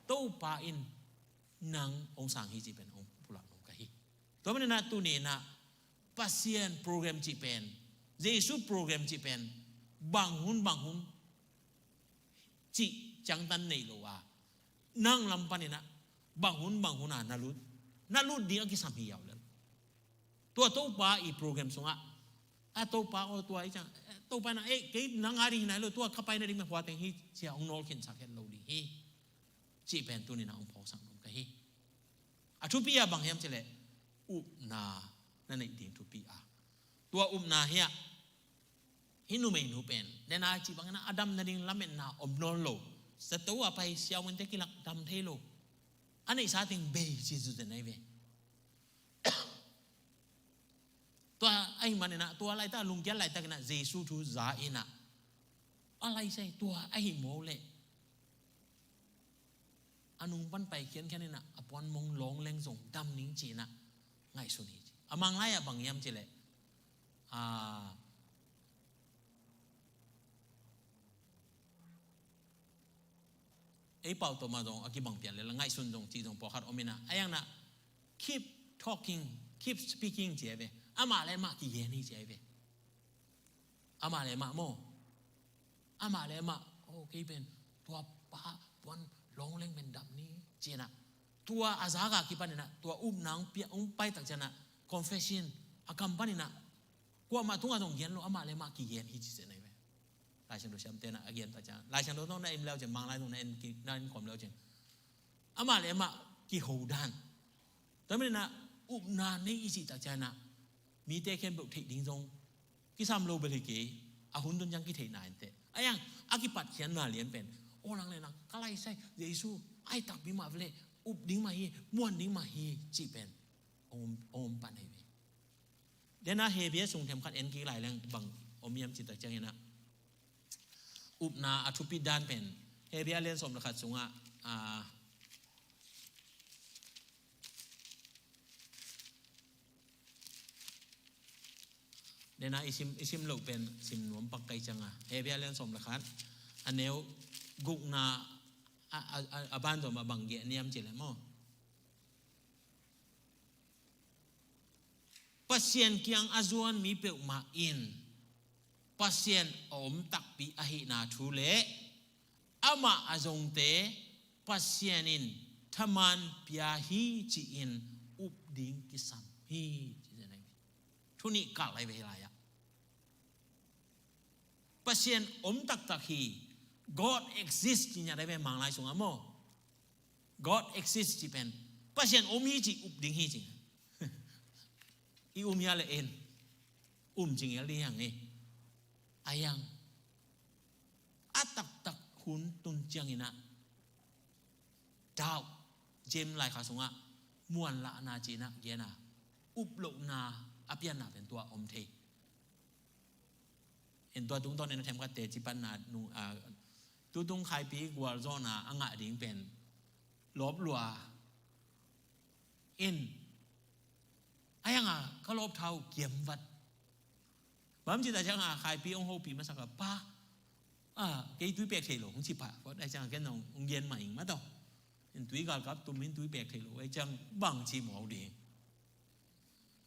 Topa in nang hong sang hi cih pen hong pulak nuam ka hi. Tua manin ah tuni in ah Pasian program cih pen, Jesu program cih pen, bang hun bang hun cih ciangtan nei lo a, nang lam pan in ah bang hun bang hun a na lut, na lut ding a kisam hi yaw lel. Tua Topa i program sungah, a Topa aw tua i ciang, eh, Topa in ah, eh, kei nang a ding hi nai lo, tua ka pai nading mah hua teng hi, ci-a hong nawlkhinsak het lo ding hi, cih pen tuni in ah hong phawksak nuam ka hi. A thupi a bang hiam cih leh, upna na neih ding thupi a. Tua upna hi a, hih numeinu pen, den a cih bangin ah a dam nading lametna om nawn lo. Zato a pai, siavuante kilak, dam thei lo. A neihsa teng bei ci zu zen ahi ve. Tua ahih manin ah, tua laitak, lungkiat laitak in ah Jesu thu za in ah, a laisai tua ahih mawk leh, a nung pan pai khiankhian in ah a puan mong lawng leng zong dam ning ci-in ah ngaihsun hi ci. A mang lai-ah bang hiam cih leh, a, ei pau tawh mah zong a kibang pian lel a, ngaihsun zong cih zong pawlkhat om in ah, a yang na, keep talking, keep speaking ci ahi ve. Amah le amah kigen hi ci ahi ve. Amah le amah maw, amah le amah, oh, kei pen tua pa puan lawng leng pen dam ni ci-in ah, tua a zak a kipan in ah, tua upna hong pia, hong pai tak ciang ah, confession a kam pan in ah, kuamah tungah zong gen lo, amah le amah kigen hi ci zen ahi ve. Lai Siangtho siamte in ah a gen tak ciang, Lai Siangtho tawh na en le uh cin, Manglai tawh na en ki, na en khawm le uh cin, amah le amah kiho dan. Tua manin ah upna nei i cih tak ciang ah, mite khempeuh theih ding zong kisam lo bel hi kei, a hun tun ciang kitheihna inteh. A yang a kipatkhiatna lian pen, aw, nang le nang ka laisai Jesu a hi takpi mah ve leh, up ding mah hi, muan ding mah hi, cih pen hong om, hong om pan hi ve. Tua in ah Hebru sung themkhat en kik lai leng bang om hiam cih tak ciangin ah, upna a thupit dan pen Hebru a lian sawm le khat sungah, a, den a i sim, i sim loh pen sim nuam pak ka hih ciangah, Hebru a lian sawm le khat, a neu gukna, a, a, a, a banzom ah bang gen hiam cih leh maw, Pasian kiang a zuan mi peuhmah in Pasian a om takpi ahihna thu le amah a zongte Pasian in thaman pia hi ci-in up ding kisam hi, ci-in ahi ve. Thu nih kal ahi ve hih lai-ah. Pasian om taktak hi. God exists ci ngiat ahi ve, Manglai sungah maw. God exists ci pen Pasian om hi ci up ding hi ci. I um hia le in um ci ngel ding hi hang hi. A hiang a taktak hun tun ciangin ah doubt, James laikhak sungah muanlahna ci-in ah gen a, uplohna a pianna pen tua om thei. In tua tungtawn in a themkhatte ci panna nung, a, tutung Khaipi gualzawhna a ngah ding pen lawp lua. In a hiang a ka lawp tha uh kiam vat. Bang ci ta ciang a Khaipi hong hopih masak a, pa, a, kei tui pek thei lo hong ci pah. Tua ciang a ken hong gen mah ing mah tawh. In tui galkap tum in tui pek thei lo, a ciang bang ci mawk ding.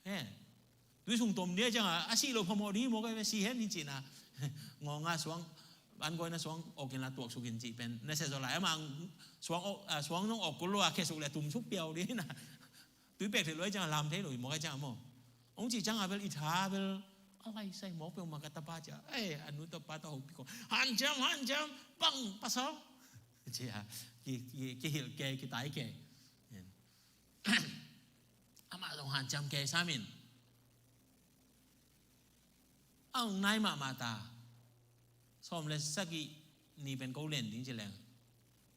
He. Tui sung tom ding a ciang a, a sih lo phamawh ding hi mawk a, si hen hi ci-in ah. Ngawng a suang, an gawina suang awk in la tuaksuk in cih pen na sia zaw lai. Amah suang awk, a, suang nong awk kul lo a khesuk le tumsuk piau ding hi na. Tui pek thei lo a ciang a lam thei lo hi mawk a ciang a maw. Hong cih ciang a bel i tha bel a lai sai mawk peuhmah ka tapa ci a. Ei, a nu tapa tawh hopih kawm. Hanciam, hanciam, bang pasal. Ci a, ki, ki, kihilh kei, kitai kei. Amah zong hanciam kei sam in. A hong nai mahmah ta. Sawm le sagih ni pen ko len ding ci leng.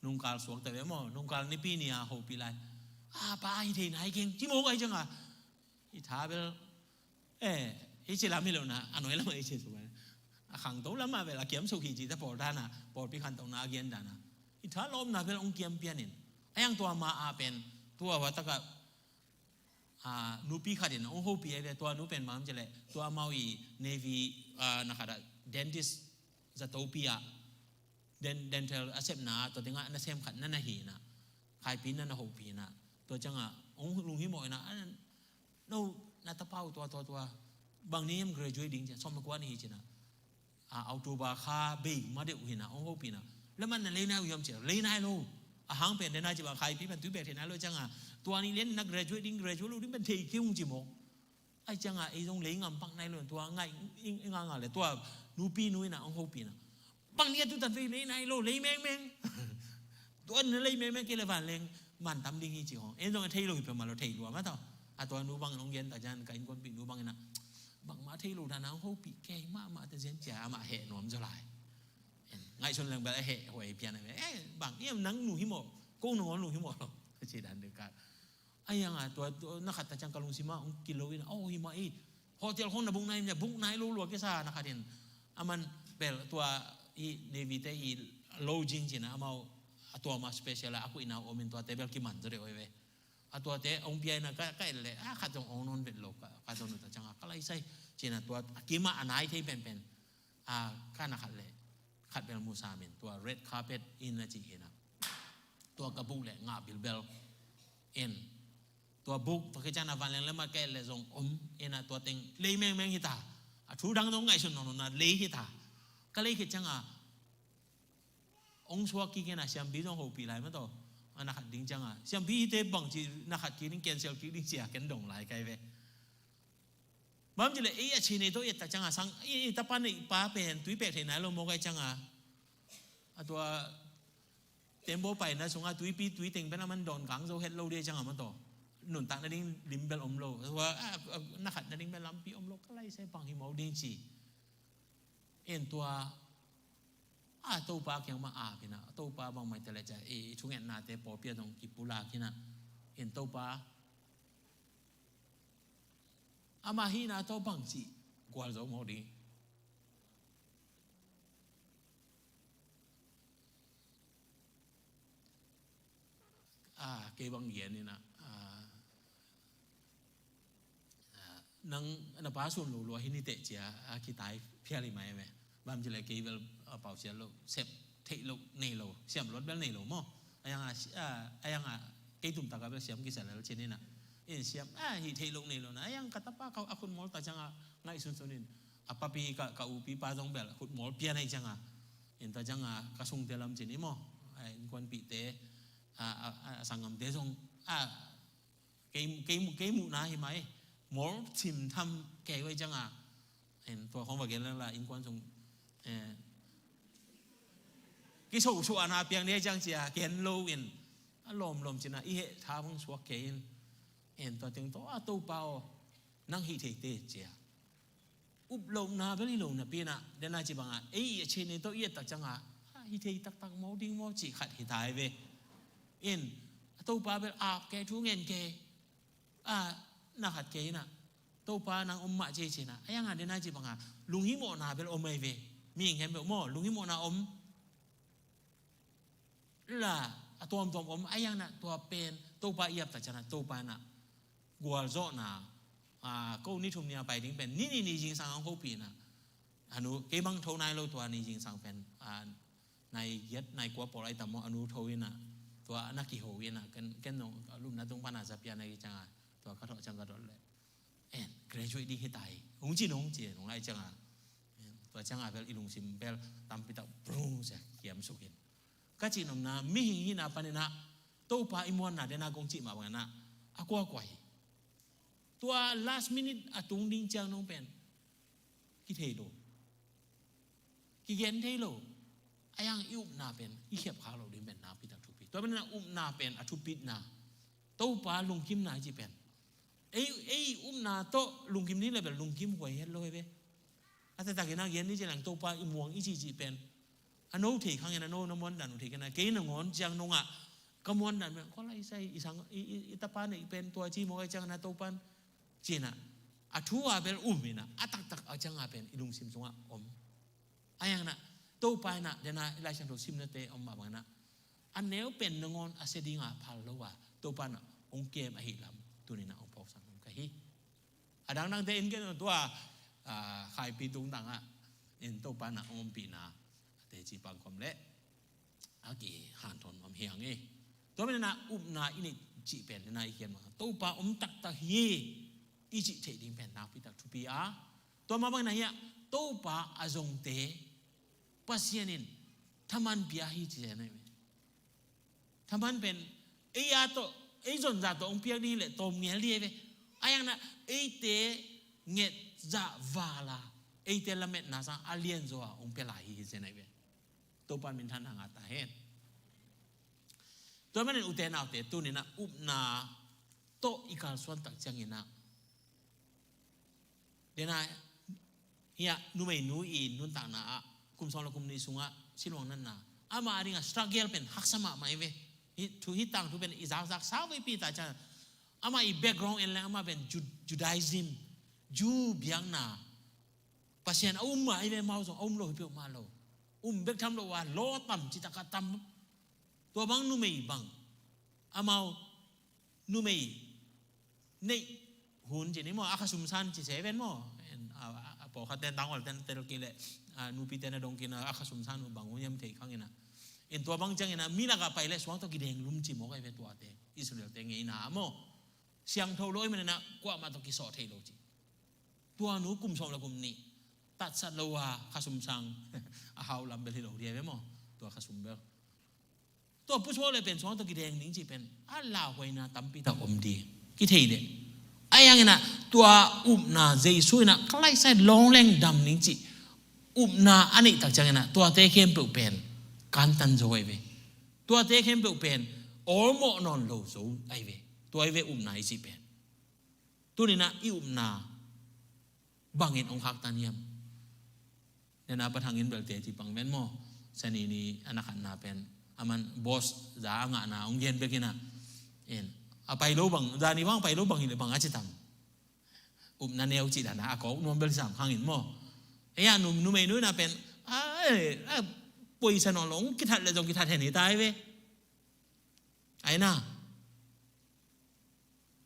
Nungkal suak ta ve maw, nungkal nipi ni a hopih lai. A, pa, a hi thei nai keng, ci mawk a hi ciang a. I tha bel, eh, i ci lam hi lo na, a nuai lam a i ci suk a. A khangto lam a bel, a kiam suk hi ci ta pawl dan a, pawlpi khantohna a gen dan a. I tha lawpna bel hong kiam pian in. A hiang tua ma a pen, tua hua tak a, a, nupi khat in hong hopih a hi ve, tua nu pen bang hiam cih leh, tua amau i Navy, a, na khat ah dentist zatopi ah, den-, dental a sepna, tua teng ah nasem khat na na hi na, Khaipi na na hopih na, tua ciang a hong lunghimawh in a, a, no, na tapa uh tua, tua, tua, bang ni hiam graduate ding ci a, sawm le kua ni hi ci na. A, October kha bei ma deuh hi na, hong hopih na. Lam a na lei nai uh hiam ci a, lei nai lo. A hang pen den a ci bang Khaipi pen tui pek thei nai lo ciang a. Tua ni lian na graduate ding, graduate lo ding pen thei kei ung ci mawk. A hi ciang a, ei zong lei ngam pak nai lo, tua ngaih i, i nganga le, tua nupi nu in a hong hopih na. Bang ni a tu tan vei lei nai lo, lei mengmeng. Tua na lei mengmeng kei le vanleng man tam ding hi ci hong. En zong a thei lo hi peuhmah lo, thei lua mah tawh. A tua nu bang in hong gen ta ciang, ka innkuanpih nu bang in a, bangmah thei lo dan a hong hopih kei mahmah ta ciang ci a, amah heh nuam zaw lai. Ngaihsun leng bel a heh huai pian a ve. Eh, bang, iam nang nu hi mawh, ko nangawn nu hi mawh lo. Ci dan deuh ka. A hiang a, tua, tua na khat ta ciang ka lungsim ah hong kilo in, oh, hi mah i. Hotel khong na book nai, na book nai lo lua kisa na khat in. A man bel tua i Navy te i lodging ci na amau a tua ma special a, a kuihna om in tuate bel kiman zaw deuh ve. A tuate hong pia in a ka, ka et leh, a khat zong hong nawn vet lo, ka, ka zong ta ciang a ka lai sai. Ci na tua a kim ah a nai thei penpen. A, ka na khat leh. Khat bel mu sam in, tua red carpet in a ci hi na. Tua ka book leh ngah bilbel in. Tua book, tua kician a vanleng le mat ka et leh zong om in a tua teng lei mengmeng hi ta. A thu dang zong ngaihsun nawn lo na lei hi ta. Ka lei khit ciang a, hong suak kik in a siampi zong hopih lai mah tawh. A na khat ding ciang a. Siampi hite bang ci na khat kik ding cancel kik ding ci a ken dong lai kai ve. Bang ci leh, ei, a ci nei tawh i et tak ciang a sang, i, i tapa nei pa pen, tui pek thei nai lo mawk a hi ciang a. A tua, tembaw paina sung a, tuipi, tui teng pen a man dawn kang zo het lo ding a hi ciang a mah tawh. Nuntak nading lim bel om lo. A tua, a, a, na khat nading bel lampi om lo, ka lai sai bang hi mawk ding ci. En tua, a Topa kiang mah a pi na, a Topa bang mai te le ca, i, i thungetnate pawlpi a dong kipulak hi na. En Topa, amah hihna tawh bang cih gualzo mawk ding. Ah, kei bang gen in ah, ah, ah, nang na pa sun lo lua hi ni teh cia, ah, kitai phial hi mai ve. Bang ci le kei bel, ah, pau sia lo, sep theih lo, nei lo, siam luat bel nei lo maw. A yang a, si-, a, a yang a, kei tum tak a bel siam kisa lel cin ina. In siam, a, hih theih lo nei lo na. A yang ka tapa ka a khut mawl ta ciang a ngaihsun sun in. A papi ka, ka upi pa zong bel khut mawl pian ahi ciang a. In ta ciang a ka sungte lam cin i maw. A, innkuanpihte, a, a, a, sanggamte zong, a, kei, kei, kei muhna hi mai. Mawl cim tham kei vai ciang a. In tua khong va gen la la innkuan sung Eh, kisosuahna piang ding ciang cia gen lo in, a lawmlawm cina i heh tha bang suak kei in. En tua teng tawh a Topa aw, nang hih theite cia. Uplohna bel hi lo napi inah, dena ci bangah ei a cine tawh i et tak ciangah a hih thei taktak maw ding maw cih khat hi ta hi ve. In a Topa bel ap kei, thu ngen kei, a na khat kei inah Topa nang om mah ci cinah a iangah dena ci bangah lunghimawhna bel om ahi ve. Mi ngem beuh maw, lunghimawhna om la a tuamtuam om a iangah tua pen Topa i ap tak ciangah Topa inah gualzawhna, a, ko ni thum ni a pai ding pen ni ni ni zingsang ang ko pi inah a nu kei bang tho nai lo tua ni zingsang pen, a, nai giat nai kua pawl ai tam maw a nu tho inah tua na kiho inah ken, ken nong lumna tung pana za pia na ki ciangah tua ka thawh ciang ka dot leh en graduate ding hi ta hi hong ci nong ci nong lai ciangah. Tua ciangah bel i lungsim bel tampi tak brung sia kiam suk in. Ka cih nopna mihing hihna paninah Topa i muanna dena kong cih mah banginah a kuakua hi. Tua last minute a tung ding ciang nong pen kithei lo, kigen thei lo. A iang i upna pen i khiapkhak lo ding pen nakpi tak thupi. Tua paninah upna pen a thupitna Topa lungkimna i cih pen ei, ei upna tawh lungkim ni le bel lungkim huai het lo hi ve. A taktakin a gen ni ci leng Topa i muang i cih cih pen a no thei khangin a no na muandan uh thei kena kei na ngawn ciang nongah ka muandan pen kua lai sai i sang i, i, i tapa neih pen tua ci mawk ai ciangin a Topan cinah a thu a bel um inah a taktak a cianga pen i lungsim sungah om. A iangah Topa inah dena i Lai Siangtho simnate om mah banginah a neu pen nangawn a sia dinga phal lo a Topa inah hong kem ahi lam tuninah hong phawksak nung ka hi. A dangdangte in ken tua, a, Khaipi tungtangah in Topa inah hong ompihna a teci pangkhawm leh a kihanthawn nuam hi hang e. Tua menah upna i neih cih pen dena i kian mah Topa om taktak hi i cih theih ding pen nakpi tak thupi a. Tua mah bangin ahiah Topa a zongte Pasian in thaman pia hi ci zen ahi ve. Thaman pen ei a tawh ei zonzah tawh hong piak ding hileh tawm ngel ding ahi ve. A iangah eite ngetzah vala eite lametna sang a lianzaw a hong pia lai hi hi zen ahi ve. Topa minthanna ngah ta hen. Tua manin ute naute tuninah upna tawh i kalsuan tak cianginah dena hiah numeinu i nuntakna ah kum sawm le kum nih sungah siluang natna ama a dingah struggle pen haksa mahmah hi ve. Hih thu hih tangthu pen i zakzak sa veipi ta ciang ama i background en leng ama pen Ju- Judaism, Jew biakna Pasian a um mah hi ve, mau zong a um lo hi peuhmah lo. Um bek tham lo a law tam citak a tam. Tua bang numei bang amau numei neih hun ci ni maw a khasum san ci se ven maw. A pawlkhat ten tangol ten tel kei leh nupi ten a dong kina a khasum san uh bang hun hiam thei khangina. In tua bang ciangina mi lakah pai leh suang tawh kideng lum ci maw kai ve tuate Israel te ngeina maw. Siangtho lo i manina kuamah tawh kisawh thei lo ci. Tua nu kum sawm le kum nih tatsat lo a khasum sang a hau lam bel hi lo dia ve maw. Tua khasum bel tua pusuak le pen suang tawh kideng ding ci pen a lauhuaina tampi tak om ding kithei deh. A iangina tua upna Jesu ina ka laisai lawng leng dam ding ci upna a neih tak ciangina tuate khempeuh pen kantan zo ai ve. Tuate khempeuh pen awlmawh nawn lo zo ai ve. Tua ai ve upna i ci pen tunina i upna bangin hong khaktan hiam? Nena pathangin belte ci pang ven maw. Sani ni a na khatna pen aman boss za a ngahna hong gen bekina. In a pai lo bang zani bang pai lo bang hi le bang a ci tam. Upna neu ci dana a kawk nuam bel sam khangin maw. Eia numei nuina pen a poisa nawn lo hong kithat le zong kithat hen hi ta hi ve. Aina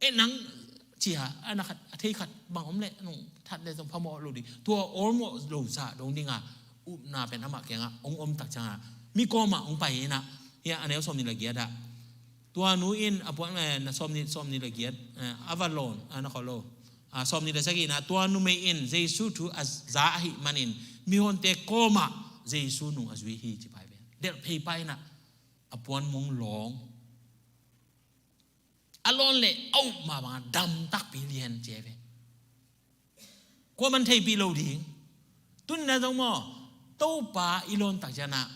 e nang cia a na khat a thei khat bang om leh nong that leh zong phamawh lo ding. Tua awlmawh lo sa dong dinga upna pen amah kiangah hong om tak cianga mi kawmah hong pai ina. Hia a neu sawm ni le giat ah tua nu in a puan na sawm ni sawm ni le giat a va lawn a na khaw lo. Sawm ni le sagihna tua numei in Jesu thu a za ahih manin mihonte kawmah Jesu nung a zui hi ci pai ve. Delh phei pai ina a puan mong lawng a lawn le a up mah banga dam takpi lian cia ve. Kuaman theipih lo ding. Tunina zong maw Topa i lawn tak ciangin ah,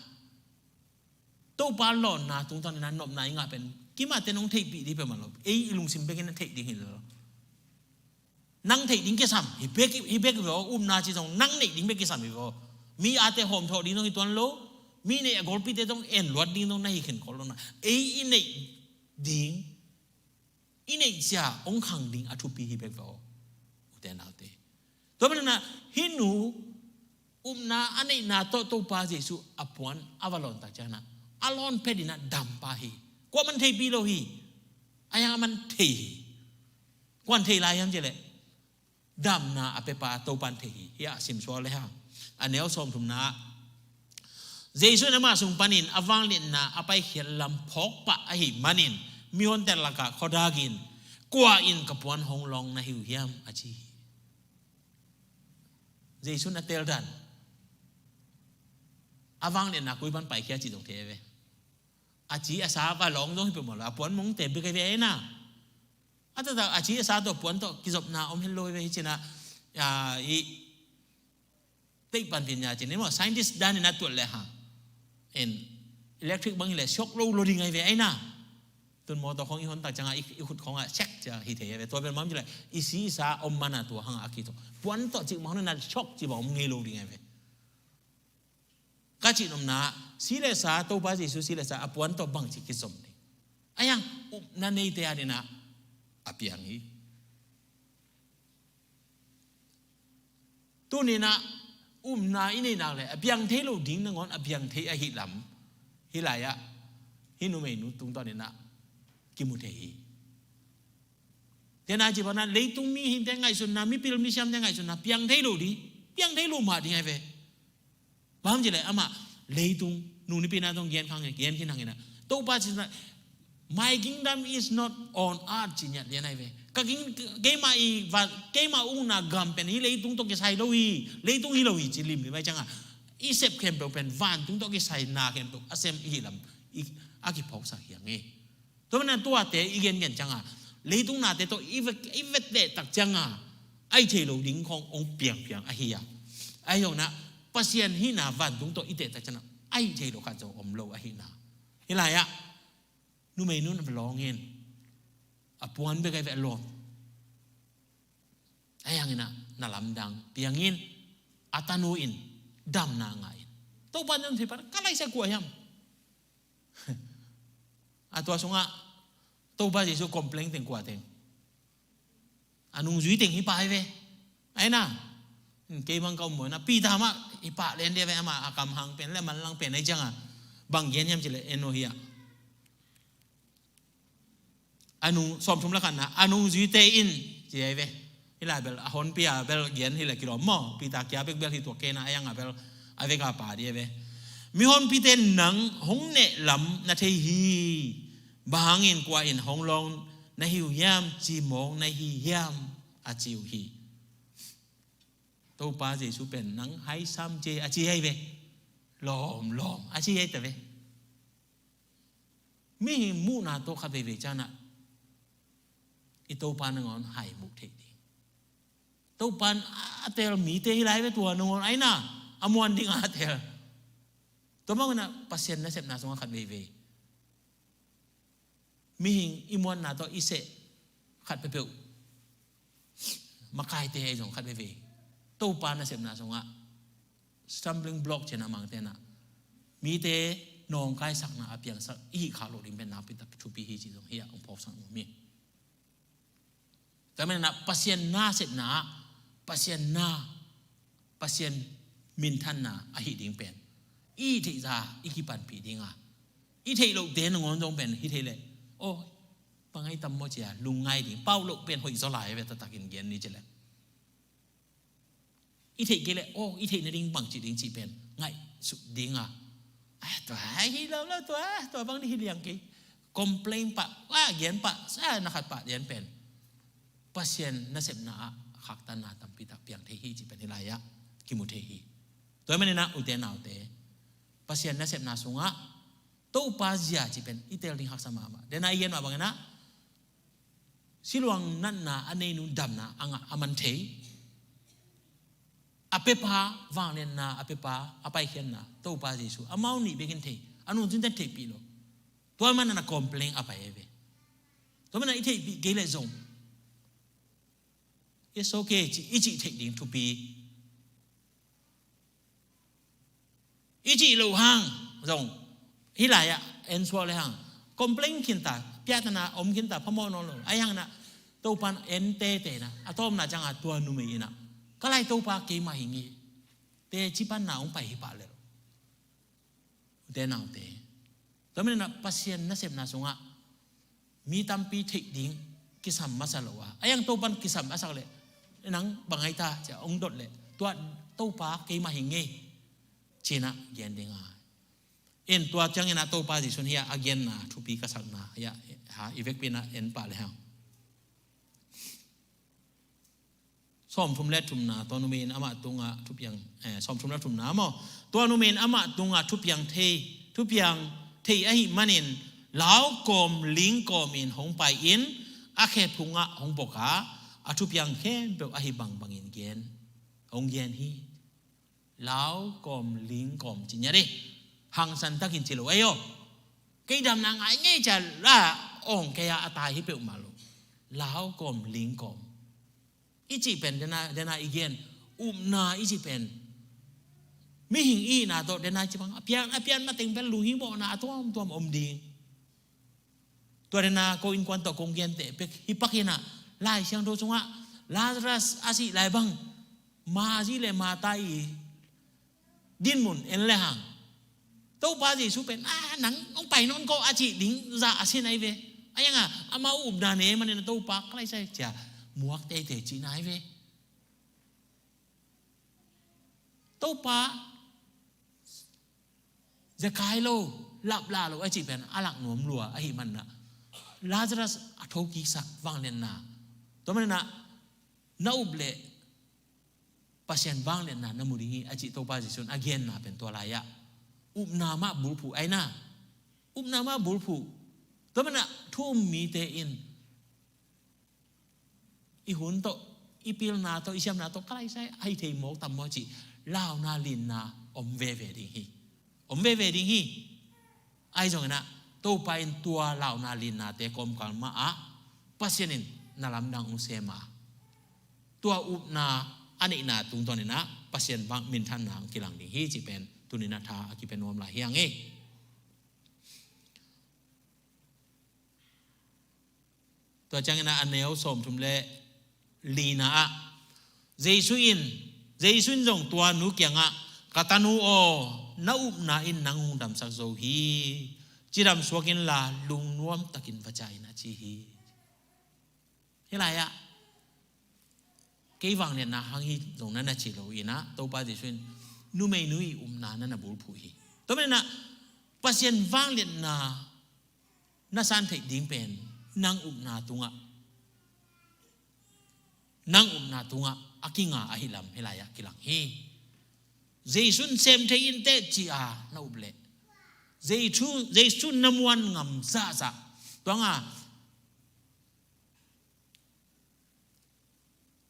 Topa lawnna tungtawn in ah nopna i ngah pen kimahte in hong theihpih ding peuhmah lo. Ei i lungsim bekin a theih ding hi lo. Nang theih ding kisam hi bek, hi bek hi ve aw. Upna ci zong nang neih ding bek kisam hi ve aw. Mi ate hawmthawh ding zong hi tuan lo. Mi neih a golpite zong en luat ding zong na hi khin khol lo na. Ei i neih ding, i neih cia hong khang ding a thupi hi bek ve aw, ute naute. Tua manin ah hih nu upna a neihna tawh Topa Jesuh a puan a va lawn tak ciangin ah, a lawn phet in ah dam pah hi. Kuaman theihpih lo hi. Ahi hang aman thei hi. Kua'n thei lai hiam cih leh, damna a pepa Topa'n thei hi. Hiah a simsuak le hang, a neu sawmthumna ah, Jesuh in amah sung panin a vangliatna a paikhiat lam phawk pah ahih manin, mihonte lakah khuadakin, "Kua in ka puan hong lawng na hi uh hiam?" a ci hi. Jesuh in a teldan, a vangliatna koi pan paikhia cih zong thei ve. A ci a sa va lawng zong hi peuhmah lo, a puan mong te bek hi ve ei na. A taktak a ci a sa tawh puan tawh kizopna om hi lo hi ve hi ci-in ah, i teih panpih nia ci-in maw, scientist dan in a tuat le hang, en, electric bang hi leh siok lo lo ding ahi ve ei na. Tun mawtaw khawng i hon tak ciangin ah i, i khut khawng ah sek cia hi thei ahi ve. Tua bel bang hiam cih leh i si i sa om man a tua hang a kizop. Puan tawh cih mah hang na siok cih bang om ngei lo ding ahi ve. Ka cih nopna, si le sa, Topa Jesuh si le sa a puan tawh bangci kizom ding. Ahi hang upna neite adingin ah a piang hi. Tuni-in ah upna i neih nak leh a piang thei lo ding nangawn a piang thei ahih lam, hih lai-ah hih numeinu tungtawn in ah kimu thei hi. Tua ahih ciangin ah leitung mihingte ngaihsutna, mipil misiamte ngaihsutna piang thei lo ding, piang thei lo mah ding ahi ve. Bang hiam cih leh amah leitung, nung nipi-in ah zong gen khin hang in ah, Topa Jesuh in ah, "My kingdom is not on earth," ci ngiat lian ahi ve. Ka king, keima i van, keima ukna gam pen hih leitung tawh kisai lo hi, leitung hi lo hi ci limlim ahih ciangin ah, i sep khempeuh pen vantung tawh kisai na khempeuh a sem i hih lam i, a kiphawksak hi hang e. Tua manin ah tuate i gengen ciangin ah, leitung nate tawh i vet, i vet leh tak ciangin ah, a hih theih loh ding khawng hong piangpiang ahi a. Ahi zongin ah Pasian hihna vantung tawh i teh tak ciangin ah, a hih theih loh khat zong om lo ahihna. Hih lai-ah numeinu in a va lawng in, a puan bek ahi ve a lawn. Ahi hangin ah na lamdang piang in, a tanu in damna ngah in. Topa in a hon thei pan ka laisa kua hiam? A tua sungah Topa Jesuh complain teng kua teng? A nungzui teng hi pah hi ve. Ahi na, kei bang ka um maw na, Peter mah hi pah lian dia ve, amah a kam hang pen le manlang pen ahih ciangin ah, bang gen hiam cih leh en aw hiah. A nung, sawmthum le khatna, a nungzuite in, ci ahi ve. Hih lai bel a honpi a bel gen hi leh kilawm maw, Peter kia bek bel hi tuak kei na, a yang a bel a vek a pha ding ahi ve. Mihonpite, nang hong neh lam na thei hi. Bang hangin kua in hong lawng na hi uh hiam, ci mawk na hi hiam, a ci uh hi. Topa Jesuh pen nang hai sam ci a ci ahi ve. Lawmlawm a ci ahi ta ve. Mihing muhna tawh khat veivei ciangin ah i Topa nangawn hai muh theih ding. Topa in a tel mite hi lai ve, tua nangawn ahi na, a muan ding a tel. Tua bangin ah Pasian nasepna sungah khat veivei mihing i muanna tawh i seh khat peuhpeuh, makaite ahi zong khat veivei Topa nasepna sungah stumbling block ci-in a Mangte in ah, mite nawngkaisakna a piangsak i hih khak loh ding pen nakpi tak thupi hi cih zong hiah hong phawksak nuam hi. Tua manin ah Pasian nasepna ah, Pasian na, Pasian minthanna ahih ding pen i theihsa i kipanpih ding a, i theih lohte nangawn zong pen hi thei leh, aw, bang ahi tam maw ci-a lungngai ding. Pau loh pen hoih zaw lai ve, taktakin gen ni ci leh. I theih kei leh, aw, i theih nading bangci ding cih pen ngaihsut ding a, a, tua hi lo lo, tua, tua bang ni hi liang kei. Complain pah, a, gen pah, a, na khat pah lian pen Pasian nasepna ah khaktanna tampi tak piang thei hi cih pen hih lai-ah kimu thei hi. Tua ahih manin ah ute naute, Pasian nasepna sungah Topa zia cih pen i tel ding haksa mahmah. Tua ahih manin ah i gen mah bangin ah, siluang natna a neinu damna a ngah a man thei. a pepa, vangliatna a pepa, a paikhiatna Topa Jesu, amau nih bekin thei, a nungzunte theihpih lo. Tua manin a complain a pai ei ve. Tua manin i theihpih kei leh zong, it's okay, ci, i cih theih ding thupi. I cih loh hang zong, hih lai-ah en suak le hang complain khinta, piatana om khinta, phamawh nawn lo. Ahi hangin ah Topa in en teitei in ah, a tawpna ciangah tua numei in ah, ka lai Topa keimah hi ngei, teci panna hong pai hi pah lel. Ute naute, tua manin ah Pasian nasepna sungah mi tampi theih ding kisam masa lo a, ahi hang Topa in kisam a sak leh, nang bang ahi ta, ci-a hong dot leh, tua Topa keimah hi ngei, ci-in ah gen ding a. In tua ciangin ah Topa Jesu in hiah a genna thupi ka sakna hiah, ha, i vekpi in ah en pah le hang. Sawmthum le thumna, tua numei in amah tungah thupiang, eh, sawmthum le thumna maw? Tua numei in amah tungah thupiang thei, thupiang thei ahih manin, lau kawm ling kawm in hong pai in, a khephungah hong pok a, a thupiang khempeuh ahi bangbangin gen, hong gen hi. Lau kawm ling kawm ci ngiat hi. Hangsan takin ci lo ei aw. Kei damna ngai ngei, ci-a la awng kei a, a tai hi peuhmah lo. Lau kawm ling kawm. I cih pen dena, dena i gen, upna i cih pen mihing i hihna tawh dena i cih bang a pian, a pian mateng pen lunghimawhna a tuamtuam om ding. Tua dena ko innkuan tawh kong genteh bek hi pak in ah, Lai Siangtho sungah Lazarus a sih lai bang, Mari le Martha i dinmun en le hang, Topa Jesu pen, "Ah, nang hong pai nawn kawh," a cih ding zah a sin ahi ve. Ahi hangah amau upna nei manin ah, "Topa, ka lai sai," ci-a muak teitei cihna ahi ve. Topa zekai lo, laplah lo a cih pen a lak nuam lua ahih manin ah, Lazarus a thokiksak vangliatna. Tua manin ah na up leh Pasian vangliatna na mu ding hi, a cih Topa Jesu in a genna pen tua lai-ah upna mah bulphuh ahi na. Upna mah bulphuh. Tua manin ah thu um mite in i hun tawh, i pilna tawh, i siamna tawh, ka lai sai, a hi thei mawk tam maw, cih launa linna om veve ding hi. Om veve ding hi. Ahi zongin ah Topa in tua launa linnate kawmkal mah ah Pasian in na lamdang hong sem a, tua upna a neihna tungtawnin ah Pasian bang minthanna hong kilang ding hi, cih pen tuni-in ah tha a kipia nuam lai hi hang ei. Tua ciangin ah a neu sawmthum le lina ah, Jesu in, Jesu in zong tua nu kiangah, "Ka tanu aw, na upna in nang hong damsak zo hi. Cidam suak inla lungnuam takin va ciah in," a ci hi. Hih lai-ah, "Kei vangliatna hang hi," zong na na ci lo in ah, Topa Jesu in numei nu i upna na na bulphuh hi. Tua manin ah Pasian vangliatna na san theih ding pen nang upna tungah, nang upna tungah a kinga ahi lam hih lai-ah kilang hi. Jesu in sem thei in teh ci-a na up leh, Jesu, Jesu na muan ngam zahzah. Tua nga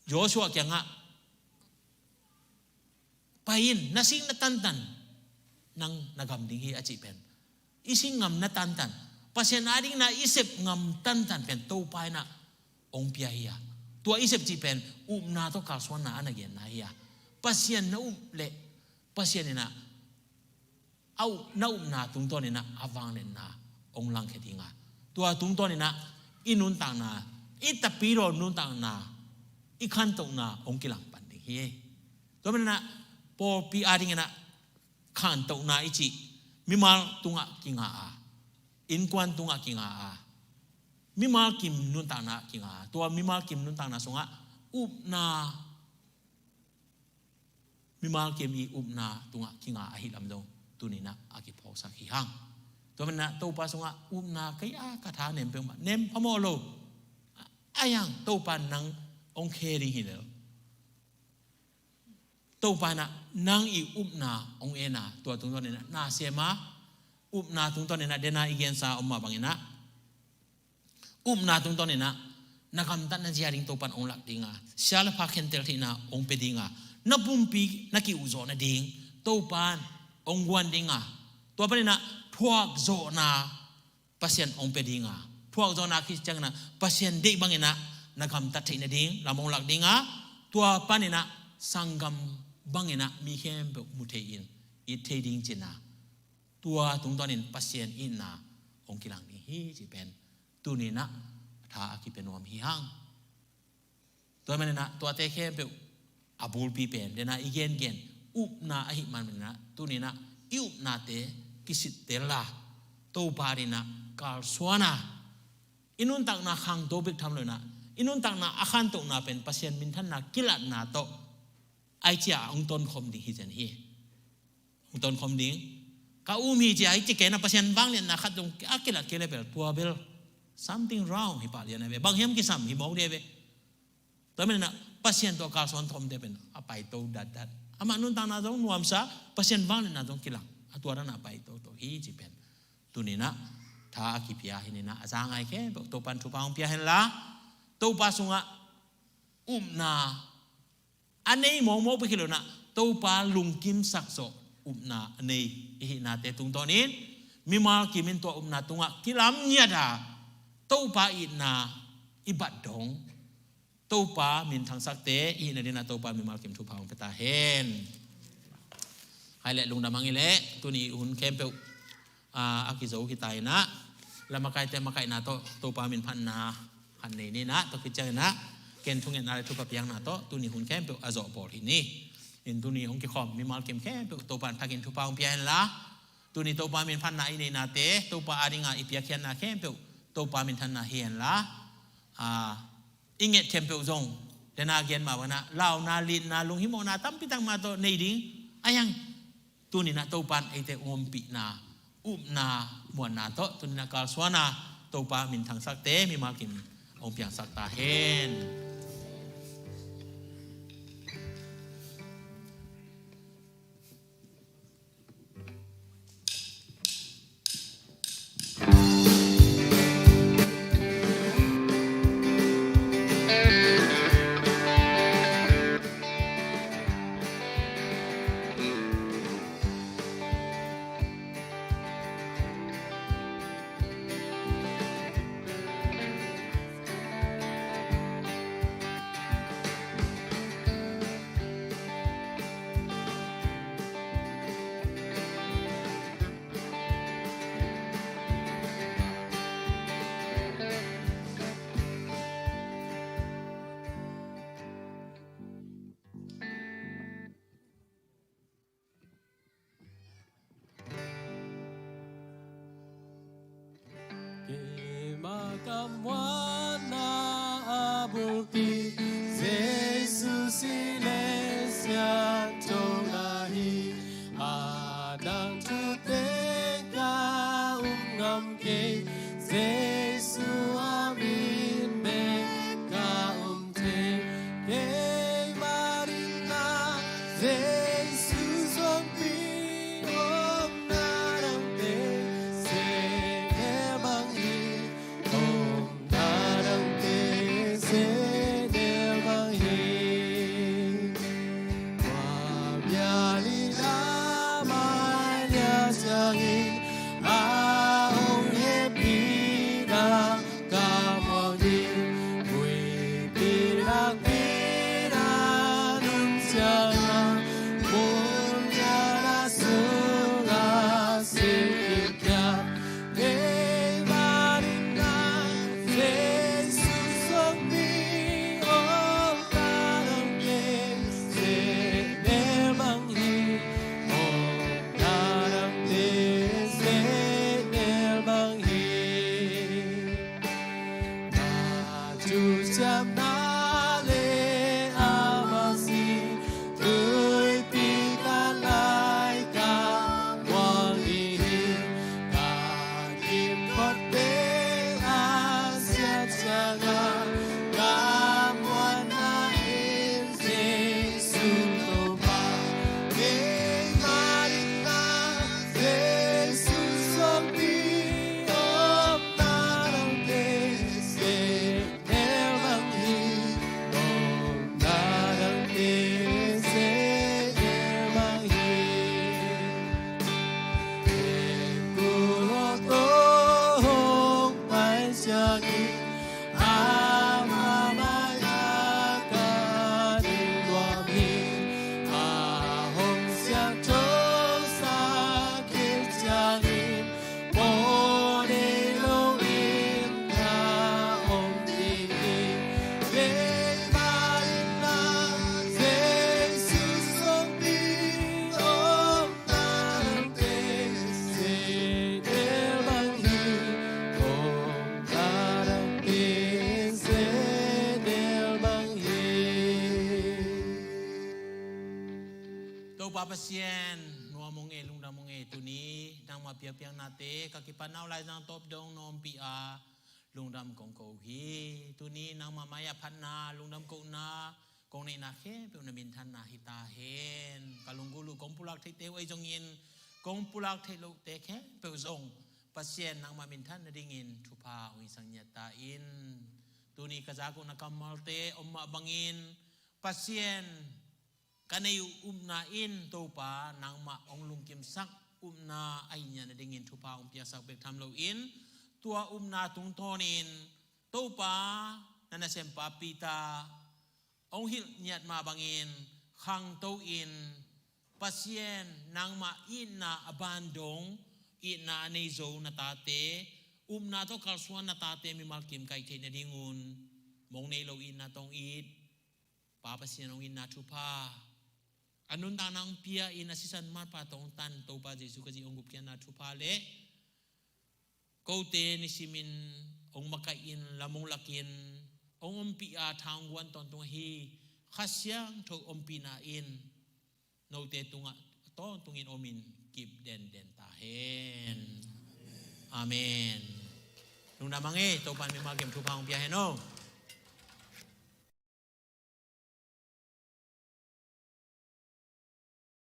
Joshua kiangah, "Pai in, na sik na tantan nang na gam ding hi," a cih pen, i sik ngam na tantan, Pasian adingin ah i sep ngam tantan pen Topa in ah hong pia hi a. Tua i sep cih pen upna tawh kalsuanna a na genna hi a. Pasian na up leh Pasian in ah a up, na upna tungtawnin ah a vangliatna hong langkhia ding a, tua tungtawnin ah i nuntakna, i tapidaw nuntakna, i khantohna hong kilang pan ding hi. Tua manin ah pawlpi adingin ah khantohna i cih mimal tungah kinga a, innkuan tungah kinga a, mimal kim nuntakna kinga a, tua mimal kim nuntakna sungah upna, mimal kim i upna tungah kinga ahi lam zong tuni-in ah a kiphawksak hi hang. Tua manin ah Topa sungah upna kei a, ka tha nem peuhmah, nem phamawh lo. Ahi hang Topa in nang hong khe ding hi lel. Topa in ah nang i upna hong en a, tua tungtawnin ah na sem a, upna tungtawnin ah dena i gensa om mah bangin ah, upna tungtawnin ah na gamtatna zia ding Topa in hong lak ding a, sia le pha khentel theihna hong pia ding a, na pumpi na ki-uh zawh nading Topa in hong guan ding a, tua panin ah thuakzawhna Pasian hong pia ding a, thuakzawhna khit ciangin ah Pasian deih bangin ah na gamtat theih nading lam hong lak ding a, tua panin ah sanggam bangin ah mi khempeuh mu thei in it thei ding ci-in ah, tua tungtawnin Pasian itna hong kilang ding hi cih pen tuni-in ah tha a kipia nuam hi hang. Tua manin ah tuate khempeuh a bulpi pen, den a i gengen upna ahih manin ah, tuni-in ah i upnate kisittel a, Topa adingin ah kalsuan a, i nuntakna khangto bek tham loin ah, i nuntakna a khantohna pen Pasian minthanna kilatna tawh, ai cia hong tonkhawm ding hi zen hi. Hong tonkhawm ding. Ka um hi cia i ci kei in ah Pasian vangliatna khat zong a kilat kei leh bel, tua bel something wrong hi pah lian a ve. Bang hiam kisam hi mawk ding a ve. Tua manin ah Pasian tawh kalsuan thawmte pen a paito datdat. Amah nuntakna zong nuamsa, Pasian vangliatna zong kilang. A tua dan a paito to hi cih pen tuni-in ah tha a kipia hi-in ah, a za ngai khempeuh Topa'n thupha hong pia hen la, Topa sungah upna a nei mawkmawk bek hi loin ah, Topa lungkimsak zawh upna a nei i hihnate tungtawnin, mimal kim in tua upna tungah kilam ngiat a, Topa itna i bat dong, Topa minthang sakte i hih nadingin ah Topa mimal kim thupha hong pia ta hen. Hai leh lungdam hang i leh, tuni hun khempeuh a, a kizo hi ta in ah, la makaite makaihna tawh Topa minphatna khat nei ni in ah, tua khit ciangin ah ken thungetna leh thupha piakna tawh tuni hun khempeuh a zawh bawl hi ni. In tuni hong kikhawm mimal kim khempeuh Topa'n thakin thupha hong pia hen la, tuni Topa minphatna i neihnate, Topa adingin i piakkhiatna khempeuh Topa minthanna hi hen la, a, i nget khempeuh zong, den a gen mah bangin ah, launa, litna, lunghimawhna tampi tak mah tawh nei ding a hiang. Tuni-in ah Topa'n eite ompihna, upna, muanna tawh tuni-in ah kalsuan a, Topa minthang sakte mimal kim hong piangsak ta hen. Keimah ka muanna a bulpi, Jesu si leh siangtho na hi. A dang thute ka um ngam kei, Jesu a min bek ka um thei. Keimah dingin Jesu suangpi omna dangte, se ne bang hi. Omna dangte se ne bang hi. Tua bia lina mai nia ciangin a hong hehpihna ka muang hi. Huihpi nakpi-in a nung ciangin a, mun lian a sungah silh kikhiat. Keimah dingin Jesu suangpi omna dangte se ne bang hi. Omna dangte se Pasian, nuam ung e, lungdam ung e. Tuni nangmah piakpiaknate ka kipan uh, Laizang tawp dong na ompih a, lungdam kong ko uh hi. Tuni nangmah mai-ah phatna, lungdam kohna kong neihna khempeuh na minthanna hi ta hen. Ka lunggulh uh kong pulak theite uh ahi zongin, kong pulak theih lohte khempeuh zong Pasian nangmah minthan nadingin thupha hong hisak ngiat ta in. Tuni ka zak uh na kammalte om mah bangin, Pasian, ka neih uh upna in Topa nangmah hong lungkimsak upna ahih ngiat nadingin thupha hong piaksak bek tham loin, tua upna tungtawnin Topa, na nasempa Peter hong hilh ngiat mah bangin khangto in, Pasian, nangmah itna a ban dong, itna a nei zo na tate, upna tawh kalsuan na tate mimal kim kaih theih nadingun, mong nei lo itna tawh hong it Pa Pasian, hong itna thupha, a nuntakna hong pia in, a sisan matpa tawh hong tan Topa Jesu Khazih hong gupkhiatna thupha le kote nisimin hong makaih in, lam hong lakin, hong ompih a, tha hong guan tawntung ahi Kha Siangtho ompihna in note tungah tawntungin omin kip denden ta hen. Amen. Lungdam hang e, Topa'n mimal kim thupha hong pia hen aw.